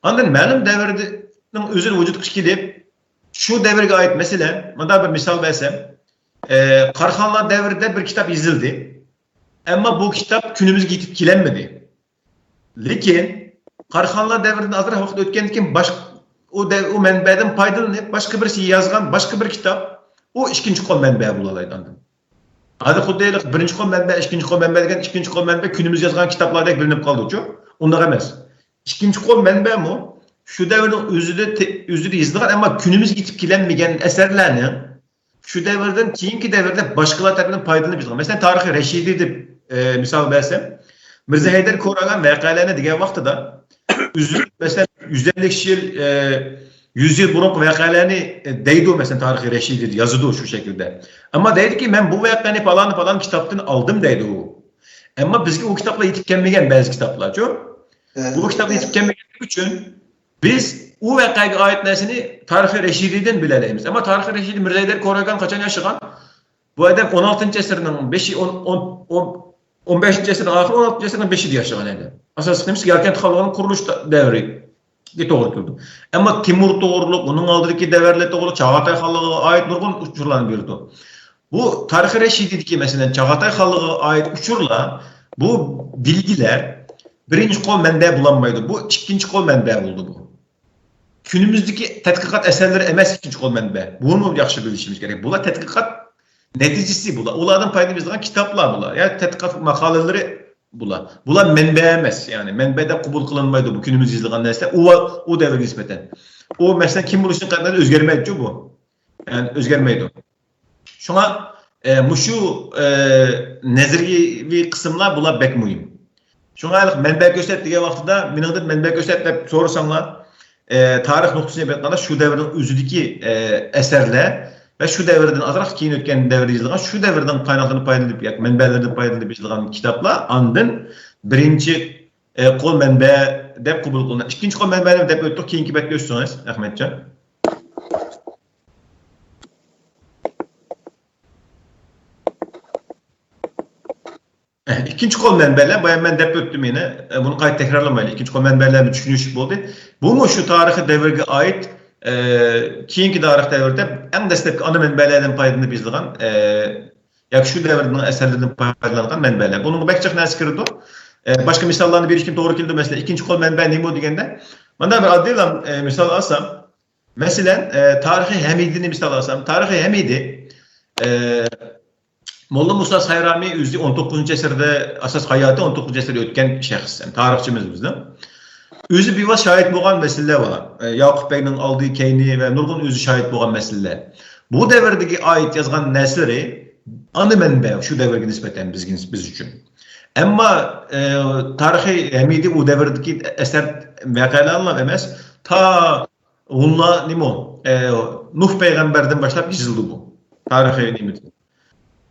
ئاندىن مەلۇم دەۋرنىڭ ئۆزىدە ۋۇجۇدقا كېلىپ، شۇ دەۋرگە ئائىت مەسىلەن، مۇنداق بىر مىسال بەرسەم، ئە، قاراخانلار دەۋرىدە بىر كىتاب يېزىلدى. ئەمما بۇ كىتاب كۈنىمىزگە يېتىپ كېلەلمىدى. لېكىن قاراخانلار دەۋرىدىن ئازراق ۋاقىت ئۆتكەندىن كېيىن باش-، ئۇ دەۋ-، ئۇ مەنبەدىن پايدىلىنىپ، باشقا بىرسى يازغان باشقا بىر كىتاب، ئۇ ئىككىنچى قول مەنبە بولالايدۇ ئاندىن. ھازىر خۇددى ھېلىقى بىرىنچى قول مەنبە، ئىككىنچى قول مەنبە دېگەن ئىككىنچى قول مەنبە كۈنىمىزگە يازغان كىتابلاردەك بىلىنىپ قالدىچۇ. ئۇنداق ئەمەس. ئىككىنچى قول مەنبەمۇ شۇ دەۋرنىڭ ئۆزىدە تە-، ئۆزىدە يېزىلغان، ئەمما كۈنىمىزگە يېتىپ كېلەلمىگەن ئەسەرلەرنىڭ شۇ دەۋردىن كېيىنكى دەۋردە باشقىلار تەرىپىدىن پايدىلىنىپ يېزىلغان. مەسىلەن، تارىخى رەشىدىي دەپ، ئە، مىسال بەرسەم، مىرزا ھەيدەر كوراگان ۋەقەلەرنى دېگەن ۋاقتىدا، ئۆزى، مەسىلەن، يۈز ئەللىك يىل، ئە، يۈز يىل بۇرۇنقى ۋەقەلەرنى، ئە، دەيدۇ، مەسىلەن، تارىخى رەشىدىيدە يازىدۇ شۇ شەكىلدە. ئەمما دەيدۇكى، مەن بۇ ۋەقەنى پالان، پالان كىتابتىن ئالدىم دەيدۇ. ئەمما بىزگە ئۇ كىتابلار يېتىپ كەلمىگەن، بەزى كىتابلارچۇ. بۇ كىتابلار يېتىپ كەلمىگەنلىكى ئۈچۈن بىز ئۇ ۋەقەگە ئائىت نەرسىنى تارىخى رەشىدىيدىن بىلەلەيمىز. ئەمما تارىخى رەشىدىي مىرزا ھەيدەر كوراگان قاچان ياشىغان؟ بۇ ئادەم ئون ئالتىنچى ئەسىرنىڭ بېشى، ئون، ئون، ئون، ئون بەشىنچى ئەسىرنىڭ ئاخىرى، ئون ئالتىنچى ئەسىرنىڭ بېشىدا ياشىغان ئادەم. ئاساسلىقى نېمىسى؟ ياركەنت خانلىقىنىڭ قۇرۇلۇش دەۋرىگە توغرا كېلىدۇ. ئەمما تىمۇر توغرۇلۇق، ئۇنىڭ ئالدىدىكى دەۋرلەر توغرۇلۇق، چاغاتاي خانلىقىغا ئائىت نۇرغۇن ئۇچۇرلارنى بېرىدۇ. بۇ تارىخى رەشىدىيدىكى، مەسىلەن، چاغاتاي خانلىقىغا ئائىت ئۇچۇرلار، بۇ بىلگىلەر بىرىنچى قول مەنبە بولالمايدۇ. بۇ ئىككىنچى قول مەنبە بولىدۇ بۇ. كۈنىمىزدىكى تەتقىقات ئەسەرلىرى ئەمەس ئىككىنچى قول مەنبە. بۇنىمۇ ياخشى بىلىشىمىز كېرەك. بۇلار تەتقىقات نەتىجىسى بۇلار. ئۇلاردىن پايدىلىنىپ يېزىلغان كىتابلار بۇلار. يا تەتقىقات ماقالىلىرى بۇلار. بۇلار مەنبە ئەمەس، يەنى مەنبە دەپ قوبۇل قىلىنمايدۇ بۇ كۈنىمىزدە يېزىلغان نەرسىلەر ئۇ، ئۇ دەۋرگە نىسبەتەن. ئۇ، مەسىلەن، كىم بولۇشىدىن قەتئىينەزەر ئۆزگەرمەيدۇچۇ بۇ. يەنى ئۆزگەرمەيدۇ. شۇڭا، ئە، مۇشۇ، ئە، نەزەرىيەۋى قىسىملار بۇلار بەك مۇھىم. شۇڭا ھېلىقى مەنبە كۆرسەت دېگەن ۋاقتىدا مېنىڭدىن مەنبە كۆرسەت دەپ سورىساڭلار، ئە، تارىخ نۇقتىسىدىن ئېلىپ ئېيتقاندا شۇ دەۋرنىڭ ئۆزىدىكى، ئە، ئەسەرلەر ۋە شۇ دەۋردىن ئازراق كېيىن ئۆتكەن دەۋردە يېزىلغان، شۇ دەۋردىن قايناقلىرىدىن پايدىلىنىپ ياكى مەنبەلىرىدىن پايدىلىنىپ يېزىلغان كىتابلار ئاندىن بىرىنچى، ئە، قول مەنبە دەپ قوبۇل قىلىنىدۇ. ئىككىنچى قول مەنبەنى دەپ ئۆتتۇق، كېيىنكى بەتكە ئۆتسىڭىز، ئەخمەتجان. ئىككىنچى قول مەنبەلەر، بايا مەن دەپ ئۆتتۈم يەنە. بۇنى قايتا تەكرارلىمايلى. ئىككىنچى قول مەنبەلەرنى چۈشىنىش بولدى. بۇمۇ شۇ تارىخىي دەۋرگە ئائىت، ئە، كېيىنكى تارىخ دەۋردە ئەڭ دەسلەپكى ئانا مەنبەلەردىن پايدىلىنىپ يېزىلغان، ئە، ياكى شۇ دەۋرنىڭ ئەسەرلىرىدىن پايدىلانغان مەنبەلەر. بۇنىڭغا بەك جىق نەرسە كىرىدۇ. ئە، باشقا مىساللارنى بېرىشكىمۇ توغرا كېلىدۇ. مەسىلەن، ئىككىنچى قول مەنبە نېمە دېگەندە، مانا بىر ئاددىيلا، ئە، مىسال ئالسام، مەسىلەن، ئە، تارىخى ھەمىدىنى مىسال ئالسام، تارىخى ھەمىدى، ئە، موللا مۇسا سايرامى ئۆزى ئون توققۇزىنچى ئەسىردە، ئاساس ھاياتى ئون توققۇزىنچى ئەسىردە ئۆتكەن شەخس، يەنى تارىخچىمىز بىزنىڭ. ئۆزى بىۋاسىتە شاھىت بولغان مەسىلىلەر بار. ئە، ياقۇپ بەگنىڭ ئالدى، كەينى ۋە نۇرغۇن ئۆزى شاھىت بولغان مەسىلىلەر. بۇ دەۋردىكى ئائىت يازغان نەرسىلىرى ئانا مەنبە شۇ دەۋرگە نىسبەتەن بىزگە، بىز ئۈچۈن. ئەمما، ئە، تارىخى ھەمىدى ئۇ دەۋردىكى ئەسەر ۋەقەلەرلا ئەمەس، تا ھونلار نېمە، ئە، نۇھ پەيغەمبەردىن باشلاپ يېزىلدى بۇ. تارىخىي نېمىدىن.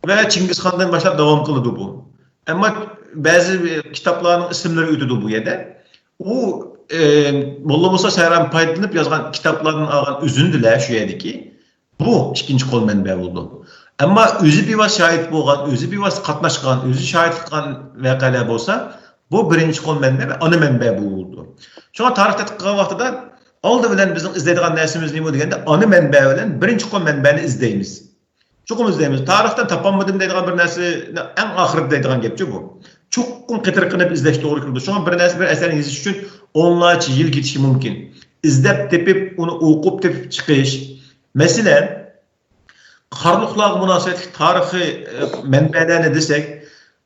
ۋە چىڭگىزخاندىن باشلاپ داۋام قىلىدۇ بۇ. ئەمما بەزى كىتابلارنىڭ ئىسىملىرى ئۆتىدۇ بۇ يەردە. ئۇ، ئە، موللا مۇسا سايرام پايدىلىنىپ يازغان كىتابلاردىن ئالغان ئۈزۈندىلەر شۇ يەردىكى. بۇ ئىككىنچى قول مەنبە بولىدۇ. ئەمما ئۆزى بىۋاسىتە شاھىت بولغان، ئۆزى بىۋاسىتە قاتناشقان، ئۆزى شاھىتلىق قىلغان ۋەقەلەر بولسا، بۇ بىرىنچى قول مەنبە ۋە ئانا مەنبە بولىدۇ. شۇڭا تارىخ تەتقىق قىلغان ۋاقتىدا ئالدى بىلەن بىزنىڭ ئىزدەيدىغان نەرسىمىز نېمە دېگەندە، ئانا مەنبە بىلەن بىرىنچى قول مەنبەنى ئىزدەيمىز. چوقۇم ئىزدەيمىز. تارىختىن تاپالمىدىم دەيدىغان بىر نەرسىنى ئەڭ ئاخىرىدا دەيدىغان گەپچۇ بۇ. چوقۇم قېتىرقىنىپ ئىزدەش توغرا كېلىدۇ. شۇڭا بىر نەرسە، بىر ئەسەرنى يېزىش ئۈچۈن ئونلارچە يىل كېتىشى مۇمكىن. ئىزدەپ تېپىپ، ئۇنى ئوقۇپ تېپىپ چىقىش. مەسىلەن، قارلۇقلارغا مۇناسىۋەتلىك تارىخىي، ئە، مەنبەلەرنى دېسەك،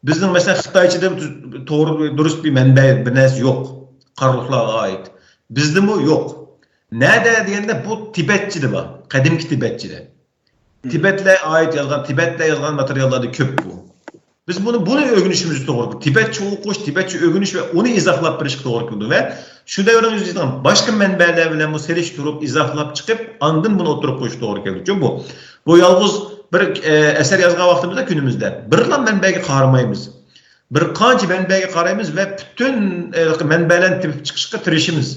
بىزنىڭ، مەسىلەن، خىتايچىدا توغرا، دۇرۇس بىر مەنبە، بىر نەرسە يوق. قارلۇقلارغا ئائىت. بىزدىمۇ يوق. نەدە دېگەندە، بۇ تىبەتچىدە بار. قەدىمكى تىبەتچىدە. تىبەتلەر ئائىت يازغان، تىبەتلەر يازغان ماتېرىياللاردا كۆپ بۇ. بىز بۇنى، بۇنى ئۆگىنىشىمىز توغرا. تىبەتچە ئوقۇش، تىبەتچە ئۆگىنىش ۋە ئۇنى ئىزاھلاپ بېرىشقا توغرا كېلىدۇ. ۋە شۇ دەۋرنىڭ يۈزىدىن باشقا مەنبەلەر بىلەن بۇ سېلىشتۇرۇپ، ئىزاھلاپ چىقىپ، ئاندىن بۇنى ئوتتۇرىغا قويۇش توغرا كېلىدۇ. چۈنكى بۇ، بۇ يالغۇز بىر، ئە، ئەسەر يازغان ۋاقتىمىزدا كۈنىمىزدە بىرلا مەنبەگە قارىمايمىز. بىر قانچە مەنبەگە قارايمىز ۋە پۈتۈن، ئە، مەنبەلەرنى تېپىپ چىقىشقا تىرىشىمىز.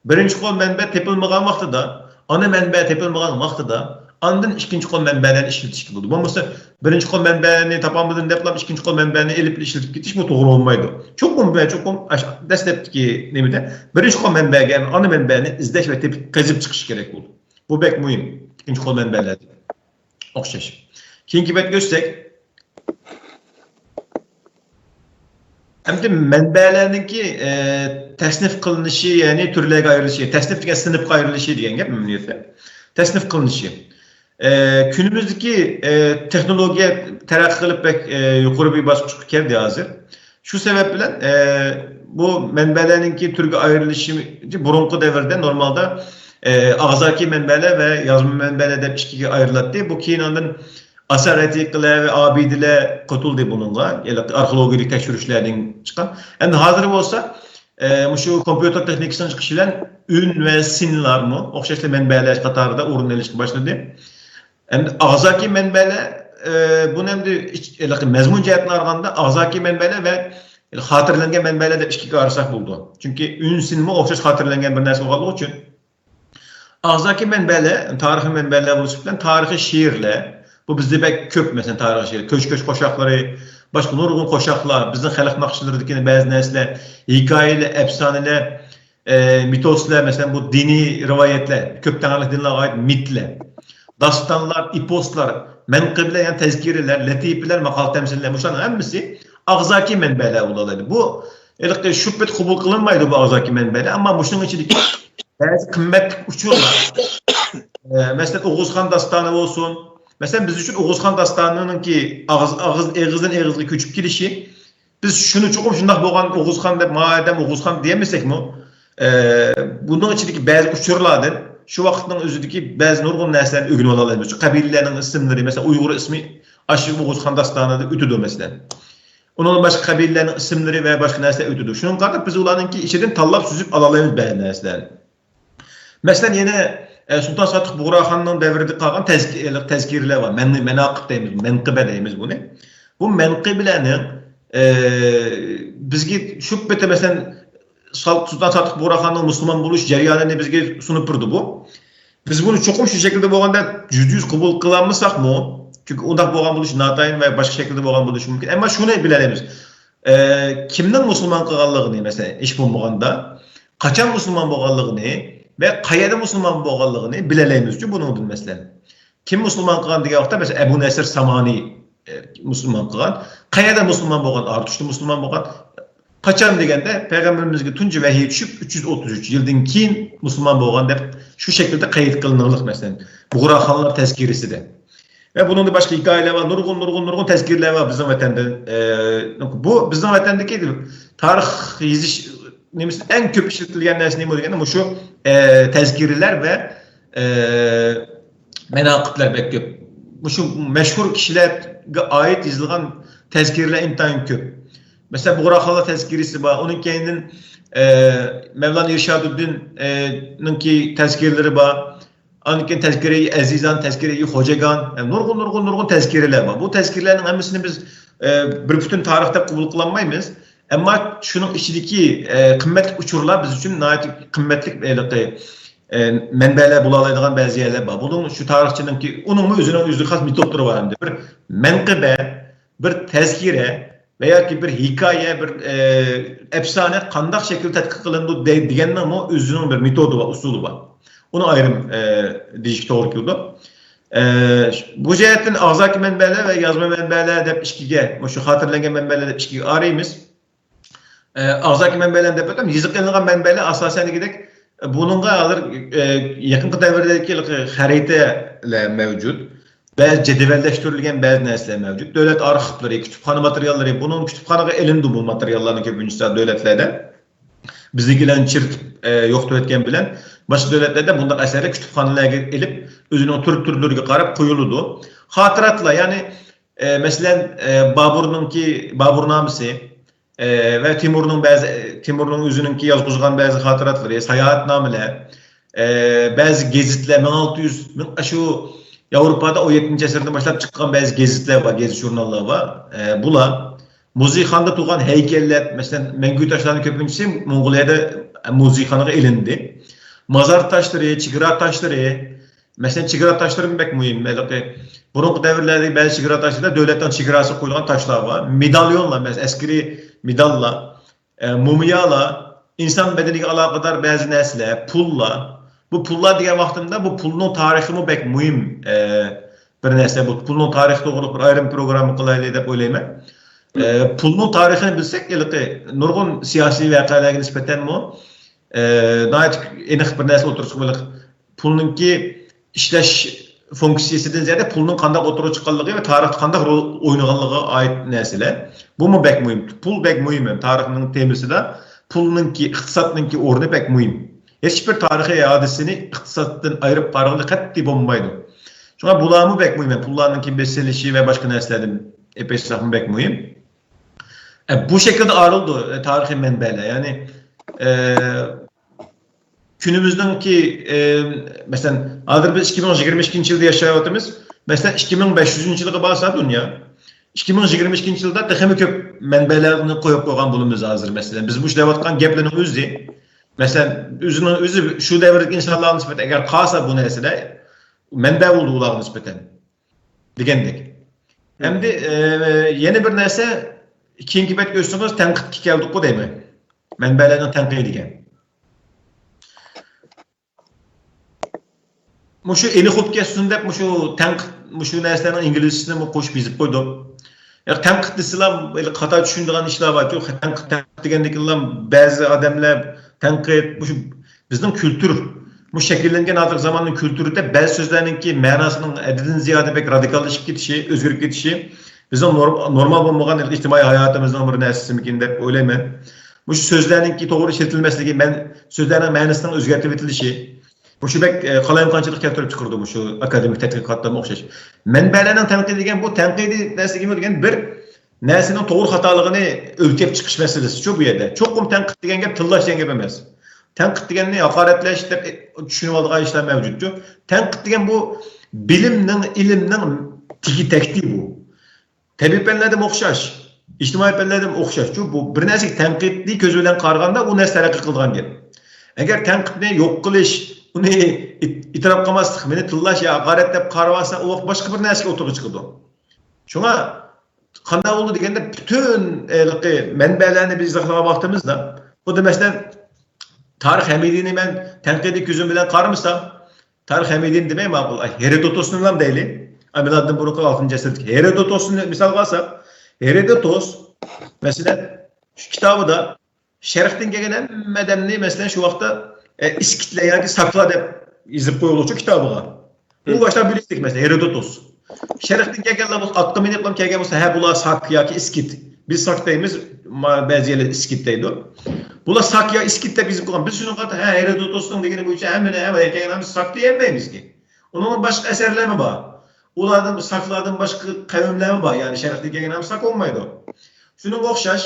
بىرىنچى قول مەنبە تېپىلمىغان ۋاقتىدا، ئانا مەنبە تېپىلمىغان ۋاقتىدا، ئاندىن ئىككىنچى قول مەنبەلەرنى ئىشلىتىشكە بولىدۇ. بولمىسا، بىرىنچى قول مەنبەنى تاپالمىدىم دەپلا ئىككىنچى قول مەنبەنى ئېلىپ ئىشلىتىپ كېتىش، بۇ توغرا بولمايدۇ. چوقۇم ۋە چوقۇم ئاش-، دەسلەپتىكى نېمىدە بىرىنچى قول مەنبەگە، ئانا مەنبەنى ئىزدەش ۋە تېپىپ، قېزىپ چىقىش كېرەك بولىدۇ. بۇ بەك مۇھىم. ئىككىنچى قول مەنبەلەردىن ئوخشاش. كېيىنكى بەتكە ئۆتسەك. ئەمدى مەنبەلەرنىڭكى، ئە، تەسنىف قىلىنىشى، يەنى تۈرلەرگە ئايرىلىشى، تەسنىف دېگەن سىنىپقا ئايرىلىشى دېگەن گەپ ئەمەلىيەتتە. تەسنىف قىلىنىشى. ئە، كۈنىمىزدىكى، ئە، تېخنولوگىيە تەرەققىي قىلىپ بەك، ئە، يۇقىرى بىر باسقۇچقا كەلدى ھازىر. شۇ سەۋەب بىلەن، ئە، بۇ مەنبەلەرنىڭكى تۈرگە ئايرىلىشى، بۇرۇنقى دەۋردە نورمالدا، ئە، ئاغزاكى مەنبەلەر ۋە يازما مەنبەلەر دەپ ئىككىگە ئايرىلاتتى. بۇ كېيىن ئاندىن ئاسار ئەتىقىلەر ۋە ئابىدىلەر قوتۇلدى بۇنىڭغا، يەنى ئارخېئولوگىيەلىك تەكشۈرۈشلەردىن چىققان. ئەمدى ھازىر بولسا، ئە، مۇشۇ كومپيۇتېر تېخنىكىسىنىڭ چىقىشى بىلەن ئۈن ۋە سىنلارمۇ ئوخشاشلا مەنبەلەر قاتارىدا ئورۇن ئېلىشقا باشلىدى. ئەمدى ئاغزاكى مەنبەلەر، ئە، بۇنى ئەمدى ئىچ-، ھېلىقى مەزمۇن جەھەتتىن قارىغاندا ئاغزاكى مەنبەلەر ۋە خاتىرىلەنگەن مەنبەلەر دەپ ئىككىگە ئايرىساق بولىدۇ. چۈنكى ئۈن سىنمۇ ئوخشاش خاتىرىلەنگەن بىر نەرسە بولغانلىقى ئۈچۈن. ئاغزاكى مەنبەلەر، تارىخىي مەنبەلەر بولۇشى بىلەن تارىخىي شېئىرلەر، بۇ بىزدە بەك كۆپ، مەسىلەن، تارىخىي شېئىر، كۆچ-كۆچ قوشاقلىرى، باشقا نۇرغۇن قوشاقلار، بىزنىڭ خەلق ناخشىلىرىدىكى بەزى نەرسىلەر، ھېكايىلەر، ئەپسانىلەر، ئە، مىتوسلار، مەسىلەن، بۇ دىنىي رىۋايەتلەر، كۆپ تەڭلىك دىنلارغا ئائىت مىتلەر، داستانلار، ئېپوسلار، مەنقىبىلەر، يەنى تەزكىرىلەر، لەتىپىلەر، ماقال تەمسىللەر، مۇشۇلارنىڭ ھەممىسى ئاغزاكى مەنبەلەر بولالايدۇ. بۇ ھېلىقى شۇ پېتى قوبۇل قىلىنمايدۇ بۇ ئاغزاكى مەنبەلەر. ئەمما مۇشۇنىڭ ئىچىدىكى بەزى قىممەتلىك ئۇچۇرلار، ئە، مەسىلەن، ئوغۇزخان داستانى بولسۇن. مەسىلەن، بىز ئۈچۈن ئوغۇزخان داستانىنىڭكى ئاغىز، ئاغىز، ئېغىزدىن ئېغىزغا كۆچۈپ كېلىشى، بىز شۇنى چوقۇم شۇنداق بولغان ئوغۇزخان دەپ، ماۋۇ ئادەم ئوغۇزخان دېيەلمىسەكمۇ، ئە، بۇنىڭ ئىچىدىكى بەزى ئۇچۇرلاردىن شۇ ۋاقىتنىڭ ئۆزىدىكى بەزى نۇرغۇن نەرسىلەرنى ئۆگىنىۋالالايمىز. شۇ قەبىلىلەرنىڭ ئىسىملىرى، مەسىلەن، ئۇيغۇر ئىسمى ئاشۇ ئوغۇزخان داستانىدا ئۆتىدۇ، مەسىلەن. ئۇنىڭدىن باشقا قەبىلىلەرنىڭ ئىسىملىرى ۋە باشقا نەرسىلەر ئۆتىدۇ. شۇنىڭغا قاراپ بىز ئۇلارنىڭكى ئىچىدىن تاللاپ سۈزۈپ ئالالايمىز بەزى نەرسىلەرنى. مەسىلەن، يەنە، ئە، سۇلتان ساتۇق بۇغراخاننىڭ دەۋرىدە قالغان تەزكى-، تەزكىرىلەر بار. مەن-، مەناقىب دەيمىز، مەنقىبە دەيمىز بۇنى. بۇ مەنقىبىلەرنىڭ، ئە، بىزگە شۇ پېتى، مەسىلەن، سال-، سۇلتان ساتۇق بۇغراخاننىڭ مۇسۇلمان بولۇش جەريانىنى بىزگە سۇنۇپ بېرىدۇ بۇ. بىز بۇنى چوقۇم شۇ شەكىلدە بولغان دەپ يۈزدە يۈز قوبۇل قىلالمىساقمۇ، چۈنكى ئۇنداق بولغان بولۇشى ناتايىن ۋە باشقا شەكىلدە بولغان بولۇشى مۇمكىن. ئەمما شۇنى بىلەلەيمىز. ئە، كىمنىڭ مۇسۇلمان قىلغانلىقىنى، مەسىلەن، ھېچ بولمىغاندا، قاچان مۇسۇلمان بولغانلىقىنى ۋە قەيەردە مۇسۇلمان بولغانلىقىنى بىلەلەيمىزچۇ بۇنىڭدىن، مەسىلەن. كىم مۇسۇلمان قىلغان دېگەن ۋاقىتتا، مەسىلەن، ئەبۇ نەسىر سامانى، ئە، مۇسۇلمان قىلغان. قەيەردە مۇسۇلمان بولغان؟ ئارتۇشتا مۇسۇلمان بولغان. قاچان دېگەندە، پەيغەمبىرىمىزگە تۇنجى ۋەھىي چۈشۈپ، ئۈچ يۈز ئوتتۇز ئۈچ يىلدىن كېيىن مۇسۇلمان بولغان دەپ شۇ شەكىلدە قەيت قىلىنغانلىق، مەسىلەن، بۇغراخانلار تەزكىرىسىدە. ۋە بۇنىڭدا باشقا ھېكايىلەر بار، نۇرغۇن، نۇرغۇن، نۇرغۇن تەزكىرىلەر بار بىزنىڭ ۋەتەندە. ئە، بۇ بىزنىڭ ۋەتەندىكى تارىخ يېزىش نېمىسى ئەڭ كۆپ ئىشلىتىلگەن نەرسە نېمە دېگەندە، مۇشۇ، ئە، تەزكىرىلەر ۋە، ئە، مەناقىبلەر بەك كۆپ. مۇشۇ مەشھۇر كىشىلەرگە ئائىت يېزىلغان تەزكىرىلەر ئىنتايىن كۆپ. مەسىلەن، بۇغراخانلار تەزكىرىسى بار. ئۇنىڭ كەينىدىن، ئە، مەۋلانا ئىرشادۇددىن، ئە، نىڭكى تەزكىرىلىرى بار. ئاندىن كېيىن تەزكىرە-ئى ئەزىزان، تەزكىرە-ئى خوجاگان، ھەم نۇرغۇن، نۇرغۇن، نۇرغۇن تەزكىرىلەر بار. بۇ تەزكىرىلەرنىڭ ھەممىسىنى بىز، ئە، بىر پۈتۈن تارىخ دەپ قوبۇل قىلالمايمىز. ئەمما شۇنىڭ ئىچىدىكى، ئە، قىممەتلىك ئۇچۇرلار بىز ئۈچۈن ناھايىتى قىممەتلىك، ھېلىقى، ئە، مەنبەلەر بولالايدىغان بەزى يەرلەر بار. بۇنىڭ شۇ تارىخچىنىڭكى، ئۇنىڭمۇ ئۆزىنىڭ ئۆزىگە خاس مېتودلىرى بار ئەمدى. بىر مەنقىبە، بىر تەزكىرە ۋە ياكى بىر ھېكايە، بىر، ئە، ئەپسانە قانداق شەكىلدە تەتقىق قىلىنىدۇ دەي-، دېگەننىڭمۇ ئۆزىنىڭ بىر مېتودى بار، ئۇسۇلى بار. ئۇنى ئايرىم، ئە، دېيىشكە توغرا كېلىدۇ. ئە، بۇ جەھەتتىن ئاغزاكى مەنبەلەر ۋە يازما مەنبەلەر دەپ ئىككىگە، مۇشۇ خاتىرىلەنگەن مەنبەلەر دەپ ئىككىگە ئايرىيمىز. ئە، ئاغزاكى مەنبەلەرنى دەپ ئۆتەم، يېزىققا ئېلىنغان مەنبەلەر ئاساسەن دېگۈدەك، بۇنىڭغا ھازىر، ئە، يېقىنقى دەۋردىكى خەرىتىلەر مەۋجۇت، بەزى جەدۋەللەشتۈرۈلگەن بەزى نەرسىلەر مەۋجۇت، دۆلەت ئارخىپلىرى، كۇتۇپخانا ماتېرىياللىرى، بۇنىڭ كۇتۇپخانىغا ئېلىنىدۇ بۇ ماتېرىياللارنىڭ كۆپىنچىسى دۆلەتلەردە. بىزنىڭكىلەرنى چىرىتىپ، ئە، يوقىتىۋەتكەن بىلەن باشقا دۆلەتلەردە بۇنداق ئەسەرلەر كۇتۇپخانىلارغا ئېلىپ، ئۆزىنىڭ تۈر-تۈرلىرىگە قاراپ قويۇلىدۇ. خاتىراتلار، يەنى، ئە، مەسىلەن، ئە، بابۇرنىڭكى، بابۇرنامىسى، ئە، ۋە تىمۇرنىڭ بەزى، تىمۇرنىڭ ئۆزىنىڭكى يازغۇزغان بەزى خاتىراتلىرى، ساياھەتنامىلەر، ئە، بەزى گېزىتلەر، مىڭ ئالتە يۈز، مىڭ، شۇ ياۋروپادا ئون يەتتىنچى ئەسىردىن باشلاپ چىققان بەزى گېزىتلەر بار، گېزىت ژۇرناللار بار. ئە، بۇلار مۇزېيخانىدا تۇرغان ھەيكەللەر، مەسىلەن، مەڭگۈ تاشلارنىڭ كۆپىنچىسى موڭغۇلىيەدە مۇزېيخانىغا ئېلىندى. مازار تاشلىرى، چېگرا تاشلىرى، مەسىلەن، چېگرا تاشلىرىمۇ بەك مۇھىم. ھېلىقى بۇرۇنقى دەۋرلەردىكى بەزى چېگرا تاشلىرىدا دۆلەتنىڭ چېگراسىغا قويۇلغان تاشلار بار. مېداليونلار، مەسىلەن، ئەسكىرىي مېداللار، ئە، مۇمىيالار، ئىنسان بەدىنىگە ئالاقىدار بەزى نەرسىلەر، پۇللار. بۇ پۇللار دېگەن ۋاقتىمدا بۇ پۇلنىڭ تارىخىمۇ بەك مۇھىم، ئە، بىر نەرسە. بۇ پۇلنىڭ تارىخى توغرىلىق بىر ئايرىم پروگرامما قىلايلى دەپ ئويلايمەن. ئە، پۇلنىڭ تارىخىنى بىلسەك، ھېلىقى نۇرغۇن سىياسىي ۋەقەلەرگە نىسبەتەنمۇ، ئە، ناھايىتى ئېنىق بىر نەرسە ئوتتۇرىغا چىقىپ، پۇلنىڭكى ئىشلەش فۇنكسىيىسىدىن زىيادە پۇلنىڭ قانداق ئوتتۇرىغا چىققانلىقى ۋە تارىختا قانداق رول ئوينىغانلىقىغا ئائىت نەرسىلەر. بۇمۇ بەك مۇھىم. پۇل بەك مۇھىم ھەم تارىخنىڭ تېمىسىدا پۇلنىڭكى، ئىقتىسادنىڭكى ئورنى بەك مۇھىم. ھېچبىر تارىخىي ھادىسىنى ئىقتىسادتىن ئايرىپ قارىغىلى قەتئىي بولمايدۇ. شۇڭا بۇلارمۇ بەك مۇھىم. پۇللارنىڭكى بېسىلىشى ۋە باشقا نەرسىلەردىن ئېپەشساقمۇ بەك مۇھىم. ئە، بۇ شەكىلدە ئايرىلىدۇ، ئە، تارىخىي مەنبەلەر. يەنى، ئە، كۈنىمىزنىڭكى، ئە، مەسىلەن، ھازىر بىز ئىككى مىڭ يىگىرمە ئىككىنچى يىلدا ياشاۋاتىمىز. مەسىلەن، ئىككى مىڭ بەش يۈزىنچى يىلغا بارسا دۇنيا، ئىككى مىڭ يىگىرمە ئىككىنچى يىلدا تېخىمۇ كۆپ مەنبەلەرنى قويۇپ قويغان بولىمىز ھازىر. مەسىلەن، بىز مۇشۇ دەۋاتقان گەپلەرنىڭ ئۆزى، مەسىلەن، ئۆزىنىڭ ئۆزى شۇ دەۋردىكى ئىنسانلارغا نىسبەتەن ئەگەر قالسا بۇ نەرسىلەر مەنبە بولىدۇ ئۇلارغا نىسبەتەن دېگەندەك. ھەمدە، ئە، يەنە بىر نەرسە، كېيىنكى بەتكە ئۆتسىڭىز، تەنقىدكە كەلدۇققۇ دەيمەن. مەنبەلەرنىڭ تەنقىدىگە. مۇشۇ ئېلى خۇپكەسسۇن دەپ مۇشۇ تەنقىد، مۇشۇ نەرسىلەرنىڭ ئىنگلىزچىسىنىمۇ قوشۇپ يېزىپ قويدۇم. يا، تەنقىد دېسىلا، خاتا چۈشىنىدىغان ئىشلار بارچۇ. تەنقىد، تەنقىد دېگەندىكىنلا بەزى ئادەملەر تەنقىد، مۇشۇ بىزنىڭ كۈلتۈر، مۇشۇ شەكىللەنگەن ھازىرقى زاماننىڭ كۈلتۈرىدە بەزى سۆزلەرنىڭكى مەناسىنىڭ ھەددىدىن زىيادە بەك رادىكاللىشىپ كېتىشى، ئۆزگىرىپ كېتىشى، بىزنىڭ نور-، نورمال بولمىغان ئىجتىمائىي ھاياتىمىزنىڭ بىر نەرسىسىمىكىن دەپ ئويلايمەن. مۇشۇ سۆزلەرنىڭكى توغرا ئىشلىتىلمەسلىكى، مەن، سۆزلەرنىڭ مەنىسىنىڭ ئۆزگەرتىۋېتىلىشى، مۇشۇ بەك، ئە، قالايمىقانچىلىق كەلتۈرۈپ چىقىرىدۇ مۇشۇ ئاكادېمىك تەتقىقاتلارمۇ ئوخشاش. مەنبەلەرنىڭ تەنقىدى دېگەن بۇ تەنقىدىي نەرسە دېگەن بىر نەرسىنىڭ توغرا خاتالىقىنى ئۆلچەپ چىقىش مەسىلىسىچۇ بۇ يەردە. چوقۇم تەنقىد دېگەن گەپ تىللاش دېگەن گەپ ئەمەس. تەنقىد دېگەننى ھاقارەتلەش دەپ چۈشىنىۋالىدىغان ئىشلار مەۋجۇتچۇ. تەنقىد دېگەن بۇ بىلىمنىڭ، ئىلىمنىڭ تېگى تەكتى بۇ. تەبىئىي پەنلەردىمۇ ئوخشاش، ئىجتىمائىي پەنلەردىمۇ ئوخشاشچۇ. بۇ بىر نەرسىگە تەنقىدىي كۆز بىلەن قارىغاندا ئۇ نەرسە تەرەققىي قىلىدىغان گەپ. ئەگەر تەنقىدنى يوق قىلىش، ئۇنى ئېت-، ئېتىراپ قىلماسلىق، مېنى تىللاش يا ھاقارەت دەپ قارىۋالسا، ئۇ ۋاقىت باشقا بىر نەرسىگە ئوتتۇرىغا چىقىدۇ. شۇڭا قانداق بولدى دېگەندە، پۈتۈن، ئە، ھېلىقى مەنبەلەرنى بىز ئىزاھلىغان ۋاقتىمىزدا، خۇددى مەسىلەن، تارىخ ھەمىدىنى مەن تەنقىدىي كۆزۈم بىلەن قارىمىسام، تارىخ ھەمىدىنى دېمەي ماقۇل، ئاي، ھېرودوتۇسنىلا دەيلى. ئاي، مىلادتىن بۇرۇنقى ئالتىنچى ئەسىردىكى ھېرودوتۇسنى مىسالغا ئالساق، ھېرودوتۇس، مەسىلەن، شۇ كىتابىدا شەرقتىن كەلگەن ھەممە ئادەمنى، مەسىلەن، شۇ ۋاقىتتا، ئە، ئىسكىتلەر ياكى ساكلار دەپ يېزىپ قويۇلغۇچۇ كىتابىغا. ئۇ ھە. باشلاپ بىلىشلىك، مەسىلەن، ھېرودوتۇس. شەرقتىن كەلگەنلەر بولسا، ئاتقا مىنىپلا كەلگەن بولسا، ھە، بۇلار ساك ياكى ئىسكىت. بىز ساك دەيمىز، ما-، بەزى يەرلەردە ئىسكىت دەيدۇ. بۇلار ساك يا ئىسكىت دەپ يېزىپ قويغان. بىز شۇنىڭغا، ھە، ھېرودوتۇسنىڭ دېگىنى بويىچە ھەممىنى، ھەممە كەلگەن ھەممە ساك دېيەلمەيمىزكى. ئۇنىڭ باشقا ئەسەرلىرىمۇ بار. ئۇلاردىن، ساكلاردىن باشقا قەۋملەرمۇ بار. يەنى شەرقتىن كەلگەن ھەممە ساك بولمايدۇ. شۇنىڭغا ئوخشاش،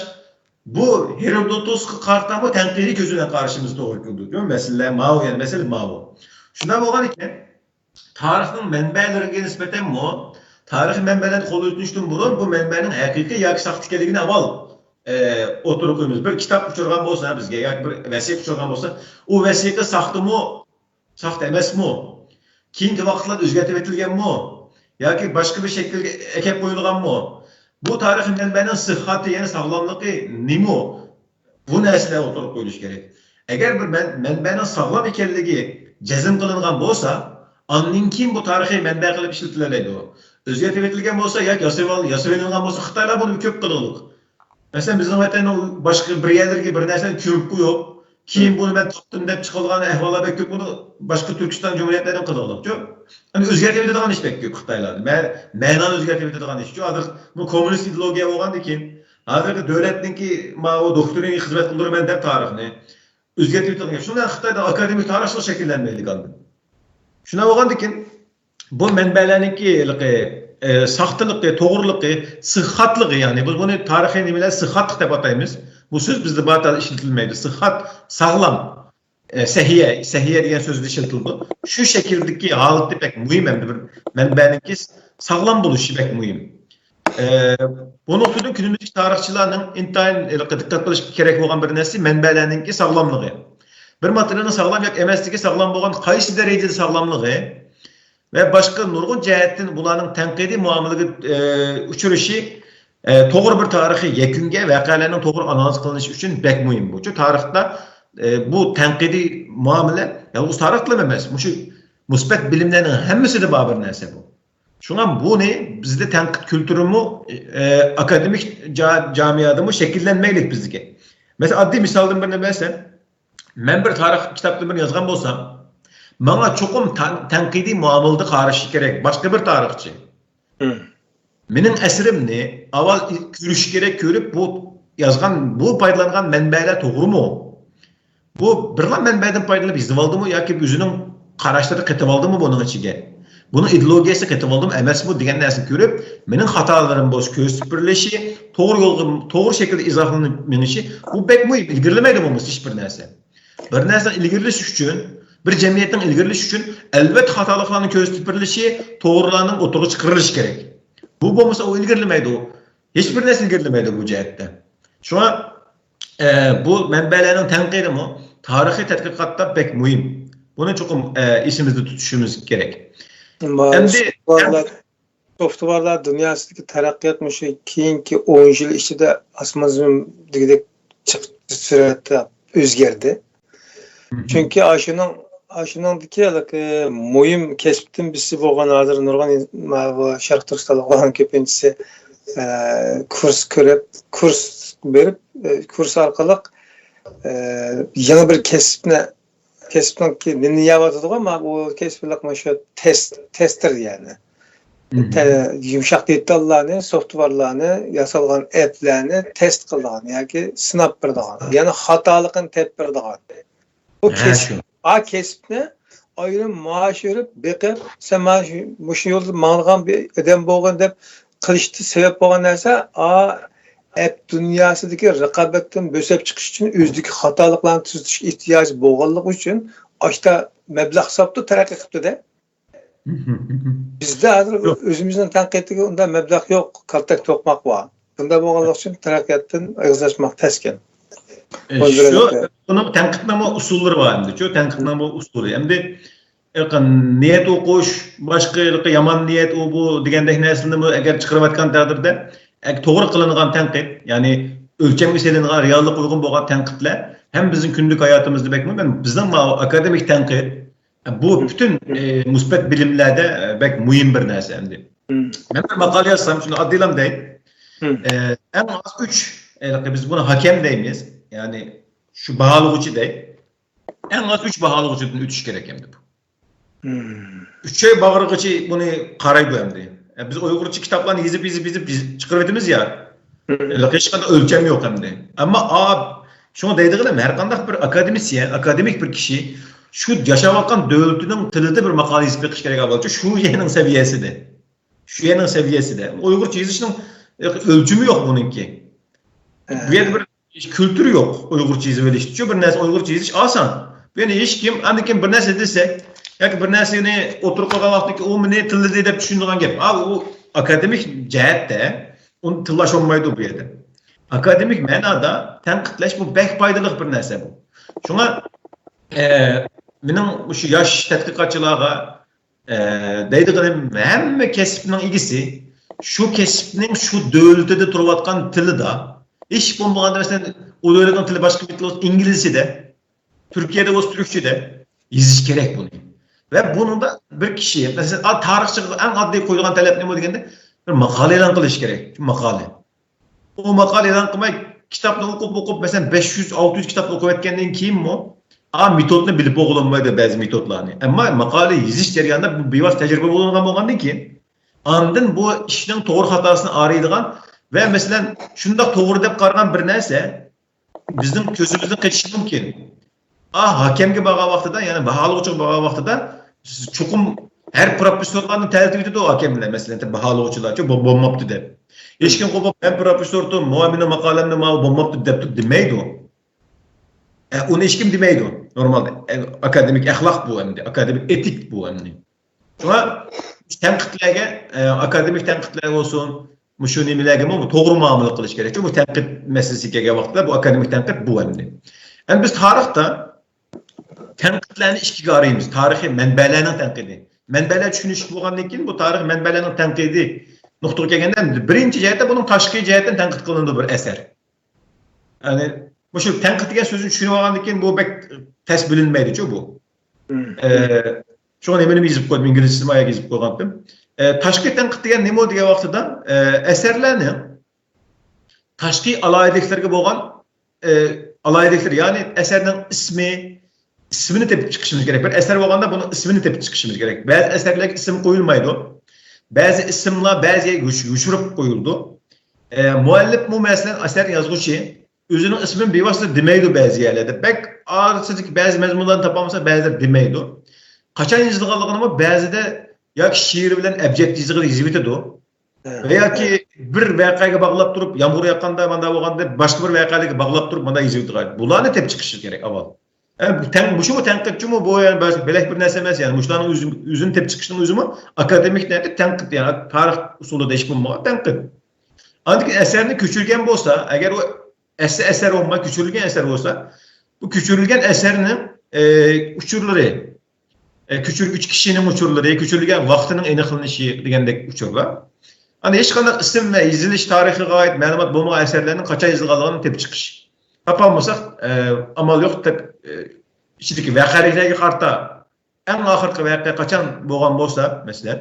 بۇ ھېرودوتۇسقا قارىتامۇ تەنقىدىي كۆز بىلەن قارىشىمىز توغرا كېلىدۇ. مەسىلە ماۋۇ، يەنى مەسىلە ماۋۇ. شۇنداق بولغان ئىكەن، تارىخنىڭ مەنبەلىرىگە نىسبەتەنمۇ، تارىخىي مەنبەلەرنى قولدا تۇتۇشتىن بۇرۇن بۇ مەنبەنىڭ ھەقىقىي ياكى ساختا ئىكەنلىكىنى ئاۋۋال، ئە، ئوتتۇرىغا قويىمىز. بىر كىتاب ئۇچرىغان بولسا بىزگە ياكى بىر ۋەسىقە ئۇچرىغان بولسا، ئۇ ۋەسىقە ساختىمۇ، ساختا ئەمەسمۇ؟ كېيىنكى ۋاقىتلاردا ئۆزگەرتىۋېتىلگەنمۇ؟ ياكى باشقا بىر شەكىلگە ئەكەپ قويۇلغانمۇ؟ بۇ تارىخىي مەنبەنىڭ سىھھىتى، يەنى ساغلاملىقى نېمە؟ بۇ نەرسىلەر ئوتتۇرىغا قويۇلۇشى كېرەك. ئەگەر بىر مەن-، مەنبەنىڭ ساغلام ئىكەنلىكى جەزم قىلىنغان بولسا، ئاندىن كېيىن بۇ تارىخىي مەنبە قىلىپ ئىشلىتىلەلەيدۇ. ئۆزگەرتىۋېتىلگەن بولسا ياكى ياسىۋال-، ياسىۋېلىنغان بولسا خىتايلار بۇنى كۆپ قىلغۇلۇق. مەسىلەن، بىزنىڭ ۋەتەننىڭ باشقا بىر يەرلىرىگە بىر نەرسىنى كۆمۈپ قويۇپ، كېيىن بۇنى مەن تاپتىم دەپ چىقىدىغان ئەھۋاللار بەك كۆپ. بۇنى باشقا تۈركىستان جۇمھۇرىيەتلىرىدىن قىلغۇلۇقچۇ. ئەمدى ئۆزگەرتىۋېتىدىغان ئىش بەك كۆپ خىتايلاردا. مە-، مەنانى ئۆزگەرتىۋېتىدىغان ئىشچۇ. ھازىر بۇ كوممۇنىست ئىدېئولوگىيە بولغاندىكىن، ھازىرقى دۆلەتنىڭكى ماۋۇ دوكترىنىغا خىزمەت قىلدۇرىمەن دەپ تارىخنى ئۆزگەرتىۋېتىدىغان گەپ. شۇنداق خىتايدا ئاكادېمىك تارىخچىلىق شەكىللەنمەيدىكەن. شۇنداق بولغاندىكىن، بۇ مەنبەلەرنىڭكى ھېلىقى، ئە، ساختىلىقى، توغرىلىقى، سىخاتلىقى، يەنى بۇ، بۇنى تارىخىي نېمىلەر سىخاتلىق دەپ ئاتايمىز. بۇ سۆز بىزدە بارتا ئىشلىتىلمەيدۇ. سىخات، ساغلام، ئە، سەھىيە، سەھىيە دېگەن سۆزدە ئىشلىتىلىدۇ. شۇ شەكىلدىكى ھالىتى بەك مۇھىم، ھەمدە بىر مەنبەنىڭكى ساغلام بولۇشى بەك مۇھىم. ئە، بۇ نۇقتىدىن كۈنىمىزدىكى تارىخچىلارنىڭ ئىنتايىن ھېلىقى دىققەت قىلىشقا كېرەك بولغان بىر نەرسە مەنبەلەرنىڭكى ساغلاملىقى. بىر ماتېرىيالنىڭ ساغلام ياكى ئەمەسلىكى، ساغلام بولغان قايسى دەرىجىدە ساغلاملىقى، ۋە باشقا نۇرغۇن جەھەتتىن بۇلارنىڭ تەنقىدىي مۇئامىلىگە، ئە، ئۇچرىشى، ئە، توغرا بىر تارىخىي يەكۈنگە، ۋەقەلەرنىڭ توغرا ئانالىز قىلىنىشى ئۈچۈن بەك مۇھىم. بۇچۇ تارىختا، ئە، بۇ تەنقىدىي مۇئامىلە يالغۇز تارىختىلا ئەمەس، مۇشۇ مۇسبەت بىلىملەرنىڭ ھەممىسىدە بار بىر نەرسە بۇ. شۇڭا بۇنى بىزدە تەنقىد كۈلتۈرىمۇ، ئە، ئاكادېمىك جا-، جامىيەدىمۇ شەكىللەنمەيلىك بىزدىكى. مەسىلەن، ئاددىي مىسالدىن بىرنى بەرسەم، مەن بىر تارىخ كىتابتىن بىر يازغان بولسام، ماڭا چوقۇم تەن-، تەنقىدىي مۇئامىلىدە قارىشى كېرەك باشقا بىر تارىخچى. مېنىڭ ئەسىرىمنى ئاۋۋال كۆرۈشى كېرەك، كۆرۈپ، بۇ يازغان، بۇ پايدىلانغان مەنبەلەر توغرىمۇ؟ بۇ بىرلا مەنبەدىن پايدىلىنىپ يېزىۋالدىمۇ ياكى ئۆزىنىڭ قاراشلىرى قېتىۋالدىمۇ بۇنىڭ ئىچىگە؟ بۇنىڭ ئىدېئولوگىيەسى قېتىۋالدىمۇ ئەمەسمۇ دېگەن نەرسىنى كۆرۈپ، مېنىڭ خاتالىرىم بولسا كۆرسىتىپ بېرىلىشى، توغرا يولغا، توغرا شەكىلدە ئىزاھلىنىپ مېڭىشى، بۇ بەك مۇھىم. ئىلگىرىلىمەيدۇ بولمىسا ھېچ بىر نەرسە. بىر نەرسىنىڭ ئىلگىرىلىشى ئۈچۈن، بىر جەمئىيەتنىڭ ئىلگىرىلىشى ئۈچۈن ئەلۋەتتە خاتالىقلارنىڭ كۆرسىتىپ بېرىلىشى، توغرىلارنىڭ ئوتتۇرىغا چىقىرىلىشى كېرەك. بۇ بولمىسا ئۇ ئىلگىرىلىمەيدۇ. ھېچ بىر نەرسە ئىلگىرىلىمەيدۇ بۇ جەھەتتە. شۇڭا، ئە، بۇ مەنبەلەرنىڭ تەنقىدىمۇ تارىخىي تەتقىقاتتا بەك مۇھىم. بۇنى چوقۇم، ئە، ئېسىمىزدە تۇتۇشىمىز كېرەك. ئەمدى سوفتۋېرلار، سوفتۋېرلار دۇنياسىدىكى تەرەققىيات مۇشۇ كېيىنكى ئون يىل ئىچىدە ئاسمان زېمىن دېگۈدەك چىقتى سۈرئەتتە ئۆزگەردى. چۈنكى ئاشۇنىڭ، ئاشۇنىڭدىكى ھېلىقى مۇھىم كەسىپتىن بىرسى بولغان، ھازىر نۇرغۇن ئىن-، ما-، بۇ شەرقىي تۈركىستانلىقلارنىڭ كۆپىنچىسى، ئە، كۇرس كۆرۈپ، كۇرس بېرىپ، ئە، كۇرس ئارقىلىق، ئە، يېڭى بىر كەسىپنى، كەسىپنىڭكى نېمىنى يەۋاتىدىغۇ؟ ما-، بۇ كەسىپ مۇشۇ تېست، تېستېر يەنى. تە-، يۇمشاق دېتاللارنى، سوفتۋېرلارنى، ياسالغان ئەپلەرنى تېست قىلىدىغان ياكى سىناپ بېرىدىغان، يەنى خاتالىقىنى تېپىپ بېرىدىغان. بۇ كەسىپ، ئا، كەسىپنى ئايرىم مائاش بېرىپ بېقىپ، سەن مانا شۇ، مۇشۇ يولدا ماڭىدىغان بىر ئادەم بولغىن دەپ قىلىشتا سەۋەب بولغان نەرسە، ئا، ئەپ دۇنياسىدىكى رىقابەتتىن بۆسۈپ چىقىش ئۈچۈن ئۆزىدىكى خاتالىقلارنى تۈزىتىش ئېھتىياجى بولغانلىقى ئۈچۈن ئاشتا مەبلەغ ساپتۇ، تەرەققىي قىپتۇ-دە. بىزدە ھازىر ئۆزىمىزنىڭ تەنقىدىگە ئۇنداق مەبلەغ يوق، كالتەك توقماق بار. بۇنداق بولغانلىقى ئۈچۈن تەرەققىياتتىن ئېغىز ئاچماق تەسكەن. شۇ، بۇنىڭ تەنقىدنىڭمۇ ئۇسۇللىرى بار ئەمدى. شۇ تەنقىدنىڭمۇ ئۇسۇلى. ئەمدى نىيەت ئوقۇش، باشقا يامان نىيەت، ئۇ بۇ دېگەندەك نەرسىلەرنىمۇ ئەگەر چىقىرىۋاتقان تەقدىردە، توغرا قىلىنغان تەنقىد، يەنى ئۆلچەمگە سېلىنغان، رېئاللىققا ئۇيغۇن بولغان تەنقىدلەر ھەم بىزنىڭ كۈندىلىك ھاياتىمىزدا بەكمۇ، بىزنىڭ ماۋۇ ئاكادېمىك تەنقىد، بۇ پۈتۈن، ئە، مۇسبەت بىلىملەردە، ئە، بەك مۇھىم بىر نەرسە ئەمدى. مەن بىر ماقالە يازسام، شۇنى ئاددىيلا دەي. ئە، ئەڭ ئاز ئۈچ، ھېلىقى بىز بۇنى ھاكەم دەيمىز، يەنى شۇ باھالىغۇچى دەي. ئەڭ ئاز ئۈچ باھالىغۇچىدىن ئۆتۈش كېرەك ئەمدى بۇ. ئۈچەي باغرىغۇچى بۇنى قارايدۇ ئەمدى. ئە، بىز ئۇيغۇرچە كىتابلارنى يېزىپ، يېزىپ، يېزىپ، يېزىپ چىقىرىۋېتىمىز يا. ھېلىقى ھېچقانداق ئۆلچەم يوق ئەمدى. ئەمما ئا، شۇڭا دەيدىغىنىم، ھەر قانداق بىر ئاكادېمىسىيە، ئاكادېمىك بىر كىشى شۇ ياشاۋاتقان دۆلىتىنىڭ تىلىدا بىر ماقالە يېزىپ بېقىش كېرەك ئەۋۋالچە، شۇ يەرنىڭ سەۋىيەسىدە. شۇ يەرنىڭ سەۋىيەسىدە. ئۇيغۇرچە يېزىشنىڭ ئۆلچىمى يوق بۇنىڭكى. بۇ يەردە بىر كۈلتۈر يوق ئۇيغۇرچە يېزىۋېلىشتا. شۇ بىر نەرسە ئۇيغۇرچە يېزىش ئاسان. بۇ يەردە ھېچكىم، ئاندىن كېيىن بىر نەرسە دېسەك ياكى بىر نەرسىنى ئوتتۇرىغا قويغان ۋاقتىدىكى ئۇ مېنى تىللىدى دەپ چۈشىنىدىغان گەپ. ئا، ئۇ ئاكادېمىك جەھەتتە ئۇنى تىللاش بولمايدۇ بۇ يەردە. ئاكادېمىك مەنادا تەنقىدلەش بۇ بەك پايدىلىق بىر نەرسە بۇ. شۇڭا، ئە، مېنىڭ مۇشۇ ياش تەتقىقاتچىلارغا، ئە، دەيدىغىنىم، ھەممە كەسىپنىڭ ئىگىسى، شۇ كەسىپنىڭ شۇ دۆلىتىدە تۇرۇۋاتقان تىلىدا، ھېچ بولمىغاندا، مەسىلەن، ئۇ دۆلەتنىڭ تىلى باشقا بىر تىل بولسا، ئىنگلىزچىدە، تۈركىيەدە بولسا تۈركچىدە يېزىش كېرەك بۇنى. ۋە بۇنىڭدا بىر كىشى، مەسىلەن، تارىخچىغا ئەڭ ئاددىي قويىدىغان تەلەپ نېمە دېگەندە، بىر ماقالە ئېلان قىلىش كېرەك. شۇ ماقالە. ئۇ ماقالە ئېلان قىلماي، كىتابنى ئوقۇپ، ئوقۇپ، مەسىلەن، بەش يۈز، ئالتە يۈز كىتابنى ئوقۇۋەتكەندىن كېيىنمۇ، ئا، مېتودنى بىلىپ بولغىلى بولمايدۇ، بەزى مېتودلارنى. ئەمما ماقالە يېزىش جەريانىدا بۇ بىۋاسىتە تەجرىبە بولۇنغان بولغاندىن كېيىن، ئاندىن بۇ ئىشنىڭ توغرا خاتاسىنى ئايرىيدىغان ۋە، مەسىلەن، شۇنداق توغرا دەپ قارىغان بىر نەرسە بىزنىڭ كۆزىمىزدىن قېچىشى مۇمكىن. ئا، ھاكەمگە بارغان ۋاقتىدا، يەنى باھالىغۇچىغا بارغان ۋاقتىدا، سىز چوقۇم ھەر پروفېسسورلارنى تەلەتىۋېتىدۇ ھاكەملەر، مەسىلەن، باھالىغۇچىلارچۇ، بۇ بولماپتۇ دەپ. ھېچكىم قوپۇپ، مەن پروفېسسورتۇم، ماۋۇ مېنىڭ ماقالەمدە ماۋۇ بولماپتۇ دەپتۇ دېمەيدۇ. ئە، ئۇنى ھېچكىم دېمەيدۇ نورمالدا. ئە، ئاكادېمىك ئەخلاق بۇ ئەمدى، ئاكادېمىك ئېتىك بۇ ئەمدى. شۇڭا تەنقىدلەرگە، ئە، ئاكادېمىك تەنقىدلەر بولسۇن، مۇشۇ نېمىلەرگىمۇ توغرا مۇئامىلە قىلىش كېرەك. بۇ تەنقىد مەسىلىسىگە كەلگەن ۋاقىتتا بۇ ئاكادېمىك تەنقىد بۇ ئەمدى. ئەمدى بىز تارىختا تەنقىدلەرنى ئىككىگە ئايرىيمىز. تارىخىي مەنبەلەرنىڭ تەنقىدى. مەنبەلەر چۈشىنىشلىك بولغاندىن كېيىن، بۇ تارىخىي مەنبەلەرنىڭ تەنقىدى نۇقتىغا كەلگەندە، بىرىنچى جەھەتتە بۇنىڭ تاشقى جەھەتتىن تەنقىد قىلىنىدۇ بىر ئەسەر. يەنى مۇشۇ تەنقىد دېگەن سۆزنى چۈشىنىپ ئالغاندىن كېيىن، بۇ بەك تەس بىلىنمەيدىچۇ بۇ. ئە، شۇڭا نېمە نېمە يېزىپ قويدۇم، ئىنگلىزچىسىمۇ ئاياغ يېزىپ قويغانتىم. ئە، تاشقى تەنقىد دېگەن نېمە دېگەن ۋاقتىدا، ئە، ئەسەرلەرنىڭ تاشقى ئالاھىدىلىكلىرىگە بولغان، ئە، ئالاھىدىلىكلىرى، يەنى ئەسەرنىڭ ئىسمى، ئىسمىنى تېپىپ چىقىشىمىز كېرەك. بىر ئەسەر بولغاندا بۇنىڭ ئىسمىنى تېپىپ چىقىشىمىز كېرەك. بەزى ئەسەرلەرگە ئىسىم قويۇلمايدۇ. بەزى ئىسىملار بەزى يەرگە يوش-، يوشۇرۇپ قويۇلىدۇ. ئە، مۇئەللىپمۇ، مەسىلەن، ئەسەر يازغۇچى ئۆزىنىڭ ئىسمىنى بىۋاسىتە دېمەيدۇ بەزى يەرلەردە. بەك ئارىسىدىكى بەزى مەزمۇنلارنى تاپالمىسا، بەزىلەر دېمەيدۇ. قاچان يېزىلغانلىقىنىمۇ بەزىدە ياكى شېئىر بىلەن ئەبجەد يېزىقىدا يېزىۋېتىدۇ. ۋە ياكى بىر ۋەقەگە باغلاپ تۇرۇپ، يامغۇر ياغقاندا، مانداق بولغاندا، باشقا بىر ۋەقەگە باغلاپ تۇرۇپ، مانداق يېزىۋېتىدۇ. بۇلارنى تېپىپ چىقىشى كېرەك ئاۋۋال. ئە، بۇ تەن-، مۇشۇمۇ تەنقىدچىمۇ؟ بۇ، يەنى، بەلكى بۆلەك بىر نەرسە ئەمەس، يەنى مۇشۇلارنىڭ ئۆزى، ئۆزىنى تېپىپ چىقىشنىڭ ئۆزىمۇ ئاكادېمىك تەنقىد، تەنقىد، يەنى تارىخ ئۇسۇلىدا ئىش بولمىغان تەنقىد. ئاندىن كېيىن ئەسەرنى كۆچۈرگەن بولسا، ئەگەر ئۇ ئەسلى ئەسەر بولماي كۆچۈرۈلگەن ئەسەر بولسا، بۇ كۆچۈرۈلگەن ئەسەرنىڭ، ئە، ئۇچۇرلىرى، ئە، كۆچۈرگۈچى كىشىنىڭ ئۇچۇرلىرى، كۆچۈرۈلگەن ۋاقتىنىڭ ئېنىقلىنىشى دېگەندەك ئۇچۇرلار. ئەنە ھېچقانداق ئىسىم ۋە يېزىلىش تارىخىغا ئائىت مەلۇمات بولمىغان ئەسەرلەرنىڭ قاچان يېزىلغانلىقىنى تېپىپ چىقىش. تاپالمىساق، ئە، ئامال يوق دەپ، ئە، ئىچىدىكى ۋەقەلىكلەرگە قارىتا ئەڭ ئاخىرقى ۋەقە قاچان بولغان بولسا، مەسىلەن،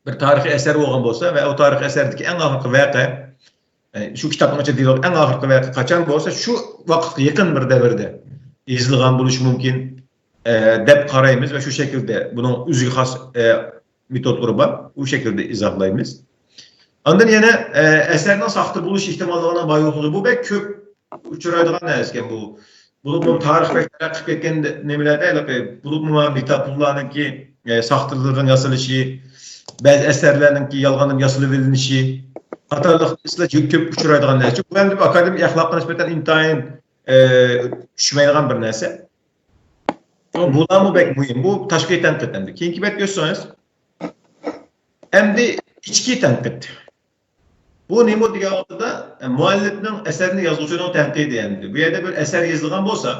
بىر تارىخىي ئەسەر بولغان بولسا ۋە ئۇ تارىخىي ئەسەردىكى ئەڭ ئاخىرقى ۋەقە، ئە، شۇ كىتابنىڭ ئىچىدە دېيىلگەن ئەڭ ئاخىرقى ۋەقە قاچان بولسا، شۇ ۋاقىتقا يېقىن بىر دەۋردە يېزىلغان بولۇشى مۇمكىن، ئە، دەپ قارايمىز ۋە شۇ شەكىلدە بۇنىڭ ئۆزىگە خاس، ئە، مېتودلىرى بار، ئۇ شەكىلدە ئىزاھلايمىز. ئاندىن يەنە، ئە، ئەسەرنىڭ ساختا بولۇش ئېھتىماللىقىنىڭ بار يوقلۇقى، بۇ بەك كۆپ ئۇچرايدىغان نەرسىكەن بۇ. بولۇپمۇ تارىخ بەك تەرەققىي قىلىپ كەتكەن نېمىلەردە، ھېلىقى، بولۇپمۇ مانا مېتافورلارنىڭكى، ئە، ساختىلىرىدىن ياسىلىشى، بەزى ئەسەرلەرنىڭكى يالغاندىن ياسىلىۋېلىنىشى قاتارلىق ئىشلار جۈ-، كۆپ ئۇچرايدىغان نەرسە. بۇ ئەمدى ئاكادېمىك ئەخلاققا نىسبەتەن ئىنتايىن، ئە، چۈشمەيدىغان بىر نەرسە. بۇلارمۇ بەك مۇھىم. بۇ تاشقى تەنقىد ئەمدى. كېيىنكى بەتكە ئۆتسىڭىز. ئەمدى ئىچكى تەنقىد. بۇ نېمە دېگەن ۋاقتىدا، ئە، مۇئەللىپنىڭ ئەسەرنى يازغۇچىنىڭ تەنقىدى ئەمدى. بۇ يەردە بىر ئەسەر يېزىلغان بولسا،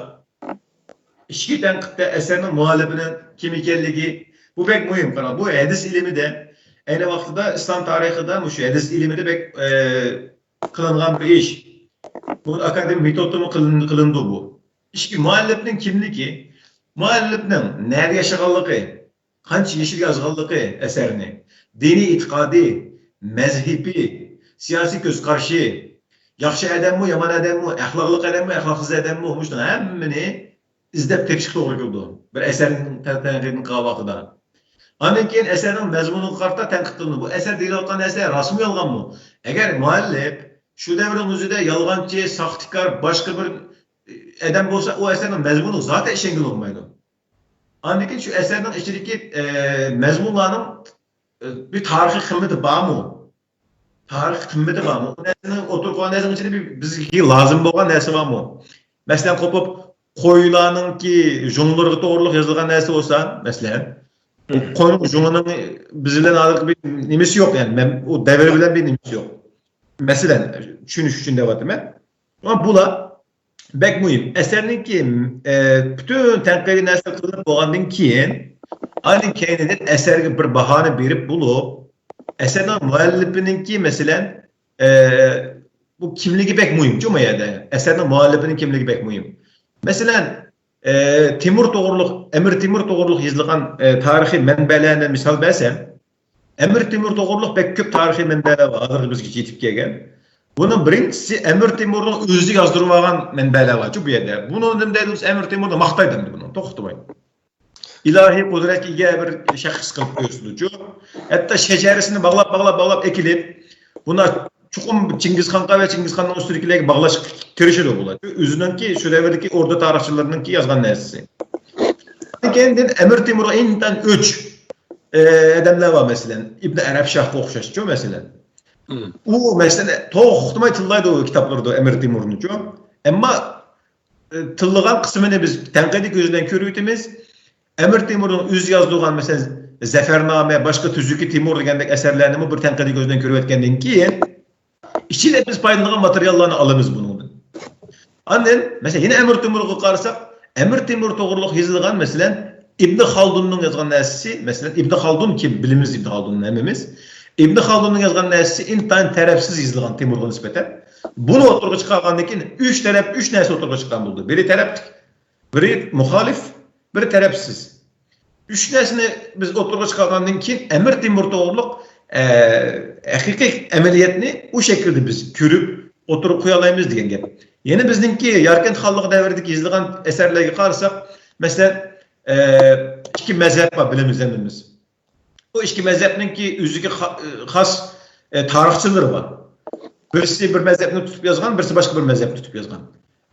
ئىچكى تەنقىدتە ئەسەرنىڭ مۇئەللىپىنىڭ كىم ئىكەنلىكى، بۇ بەك مۇھىم. قاراڭ، بۇ ھەدىس ئىلمىدە، ئەينى ۋاقتىدا ئىسلام تارىخىدا مۇشۇ ھەدىس ئىلمىدە بەك، ئە، قىلىنغان بىر ئىش. بۇ ئاكادېمىك مېتودتىمۇ قىلىن-، قىلىنىدۇ بۇ. ئىچكى مۇئەللىپنىڭ كىملىكى، مۇئەللىپنىڭ نەدە ياشىغانلىقى، قانچە يېشىغا يازغانلىقى ئەسەرنى، دىنىي ئېتىقادى، مەزھىپى، سىياسىي كۆز قارىشى، ياخشى ئادەممۇ، يامان ئادەممۇ، ئەخلاقلىق ئادەممۇ، ئەخلاقسىز ئادەممۇ، مۇشۇنىڭ ھەممىنى ئىزدەپ تېپىشقا توغرا كېلىدۇ. بىر ئەسەرنىڭ تەن-، تەنقىدىنى قىلغان ۋاقتىدا. ئاندىن كېيىن ئەسەرنىڭ مەزمۇنىغا قارىتا تەنقىد قىلىنىدۇ. بۇ ئەسەر دېيىلىۋاتقان نەرسە راستمۇ، يالغانمۇ؟ ئەگەر مۇئەللىپ شۇ دەۋرنىڭ ئۆزىدە يالغانچى، ساختىكار، باشقا بىر ئادەم بولسا، ئۇ ئەسەرنىڭ مەزمۇنىغا زاتەن ئىشەنگىلى بولمايدۇ. ئاندىن كېيىن شۇ ئەسەرنىڭ ئىچىدىكى، ئە، مەزمۇنلارنىڭ، ئە، بىر تارىخىي قىممىتى بارمۇ؟ تارىخىي قىممىتى بارمۇ؟ ئۇ نەرسىنىڭ ئوتتۇرىغا قويغان نەرسىنىڭ ئىچىدە بىر، بىزگە لازىم بولغان نەرسە بارمۇ؟ مەسىلەن، قوپۇپ، قويلارنىڭكى ژۇڭلىرىغا توغرىلىق يېزىلغان نەرسە بولسا، مەسىلەن، قوينىڭ ژۇڭىنىڭ بىز بىلەن ھازىرقى بىر نېمىسى يوق، يەنى مەن-، ئۇ دەۋر بىلەن بىر نېمىسى يوق. مەسىلەن، چۈشىنىش ئۈچۈن دەۋاتىمەن. ئەمما بۇلار بەك مۇھىم. ئەسەرنىڭكى، ئە، پۈتۈن تەنقىدىي نەرسە قىلىنىپ بولغاندىن كېيىن، ئاندىن كەينىدىن ئەسەرگە بىر باھانى بېرىپ بولۇپ، ئەسەرنىڭ مۇئەللىپىنىڭكى، مەسىلەن، ئە، بۇ كىملىكى بەك مۇھىم، شۇ يەردە. ئەسەرنىڭ مۇئەللىپىنىڭ كىملىكى بەك مۇھىم. مەسىلەن، ئە، تېمۇر توغرۇلۇق، ئەمىر تېمۇر توغرۇلۇق يېزىلغان، ئە، تارىخىي مەنبەلەرنى مىسال بەرسەم، ئەمىر تېمۇر توغرۇلۇق بەك كۆپ تارىخىي مەنبەلەر بار، ھازىرغىچە بىزگىچە يېتىپ كەلگەن. بۇنىڭ بىرىنچىسى ئەمىر تېمۇرنىڭ ئۆزى يازدۇرۇۋالغان مەنبەلەر بارچۇ بۇ يەردە. بۇنىڭ نېمە دەيدۇ دېسە، ئەمىر تېمۇرنى ماختايدۇ ئەمدى بۇنى توختىماي. ئىلاھىي قۇدرەتكە ئىگە بىر شەخس قىلىپ كۆرسىتىدۇچۇ. ھەتتا شەجەرىسىنى باغلاپ، باغلاپ، باغلاپ ئەكېلىپ، بۇنى چوقۇم چىڭگىزخانغا ۋە چىڭگىزخاننىڭ ئۈستىدىكىلەرگە باغلاشقا تىرىشىدۇ بۇلار. ئۆزىنىڭكى شۇ دەۋردىكى ئوردا تارىخچىلىرىنىڭكى يازغان نەرسىسى. كېيىن ئەمىر تېمۇرغا ئىنتايىن ئۆچ، ئە، ئادەملەر بار، مەسىلەن، ئىبن ئەرەب شاھقا ئوخشاشچۇ، مەسىلەن. ئۇ، مەسىلەن، توختىماي تىللايدۇ ئۇ كىتابلىرىدا ئەمىر تېمۇرنىچۇ. ئەمما، ئە، تىللىغان قىسمىنى بىز تەنقىدىي كۆز بىلەن كۆرۈۋېتىمىز. ئەمىر تېمۇرنىڭ ئۆزى يازدۇرغان، مەسىلەن، زەفەرنامە، باشقا تۈزۈكى تېمۇر دېگەندەك ئەسەرلەرنىمۇ بىر تەنقىدىي كۆز بىلەن كۆرۈۋەتكەندىن كېيىن، ئىچىدە بىز پايدىلانغان ماتېرىياللارنى ئالىمىز بۇنىڭدىن. ئاندىن، مەسىلەن، يەنە ئەمىر تېمۇرغا قارىساق، ئەمىر تېمۇر توغرۇلۇق يېزىلغان، مەسىلەن، ئىبن خالدۇننىڭ يازغان نەرسىسى، مەسىلەن، ئىبن خالدۇن كىم؟ بىلىمىز ئىبن خالدۇننى ھەممىمىز. ئىبن خالدۇننىڭ يازغان نەرسىسى ئىنتايىن تەرەپسىز يېزىلغان تېمۇرغا نىسبەتەن. بۇنى ئوتتۇرىغا چىقارغاندىن كېيىن ئۈچ تەرەپ، ئۈچ نەرسە ئوتتۇرىغا چىققان بولدى. بىرى تەرەپلىك، بىرى مۇخالىپ، بىرى تەرەپسىز. ئۈچ نەرسىنى بىز ئوتتۇرىغا چىقارغاندىن كېيىن، ئەمىر تېمۇر توغرۇلۇق، ئە، ھەقىقىي ئەمەلىيەتنى ئۇ شەكىلدە بىز كۆرۈپ ئوتتۇرىغا قويالايمىز دېگەن گەپ. يەنە بىزنىڭكى ياركەنت خانلىقى دەۋرىدىكى يېزىلغان ئەسەرلەرگە قارىساق، مەسىلەن، ئە، ئىككى مەزھەپ بار، بىلىمىز ھەممىمىز. بۇ ئىككى مەزھەپنىڭكى ئۆزىگە خا-، خاس، ئە، تارىخچىلىرى بار. بىرسى بىر مەزھەپنى تۇتۇپ يازغان، بىرسى باشقا بىر مەزھەپنى تۇتۇپ يازغان.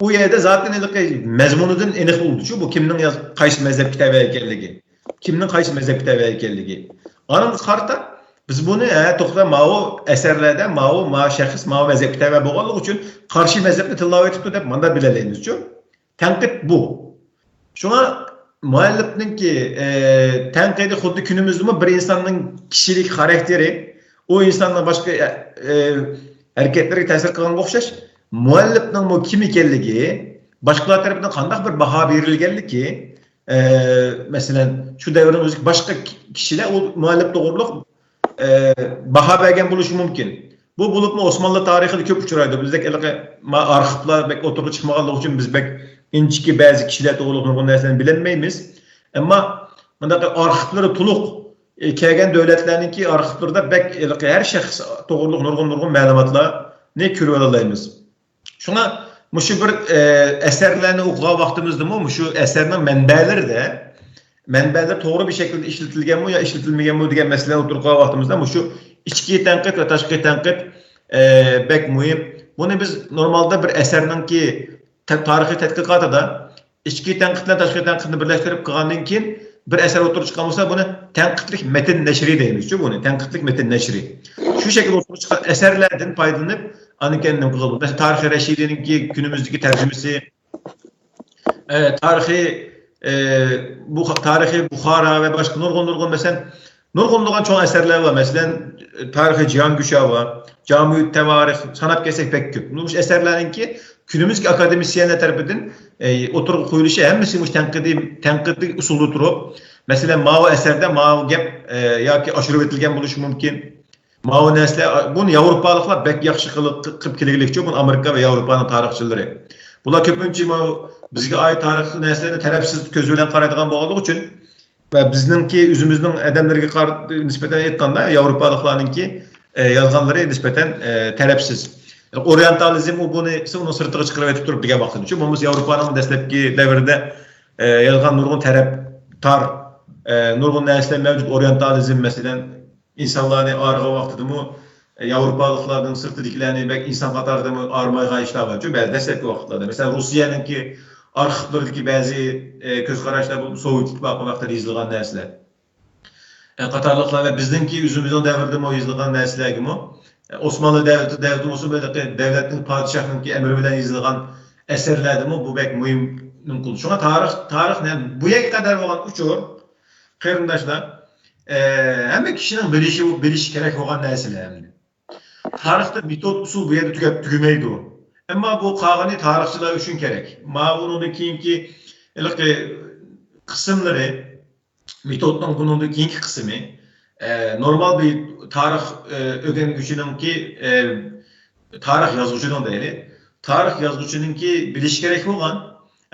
ئۇ يەردە زاتەن ھېلىقى مەزمۇنىدىن ئېنىق بولىدۇچۇ، بۇ كىمنىڭ ياز-، قايسى مەزھەپكە تەۋە ئىكەنلىكى، كىمنىڭ قايسى مەزھەپكە تەۋە ئىكەنلىكى. ئانىڭغا قارىتا بىز بۇنى، ھە، توختاپ، ماۋۇ ئەسەرلەردە ماۋۇ، ماۋۇ شەخس ماۋۇ مەزھەپكە تەۋە بولغانلىقى ئۈچۈن قارشى مەزھەپنى تىللاۋېتىپتۇ دەپ مانداق بىلەلەيمىزچۇ. تەنقىد بۇ. شۇڭا مۇئەللىپنىڭكى، ئە، تەنقىدى خۇددى كۈنىمىزدىمۇ بىر ئىنساننىڭ كىشىلىك خاراكتېرى، ئۇ ئىنساننىڭ باشقا، ئە، ئە، ھەرىكەتلىرىگە تەسىر قىلغانغا ئوخشاش، مۇئەللىپنىڭمۇ كىم ئىكەنلىكى، باشقىلار تەرىپىدىن قانداق بىر باھا بېرىلگەنلىكى، ئە، مەسىلەن، شۇ دەۋرنىڭ ئۆزىدىكى باشقا كىشىلەر ئۇ مۇئەللىپ توغرۇلۇق ئە، باھا بەرگەن بولۇشى مۇمكىن. بۇ بولۇپمۇ ئوسمانلى تارىخىدا كۆپ ئۇچرايدۇ. بىزدەك ھېلىقى ما-، ئارخىپلار بەك ئوتتۇرىغا چىقمىغانلىقى ئۈچۈن بىز بەك ئىنچىكە بەزى كىشىلەر توغرۇلۇق نۇرغۇن نەرسىلەرنى بىلەلمەيمىز. ئەمما مۇنداق ئارخىپلىرى تولۇق، ئە، كەلگەن دۆلەتلەرنىڭكى ئارخىپلىرىدا بەك ھېلىقى ھەر شەخس توغرۇلۇق نۇرغۇن، نۇرغۇن مەلۇماتلارنى كۆرۈۋالالايمىز. شۇڭا مۇشۇ بىر، ئە، ئەسەرلەرنى ئوقۇغان ۋاقتىمىزدىمۇ مۇشۇ ئەسەرنىڭ مەنبەلىرىدە، مەنبەلەر توغرا بىر شەكىلدە ئىشلىتىلگەنمۇ يا ئىشلىتىلمىگەنمۇ دېگەن مەسىلىنى ئوتتۇرىغا قويغان ۋاقتىمىزدا مۇشۇ ئىچكى تەنقىد ۋە تاشقى تەنقىد، ئە، بەك مۇھىم. بۇنى بىز نورمالدا بىر ئەسەرنىڭكى تە-، تارىخىي تەتقىقاتىدا ئىچكى تەنقىد بىلەن تاشقى تەنقىدنى بىرلەشتۈرۈپ قىلغاندىن كېيىن بىر ئەسەر ئوتتۇرىغا چىققان بولسا، بۇنى تەنقىدلىك مەتن نەشرى دەيمىزچۇ، بۇنى تەنقىدلىك مەتن نەشرى. شۇ شەكىلدە ئوتتۇرىغا چىققان ئەسەرلەردىن پايدىلىنىپ، ئاندىن كېيىن نېمە قىلغىلى بولىدۇ؟ مەسىلەن، تارىخىي رەشىدىينىڭكى كۈنىمىزدىكى تەرجىمىسى، ئە، تارىخىي، ئە، بۇ، تارىخىي بۇخارا ۋە باشقا نۇرغۇن، نۇرغۇن، مەسىلەن، نۇرغۇن، نۇرغۇن چوڭ ئەسەرلەر بار. مەسىلەن، تارىخىي جىھانگۈشا بار، جامۇ تەۋارىخ، ساناپ كەتسەك بەك كۆپ. مۇشۇ ئەسەرلەرنىڭكى كۈنىمىزدىكى ئاكادېمىسىيەنلەر تەرىپىدىن، ئە، ئوتتۇرىغا قويۇلۇشى ھەممىسى مۇشۇ تەنقىدىي، تەنقىدىي ئۇسۇلدا تۇرۇپ، مەسىلەن، ماۋۇ ئەسەردە ماۋۇ گەپ، ئە، ياكى ئاشۇرۇۋېتىلگەن بولۇشى مۇمكىن. ماۋۇ نەرسىلەر، بۇنى ياۋروپالىقلار بەك ياخشى قىلىپ، قىلىپ كېلگۈلۈكچۇ، بۇنى ئامېرىكا ۋە ياۋروپانىڭ تارىخچىلىرى. بۇلار كۆپىنچە ماۋۇ بىزگە ئائىت تارىخىي نەرسىلەرنى تەرەپسىز كۆز بىلەن قارايدىغان بولغانلىقى ئۈچۈن ۋە بىزنىڭكى ئۆزىمىزنىڭ ئادەملىرىگە قار-، نىسبەتەن ئېيتقاندا، ياۋروپالىقلارنىڭكى، ئە، يازغانلىرى نىسبەتەن، ئە، تەرەپسىز. ئورىيېنتالىزم ئۇ بۇنى ئۇنىڭ سىرتىغا چىقىرىۋېتىپ تۇرۇپ دېگەن ۋاقتىدا. چۈنكى بولمىسا ياۋروپانىڭ دەسلەپكى دەۋرىدە، ئە، يازغان نۇرغۇن تەرەپ تار، ئە، نۇرغۇن نەرسىلەر مەۋجۇت. ئورىيېنتالىزم، مەسىلەن، ئىنسانلارنى ئايرىغان ۋاقتىدىمۇ، ئە، ياۋروپالىقلاردىن سىرتىدىكىلەرنى بەك ئىنسان قاتارىدىمۇ ئايرىمايدىغان ئىشلار بارچۇ، بەزى دەسلەپكى ۋاقىتلاردا. مەسىلەن، روسىيەنىڭكى ئارخىپلىرىدىكى بەزى، ئە، كۆز قاراشلار بولۇپ، سوۋېت ئىتتىپاقى ۋاقتىدا يېزىلغان نەرسىلەر، ئە، قاتارلىقلار ۋە بىزنىڭكى ئۆزىمىزنىڭ دەۋرىدىمۇ يېزىلغان نەرسىلەرگىمۇ، ئە، ئوسمانلى دەۋرىدە، دەۋرىدە بولسۇن، بۇ يەردىكى دۆلەتنىڭ پادىشاھنىڭكى ئەمرى بىلەن يېزىلغان ئەسەرلەردىمۇ بۇ بەك مۇھىم نېمە قىلدى. شۇڭا تارىخ، تارىخ نە-، بۇ يەرگە قەدەر بولغان ئۇچۇر، قېرىنداشلار، ئە، ھەممە كىشىنىڭ بىلىشى، بىلىشى كېرەك بولغان نەرسىلەر ئەمدى. تارىختا مېتود، ئۇسۇل بۇ يەردە تۈگەپ، تۈگىمەيدۇ. ئەمما بۇ قالغىنى تارىخچىلار ئۈچۈن كېرەك. ماۋۇ بۇنىڭدىن كېيىنكى ھېلىقى قىسىملىرى، مېتودنىڭ بۇنىڭدىن كېيىنكى قىسمى، ئە، نورمال بىر تارىخ، ئە، ئۆگەنگۈچىنىڭكى، ئە، تارىخ يازغۇچىنىڭ دەيلى، تارىخ يازغۇچىنىڭكى بىلىشى كېرەك بولغان،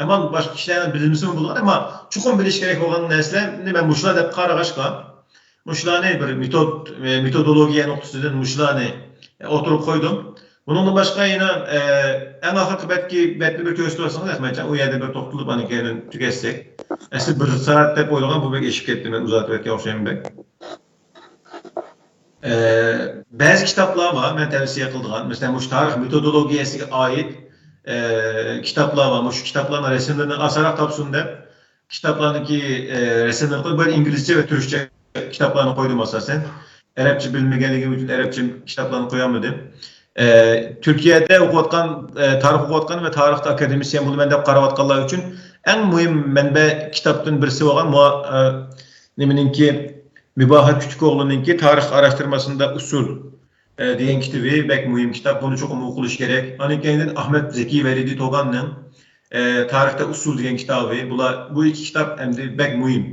يامان باشقا كىشىلەرنىڭ بىلمىسىمۇ بولىدۇ، ئەمما چوقۇم بىلىش كېرەك بولغان نەرسىلەرنى مەن مۇشۇلار دەپ قارىغاچقا، مۇشۇلارنى بىر مېتود، مېتودولوگىيە نۇقتىسىدىن مۇشۇلارنى ئوتتۇرىغا قويدۇم. بۇنىڭدىن باشقا يەنە، ئە، ئەڭ ئاخىرقى بەتكى، بەتنى بىر كۆرسىتىپ ئۆتسىڭىز، ئەخمەتجان، ئۇ يەردە بىر توختىلىپ، ئاندىن كېيىن تۈگەتسەك. ئەسلى بىر سائەت دەپ ئويلىغان، بۇ بەك ئېشىپ كەتتى، مەن ئۇزارتىۋەتكەن ئوخشايمەن بەك. ئە، بەزى كىتابلار بار، مەن تەۋسىيە قىلىدىغان. مەسىلەن، مۇشۇ تارىخ مېتودولوگىيەسىگە ئائىت، ئە، كىتابلار بار. مۇشۇ كىتابلارنىڭ رەسىملىرىنى ئاسانراق تاپسۇن دەپ، كىتابلارنىڭكى، ئە، رەسىملىرىنى قويۇپ، بىر ئىنگلىزچە ۋە تۈركچە كىتابلارنى قويدۇم ئاساسەن. ئەرەبچە بىلمىگەنلىكىم ئۈچۈن ئەرەبچە كىتابلارنى قويالمىدىم. ئە، تۈركىيەدە ئوقۇۋاتقان، ئە، تارىخ ئوقۇۋاتقان ۋە تارىختا ئاكادېمىسىيەن بولىمەن دەپ قاراۋاتقانلار ئۈچۈن ئەڭ مۇھىم مەنبە كىتابتىن بىرسى بولغان مۇ-، ئە، نېمىنىڭكى، مۇباھات كۈتۈكوغلۇنىڭكى تارىخ ئاراشتۇرماسىندا ئۇسۇل، ئە، دېگەن كىتابى بەك مۇھىم كىتاب. بۇنى چوقۇم ئوقۇلۇشى كېرەك. ئاندىن كېيىن ئەخمەت زەكىي ۋەلىدى توغاننىڭ، ئە، تارىختا ئۇسۇل دېگەن كىتابى. بۇلار، بۇ ئىككى كىتاب ئەمدى بەك مۇھىم.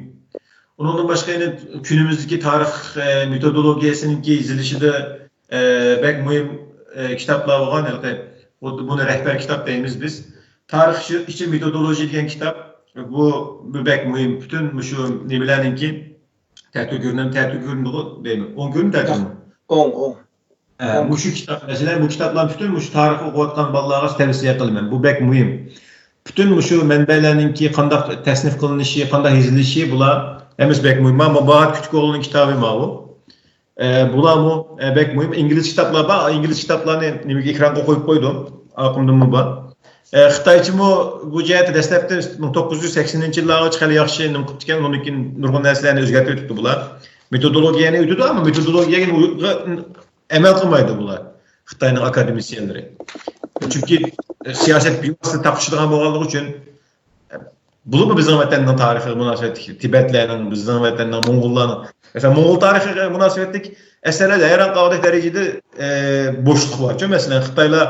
ئۇنىڭدىن باشقا يەنە كۈنىمىزدىكى تارىخ، ئە، مېتودولوگىيەسىنىڭكى يېزىلىشىدا، ئە، بەك مۇھىم، ئە، كىتابلار بولغان، ھېلىقى، بۇ، بۇنى رەھبەر كىتاب دەيمىز بىز. تارىخ ئىچى، ئىچى مېتودولوگىيە دېگەن كىتاب، بۇ، بۇ بەك مۇھىم. پۈتۈن مۇشۇ نېمىلەرنىڭكى، تەتۈگۈرنىڭ، تەتۈگۈرنىغۇ دەيمەن. ئوڭ كۆرۈنمە، تەتۈگۈرنىڭ. ئوڭ، ئوڭ. ئە، مۇشۇ كىتاب، مەسىلەن، بۇ كىتابلارنى پۈتۈن مۇشۇ تارىخ ئوقۇۋاتقان بالىلارغا تەۋسىيە قىلىمەن. بۇ بەك مۇھىم. پۈتۈن مۇشۇ مەنبەلەرنىڭكى قانداق تەسنىف قىلىنىشى، قانداق يېزىلىشى، بۇلار ھەممىسى بەك مۇھىم. مانا مۇباھات كۈتۈكوغلۇنىڭ كىتابى ماۋۇ. ئە، بۇلارمۇ، ئە، بەك مۇھىم. ئىنگلىز كىتابلار بار. ئىنگلىز كىتابلارنى نېمىگە، ئېكرانغا قويۇپ قويدۇم. ئارقىمدىمۇ بار. ئە، خىتايچىمۇ بۇ جەھەتتە دەسلەپتە مىڭ توققۇز يۈز سەكسىنىنچى يىللارغىچە خېلى ياخشى نېمە قىپتىكەن، ئۇنىڭدىن كېيىن نۇرغۇن نەرسىلەرنى ئۆزگەرتىۋېتىپتۇ بۇلار. مېتودولوگىيەنى ئۆتىدۇ، ئەمما مېتودولوگىيەگە ئەمەل قىلمايدۇ بۇلار، خىتاينىڭ ئاكادېمىسىيەنلىرى. چۈنكى، ئە، سىياسەت بىۋاسىتە تاقىشىدىغان بولغانلىقى ئۈچۈن، بولۇپمۇ بىزنىڭ ۋەتەننىڭ تارىخىغا مۇناسىۋەتلىك، تىبەتلەرنىڭ، بىزنىڭ ۋەتەننىڭ، موڭغۇللارنىڭ، مەسىلەن، موڭغۇل تارىخىغا مۇناسىۋەتلىك ئەسەرلەردە ھەيران قالغۇدەك دەرىجىدە، ئە، بوشلۇق بارچۇ. مەسىلەن، خىتايلار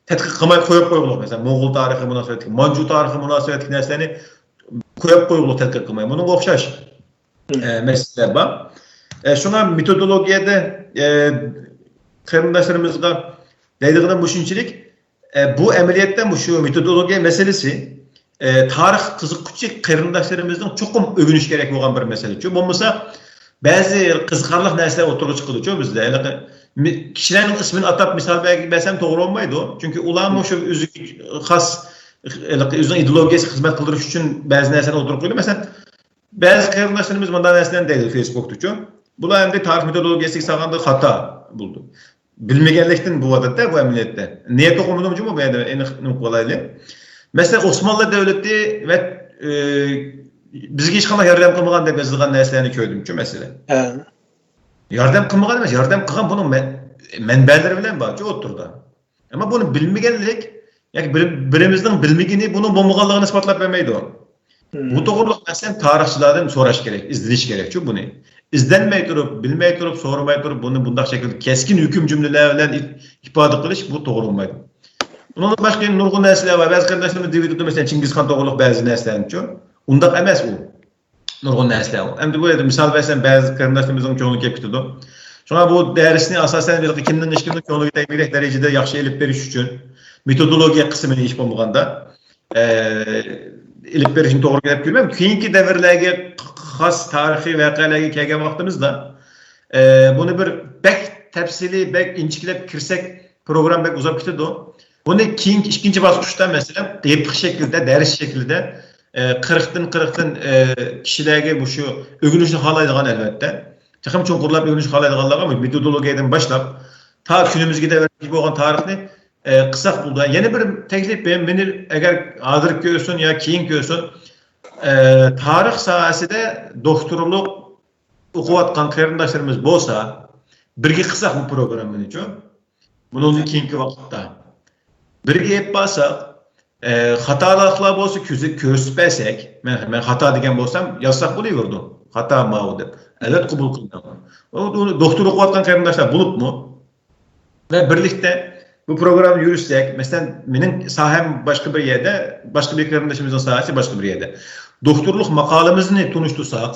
تەتقىق قىلماي قويۇپ قويغۇلۇق. مەسىلەن، موڭغۇل تارىخىغا مۇناسىۋەتلىك، مانجۇ تارىخىغا مۇناسىۋەتلىك نەرسىلەرنى قويۇپ قويغۇلۇق تەتقىق قىلماي. بۇنىڭغا ئوخشاش، ئە، مەسىلىلەر بار. ئە، شۇڭا مېتودولوگىيەدە، ئە، قېرىنداشلىرىمىزغا دەيدىغىنىم مۇشۇنچىلىك، ئە، بۇ ئەمەلىيەتتە مۇشۇ مېتودولوگىيە مەسىلىسى، ئە، تارىخ قىزىققۇچى قېرىنداشلىرىمىزنىڭ چوقۇم ئۆگىنىشى كېرەك بولغان بىر مەسىلىچۇ. بولمىسا، بەزى قىزىقارلىق نەرسىلەر ئوتتۇرىغا چىقىدۇچۇ بىزدە. ھېلىقى مى-، كىشىلەرنىڭ ئىسمىنى ئاتاپ مىسال بەر-، بەرسەم توغرا بولمايدۇ. چۈنكى ئۇلارمۇ شۇ ئۆزىگە خاس، ھېلىقى ئۆزىنىڭ ئىدېئولوگىيەسىگە خىزمەت قىلدۇرۇش ئۈچۈن بەزى نەرسىلەرنى ئوتتۇرىغا قويىدۇ. مەسىلەن، بەزى قېرىنداشلىرىمىز مۇنداق نەرسىلەرنى دەيدۇ فېيسبۇكتىچۇ. بۇلار ئەمدى تارىخ مېتودولوگىيەسىگە سالغاندا خاتا بولىدۇ. بىلمىگەنلىكتىن بولۇۋاتىدۇ بۇ ئەمەلىيەتتە. نىيەت توغرىمىدىمۇ جۇمۇ بۇ يەردە ئېنىق نېمە قىلىۋالايلى. مەسىلەن، ئوسمانلى دۆلىتى ۋە، ئى، بىزگە ھېچقانداق ياردەم قىلمىغان دەپ يېزىلغان نەرسىلەرنى كۆردۈمچۇ، مەسىلەن. ھە. ياردەم قىلمىغان ئەمەس، ياردەم قىلغان بۇنىڭ مە-، مەنبەلىرى بىلەن بارچۇ ئوتتۇرىدا. ئەمما بۇنى بىلمىگەنلىك ياكى بىر-، بىرىمىزنىڭ بىلمىگىنى بۇنىڭ بولمىغانلىقىنى ئىسپاتلاپ بەرمەيدۇ. مم. بۇ توغرۇلۇق مەسىلەن تارىخچىلاردىن سوراش كېرەك، ئىزدىنىش كېرەكچۇ بۇنى. ئىزدەنمەي تۇرۇپ، بىلمەي تۇرۇپ، سورىماي تۇرۇپ، بۇنى بۇنداق شەكىلدە كەسكىن ھۆكۈم جۈملىلەر بىلەن ئىپ-، ئىپادە قىلىش بۇ توغرا بولمايدۇ. ئۇنىڭدىن باشقا يەنە نۇرغۇن نەرسىلەر بار. بەزى قېرىنداشلىرىمىز دېيىۋېتىپتۇ، مەسىلەن، چىڭگىزخان توغرۇلۇق بەزى نەرسىلەرنىچۇ. ئۇنداق ئەمەس ئۇ. نۇرغۇن نەرسىلەر بار. ئەمدى بۇ يەردە مىسال بەرسەم، بەزى قېرىنداشلىرىمىزنىڭ كۆڭلى كېلىپ كېتىدۇ. شۇڭا بۇ دەرسنى ئاساسەن ھېلىقى كىمنىڭ ھېچكىمنىڭ كۆڭلىگە تەگمىگەندەك دەرىجىدە ياخشى ئېلىپ بېرىش ئۈچۈن، مېتودولوگىيە قىسمىنى ھېچ بولمىغاندا، ئە، ئېلىپ بېرىشنى توغرا دەپ كۆرمەيمەن. كېيىنكى دەۋرلەرگە خاس تارىخىي ۋەقەلەرگە كەلگەن ۋاقتىمىزدا، ئە، بۇنى بىر بەك تەپسىلىي، بەك ئىنچىكىلەپ كىرسەك، پروگرامما بەك ئۇزاپ كېتىدۇ. بۇنى كېيىنكى ئىككىنچى باسقۇچتا، مەسىلەن، يىپلىق شەكىلدە، دەرس شەكلىدە، ئە، قىرىقتىن، قىرىقتىن، ئە، كىشىلەرگە مۇشۇ ئۆگىنىشنى خالايدىغان، ئەلۋەتتە، تېخىمۇ چوڭقۇرلاپ ئۆگىنىشنى خالايدىغانلارغا مۇشۇ مېتودولوگىيەدىن باشلاپ، تا كۈنىمىزگە دەۋر بولغان تارىخنى، ئە، قىلساق بولىدۇ. يەنە بىر تەكلىپىم، مېنى ئەگەر ھازىر كۆرسۇن يا كېيىن كۆرسۇن، ئە، تارىخ ساھەسىدە دوكتورلۇق ئوقۇۋاتقان قېرىنداشلىرىمىز بولسا، بىرگە قىلساق بۇ پروگراممىنىچۇ، بۇنىڭدىن كېيىنكى ۋاقىتتا بىرگە ئېلىپ بارساق، ئە، خاتالىقلار بولسا كۆزە-، كۆرسىتىپ بەرسەك، مەن، مەن خاتا دېگەن بولسام، يازساق بولۇۋېرىدۇ. خاتا ماۋۇ دەپ. ئەلۋەتتە، قوبۇل قىلىمەن. ئۇ، ئۇ دوكتور ئوقۇۋاتقان قېرىنداشلار بولۇپمۇ، ۋە بىرلىكتە بۇ پروگراممىنى يۈرۈتسەك، مەسىلەن، مېنىڭ ساھەم باشقا بىر يەردە، باشقا بىر قېرىندىشىمىزنىڭ ساھەسى باشقا بىر يەردە. دوكتورلۇق ماقالىمىزنى تونۇشتۇرساق،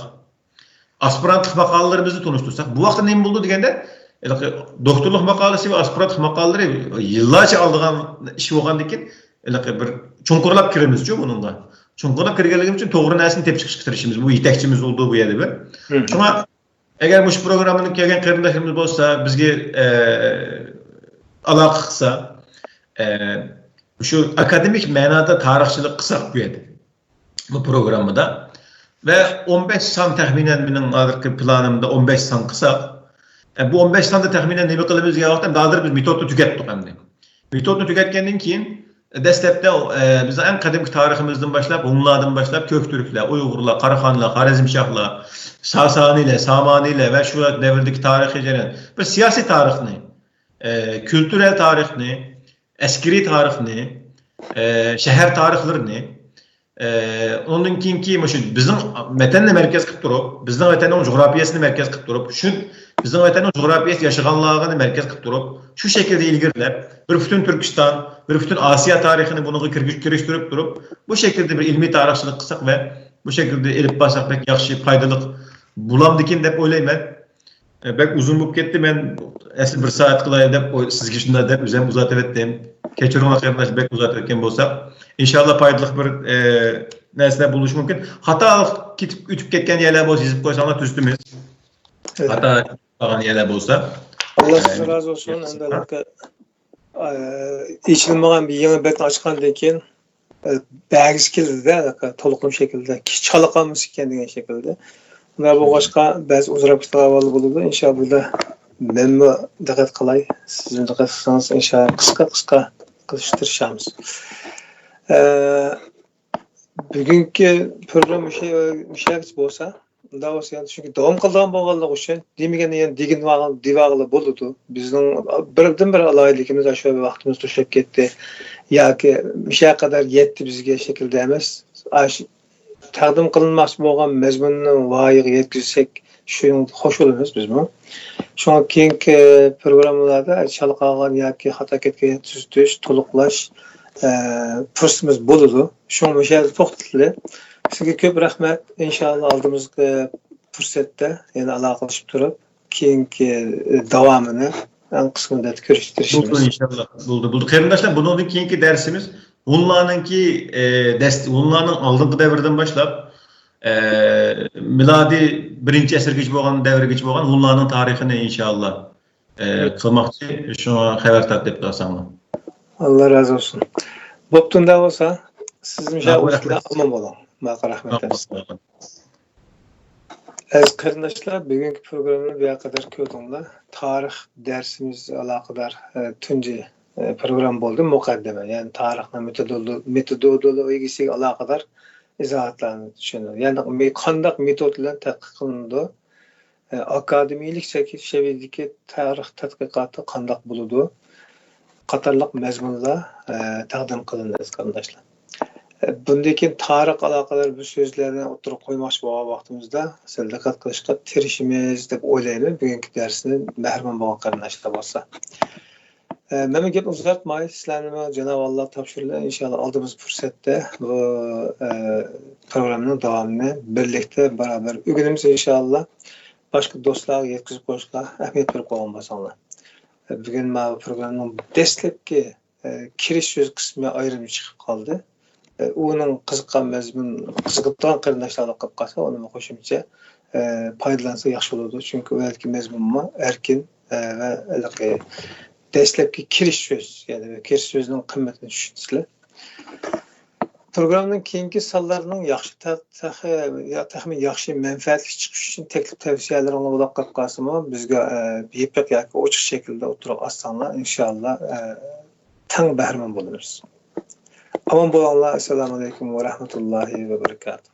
ئاسپىرانتلىق ماقالىلىرىمىزنى تونۇشتۇرساق، بۇ ۋاقىتتا نېمە بولىدۇ دېگەندە، ھېلىقى دوكتورلۇق ماقالىسى ۋە ئاسپىرانتلىق ماقالىلىرى يىللارچە ئالىدىغان ئىش بولغاندىن كېيىن، ھېلىقى بىر چوڭقۇرلاپ كىرىمىزچۇ بۇنىڭغا. چوڭقۇرلاپ كىرگەنلىكىمىز ئۈچۈن توغرا نەرسىنى تېپىشقا تىرىشىمىز. بۇ يېتەكچىمىز بولىدۇ بۇ يەردە بىر. شۇڭا ئەگەر مۇشۇ پروگراممىغا كەلگەن قېرىنداشلىرىمىز بولسا، بىزگە، ئە، ئالاقە قىلسا، ئە، شۇ ئاكادېمىك مەنادا تارىخچىلىق قىلساق بۇ يەردە، بۇ پروگراممىدا. ۋە ئون بەش سان تەخمىنەن مېنىڭ ھازىرقى پىلانىمدا ئون بەش سان قىلساق، ئە، بۇ ئون بەش ساندا تەخمىنەن نېمە قىلىمىز دېگەن ۋاقىتتا، ھازىر بىز مېتودنى تۈگەتتۇق ئەمدى. مېتودنى تۈگەتكەندىن كېيىن، دەسلەپتە، ئە، بىزنىڭ ئەڭ قەدىمكى تارىخىمىزدىن باشلاپ، ھۇنلاردىن باشلاپ، كۆكتۈركلەر، ئۇيغۇرلار، قاراخانلار، خارەزمشاھلار، ساسانىيلار، سامانىيلار ۋە شۇ دەۋردىكى تارىخىي جەريان، بىر سىياسىي تارىخنى، ئە، كۈلتۈرەل تارىخنى، ئەسكىرىي تارىخنى، ئە، شەھەر تارىخلىرىنى، ئە، ئۇنىڭدىن كېيىنكى مۇشۇ بىزنىڭ ۋەتەننى مەركەز قىلىپ تۇرۇپ، بىزنىڭ ۋەتەننىڭ جۇغراپىيەسىنى مەركەز قىلىپ تۇرۇپ، شۇ بىزنىڭ ۋەتەننىڭ جۇغراپىيەسى ياشىغانلارنى مەركەز قىلىپ تۇرۇپ، شۇ شەكىلدە ئىلگىرىلەپ، بىر پۈتۈن تۈركىستان، بىر پۈتۈن ئاسىيا تارىخىنى بۇنىڭغا كىرگۈز-، كىرىشتۈرۈپ تۇرۇپ، بۇ شەكىلدە بىر ئىلمىي تارىخچىلىق قىلساق ۋە بۇ شەكىلدە ئېلىپ بارساق بەك ياخشى، پايدىلىق بولامدىكىن دەپ ئويلايمەن. ئە، بەك ئۇزۇن بولۇپ كەتتى. مەن ئەسلى بىر سائەت قىلاي دەپ، ئوي-، سىزگە شۇنداق دەپ ئۆزۈم ئۇزارتىۋەتتىم. كەچۈرۈڭلار قېرىنداش، بەك ئۇزارتىۋەتكەن بولساق. ئىنشاللا پايدىلىق بىر، ئە، نەرسىلەر بولۇشى مۇمكىن. خاتا كېتىپ، ئۆتۈپ كەتكەن يەرلەر بولسا يېزىپ قويساڭلار تۈزىتىمىز. خاتا قالغان يەرلەر بولسا. ئاللا سىزدىن رازى بولسۇن. ئە، ئەمدى ئە، ئېچىلمىغان بىر يېڭى بەتنى ئاچقاندىن كېيىن، ئە، بەرگۈسى كېلىدۇ-دە، تولۇقلىما شەكلىدە، كىشى چالا قالمىسا ئىكەن دېگەن شەكىلدە. ئۇنداق بولغاچقا، بەزى ئۇزىراپ كېتىدىغان ئەھۋاللار بولىدۇ. ئىنشاللا، مەنمۇ دىققەت قىلاي، سىزمۇ دىققەت قىلسىڭىز، ئىنشاللا، قىسقا، قىسقا قىلىشقا تىرىشامىز. ئە، بۈگۈنكى پروگرامما مۇشۇ، مۇشۇ يەرگىچە بولسا، ئۇنداق بولسا، يەنە چۈنكى داۋام قىلىدىغان بولغانلىقى ئۈچۈن، دېمىگەندە يەنە دېگىنى دېۋالغىلا بولىدۇ. بىزنىڭ بىردىنبىر ئالاھىدىلىكىمىز، ئاشۇ ۋاقتىمىز توشۇپ كەتتى. ياكى مۇشۇ قەدەر يەتتى بىزگە شەكىلدە ئەمەس. ئاشۇ تەقدىم قىلىنماقچى بولغان مەزمۇننى ۋايىغا يەتكۈزسەك، شۇنىڭغا خوش بولىمىز بىزمۇ. شۇڭا كېيىنكى پروگراممىلاردا چالا قالغان ياكى خاتا كەتكەن تۈزىتىش، تولۇقلاش، ئە، پۇرسىتىمىز بولىدۇ. شۇڭا مۇشۇ يەردە توختىتىلى. سىزگە كۆپ رەھمەت. ئىنشاللا ئالدىمىزقى پۇرسەتتە يەنە ئالاقىلىشىپ تۇرۇپ، كېيىنكى، ئە، داۋامىنى ئەڭ قىسقا مۇددەتتە كۆرۈشكە تىرىشىمىز. بولدى، ئىنشاللا. بولدى، بولدى. قېرىنداشلار، بۇنىڭدىن كېيىنكى دەرسىمىز ھونلارنىڭكى، ئە، دەس-، ھونلارنىڭ ئالدىنقى دەۋرىدىن باشلاپ، ئە، مىلادىي بىرىنچى ئەسىرگىچە بولغان دەۋرگىچە بولغان ھونلارنىڭ تارىخىنى ئىنشاللا، ئە، قىلماقچى. شۇڭا خەۋەر تارتىپ قالساڭلار. ئاللا رازى بولسۇن. بوپتۇ، ئۇنداق بولسا، سىز مۇشۇ ئامان بولۇڭ. ماقۇل، رەھمەت. ئەزىز قېرىنداشلار، بۈگۈنكى پروگراممىنى بۇ يەرگە قەدەر كۆردۈڭلار. تارىخ دەرسىمىز ئالاقىدار، ئە، تۇنجى، ئە، پروگرامما بولدى، مۇقەددىمە. يەنى تارىخنىڭ مېتودولو-، مېتودولوگىيىسىگە ئالاقىدار ئىزاھاتلارنى چۈشەندۈردى. يەنى مې-، قانداق مېتود بىلەن تەتقىق قىلىنىدۇ، ئە، ئاكادېمىيلىك سەۋىيەدىكى تارىخ تەتقىقاتى قانداق بولىدۇ؟ قاتارلىق مەزمۇنلار، ئە، تەقدىم قىلىندى، ئەزىز قېرىنداشلار. ئە، بۇندىن كېيىن تارىخ ئالاقىدار بىر سۆزلەرنى ئوتتۇرىغا قويماقچى بولغان ۋاقتىمىزدا سەل دىققەت قىلىشقا تىرىشىمىز دەپ ئويلايمەن، بۈگۈنكى دەرسنى مەھرۇم بولغان قېرىنداشلار بولسا. ئە، مەنمۇ گەپنى ئۇزارتماي، سىلەرنىمۇ جانابى ئاللا تاپشۇرىلا، ئىنشاللا ئالدىمىز پۇرسەتتە بۇ، ئە، پروگراممىنىڭ داۋامىنى بىرلىكتە بارابەر ئۆگىنىمىز، ئىنشاللا. باشقا دوستلارغا يەتكۈزۈپ قويۇشقا ئەھمىيەت بېرىپ قويغان بولساڭلار. بۈگۈن ماۋۇ پروگراممىنىڭ دەسلەپكى، ئە، كىرىش سۆز قىسمى ئايرىم چىقىپ قالدى. ئە، ئۇنىڭ قىزىققان مەزمۇن، قىزىقىدىغان قېرىنداشلار قېلىپ قالسا، ئۇنىمۇ قوشۇمچە، ئە، پايدىلانسا ياخشى بولىدۇ. چۈنكى ئۇ يەردىكى مەزمۇنمۇ ئەركىن، ئە، ۋە ھېلىقى دەسلەپكى كىرىش سۆز، يەنى كىرىش سۆزىنىڭ قىممىتىنى چۈشىنىسىلەر. پروگراممىنىڭ كېيىنكى سانلىرىنىڭ ياخشى تە-، تېخى، يا-، تېخىمۇ ياخشى مەنپەئەتلىك چىقىشى ئۈچۈن تەكلىپ تەۋسىيەلىرىڭلار بولاپ قېلىپ قالسىمۇ، بىزگە، ئە، يېپىق ياكى ئوچۇق شەكىلدە ئوتتۇرىغا ئاتساڭلار، ئىنشاللا، ئە، تەڭ بەھرىمەن بولىمىز. ئامان بولۇڭلار. ئەسسالامۇئەلەيكۇم ۋە رەھمەتۇللاھى ۋە بەرىكاتۇھ.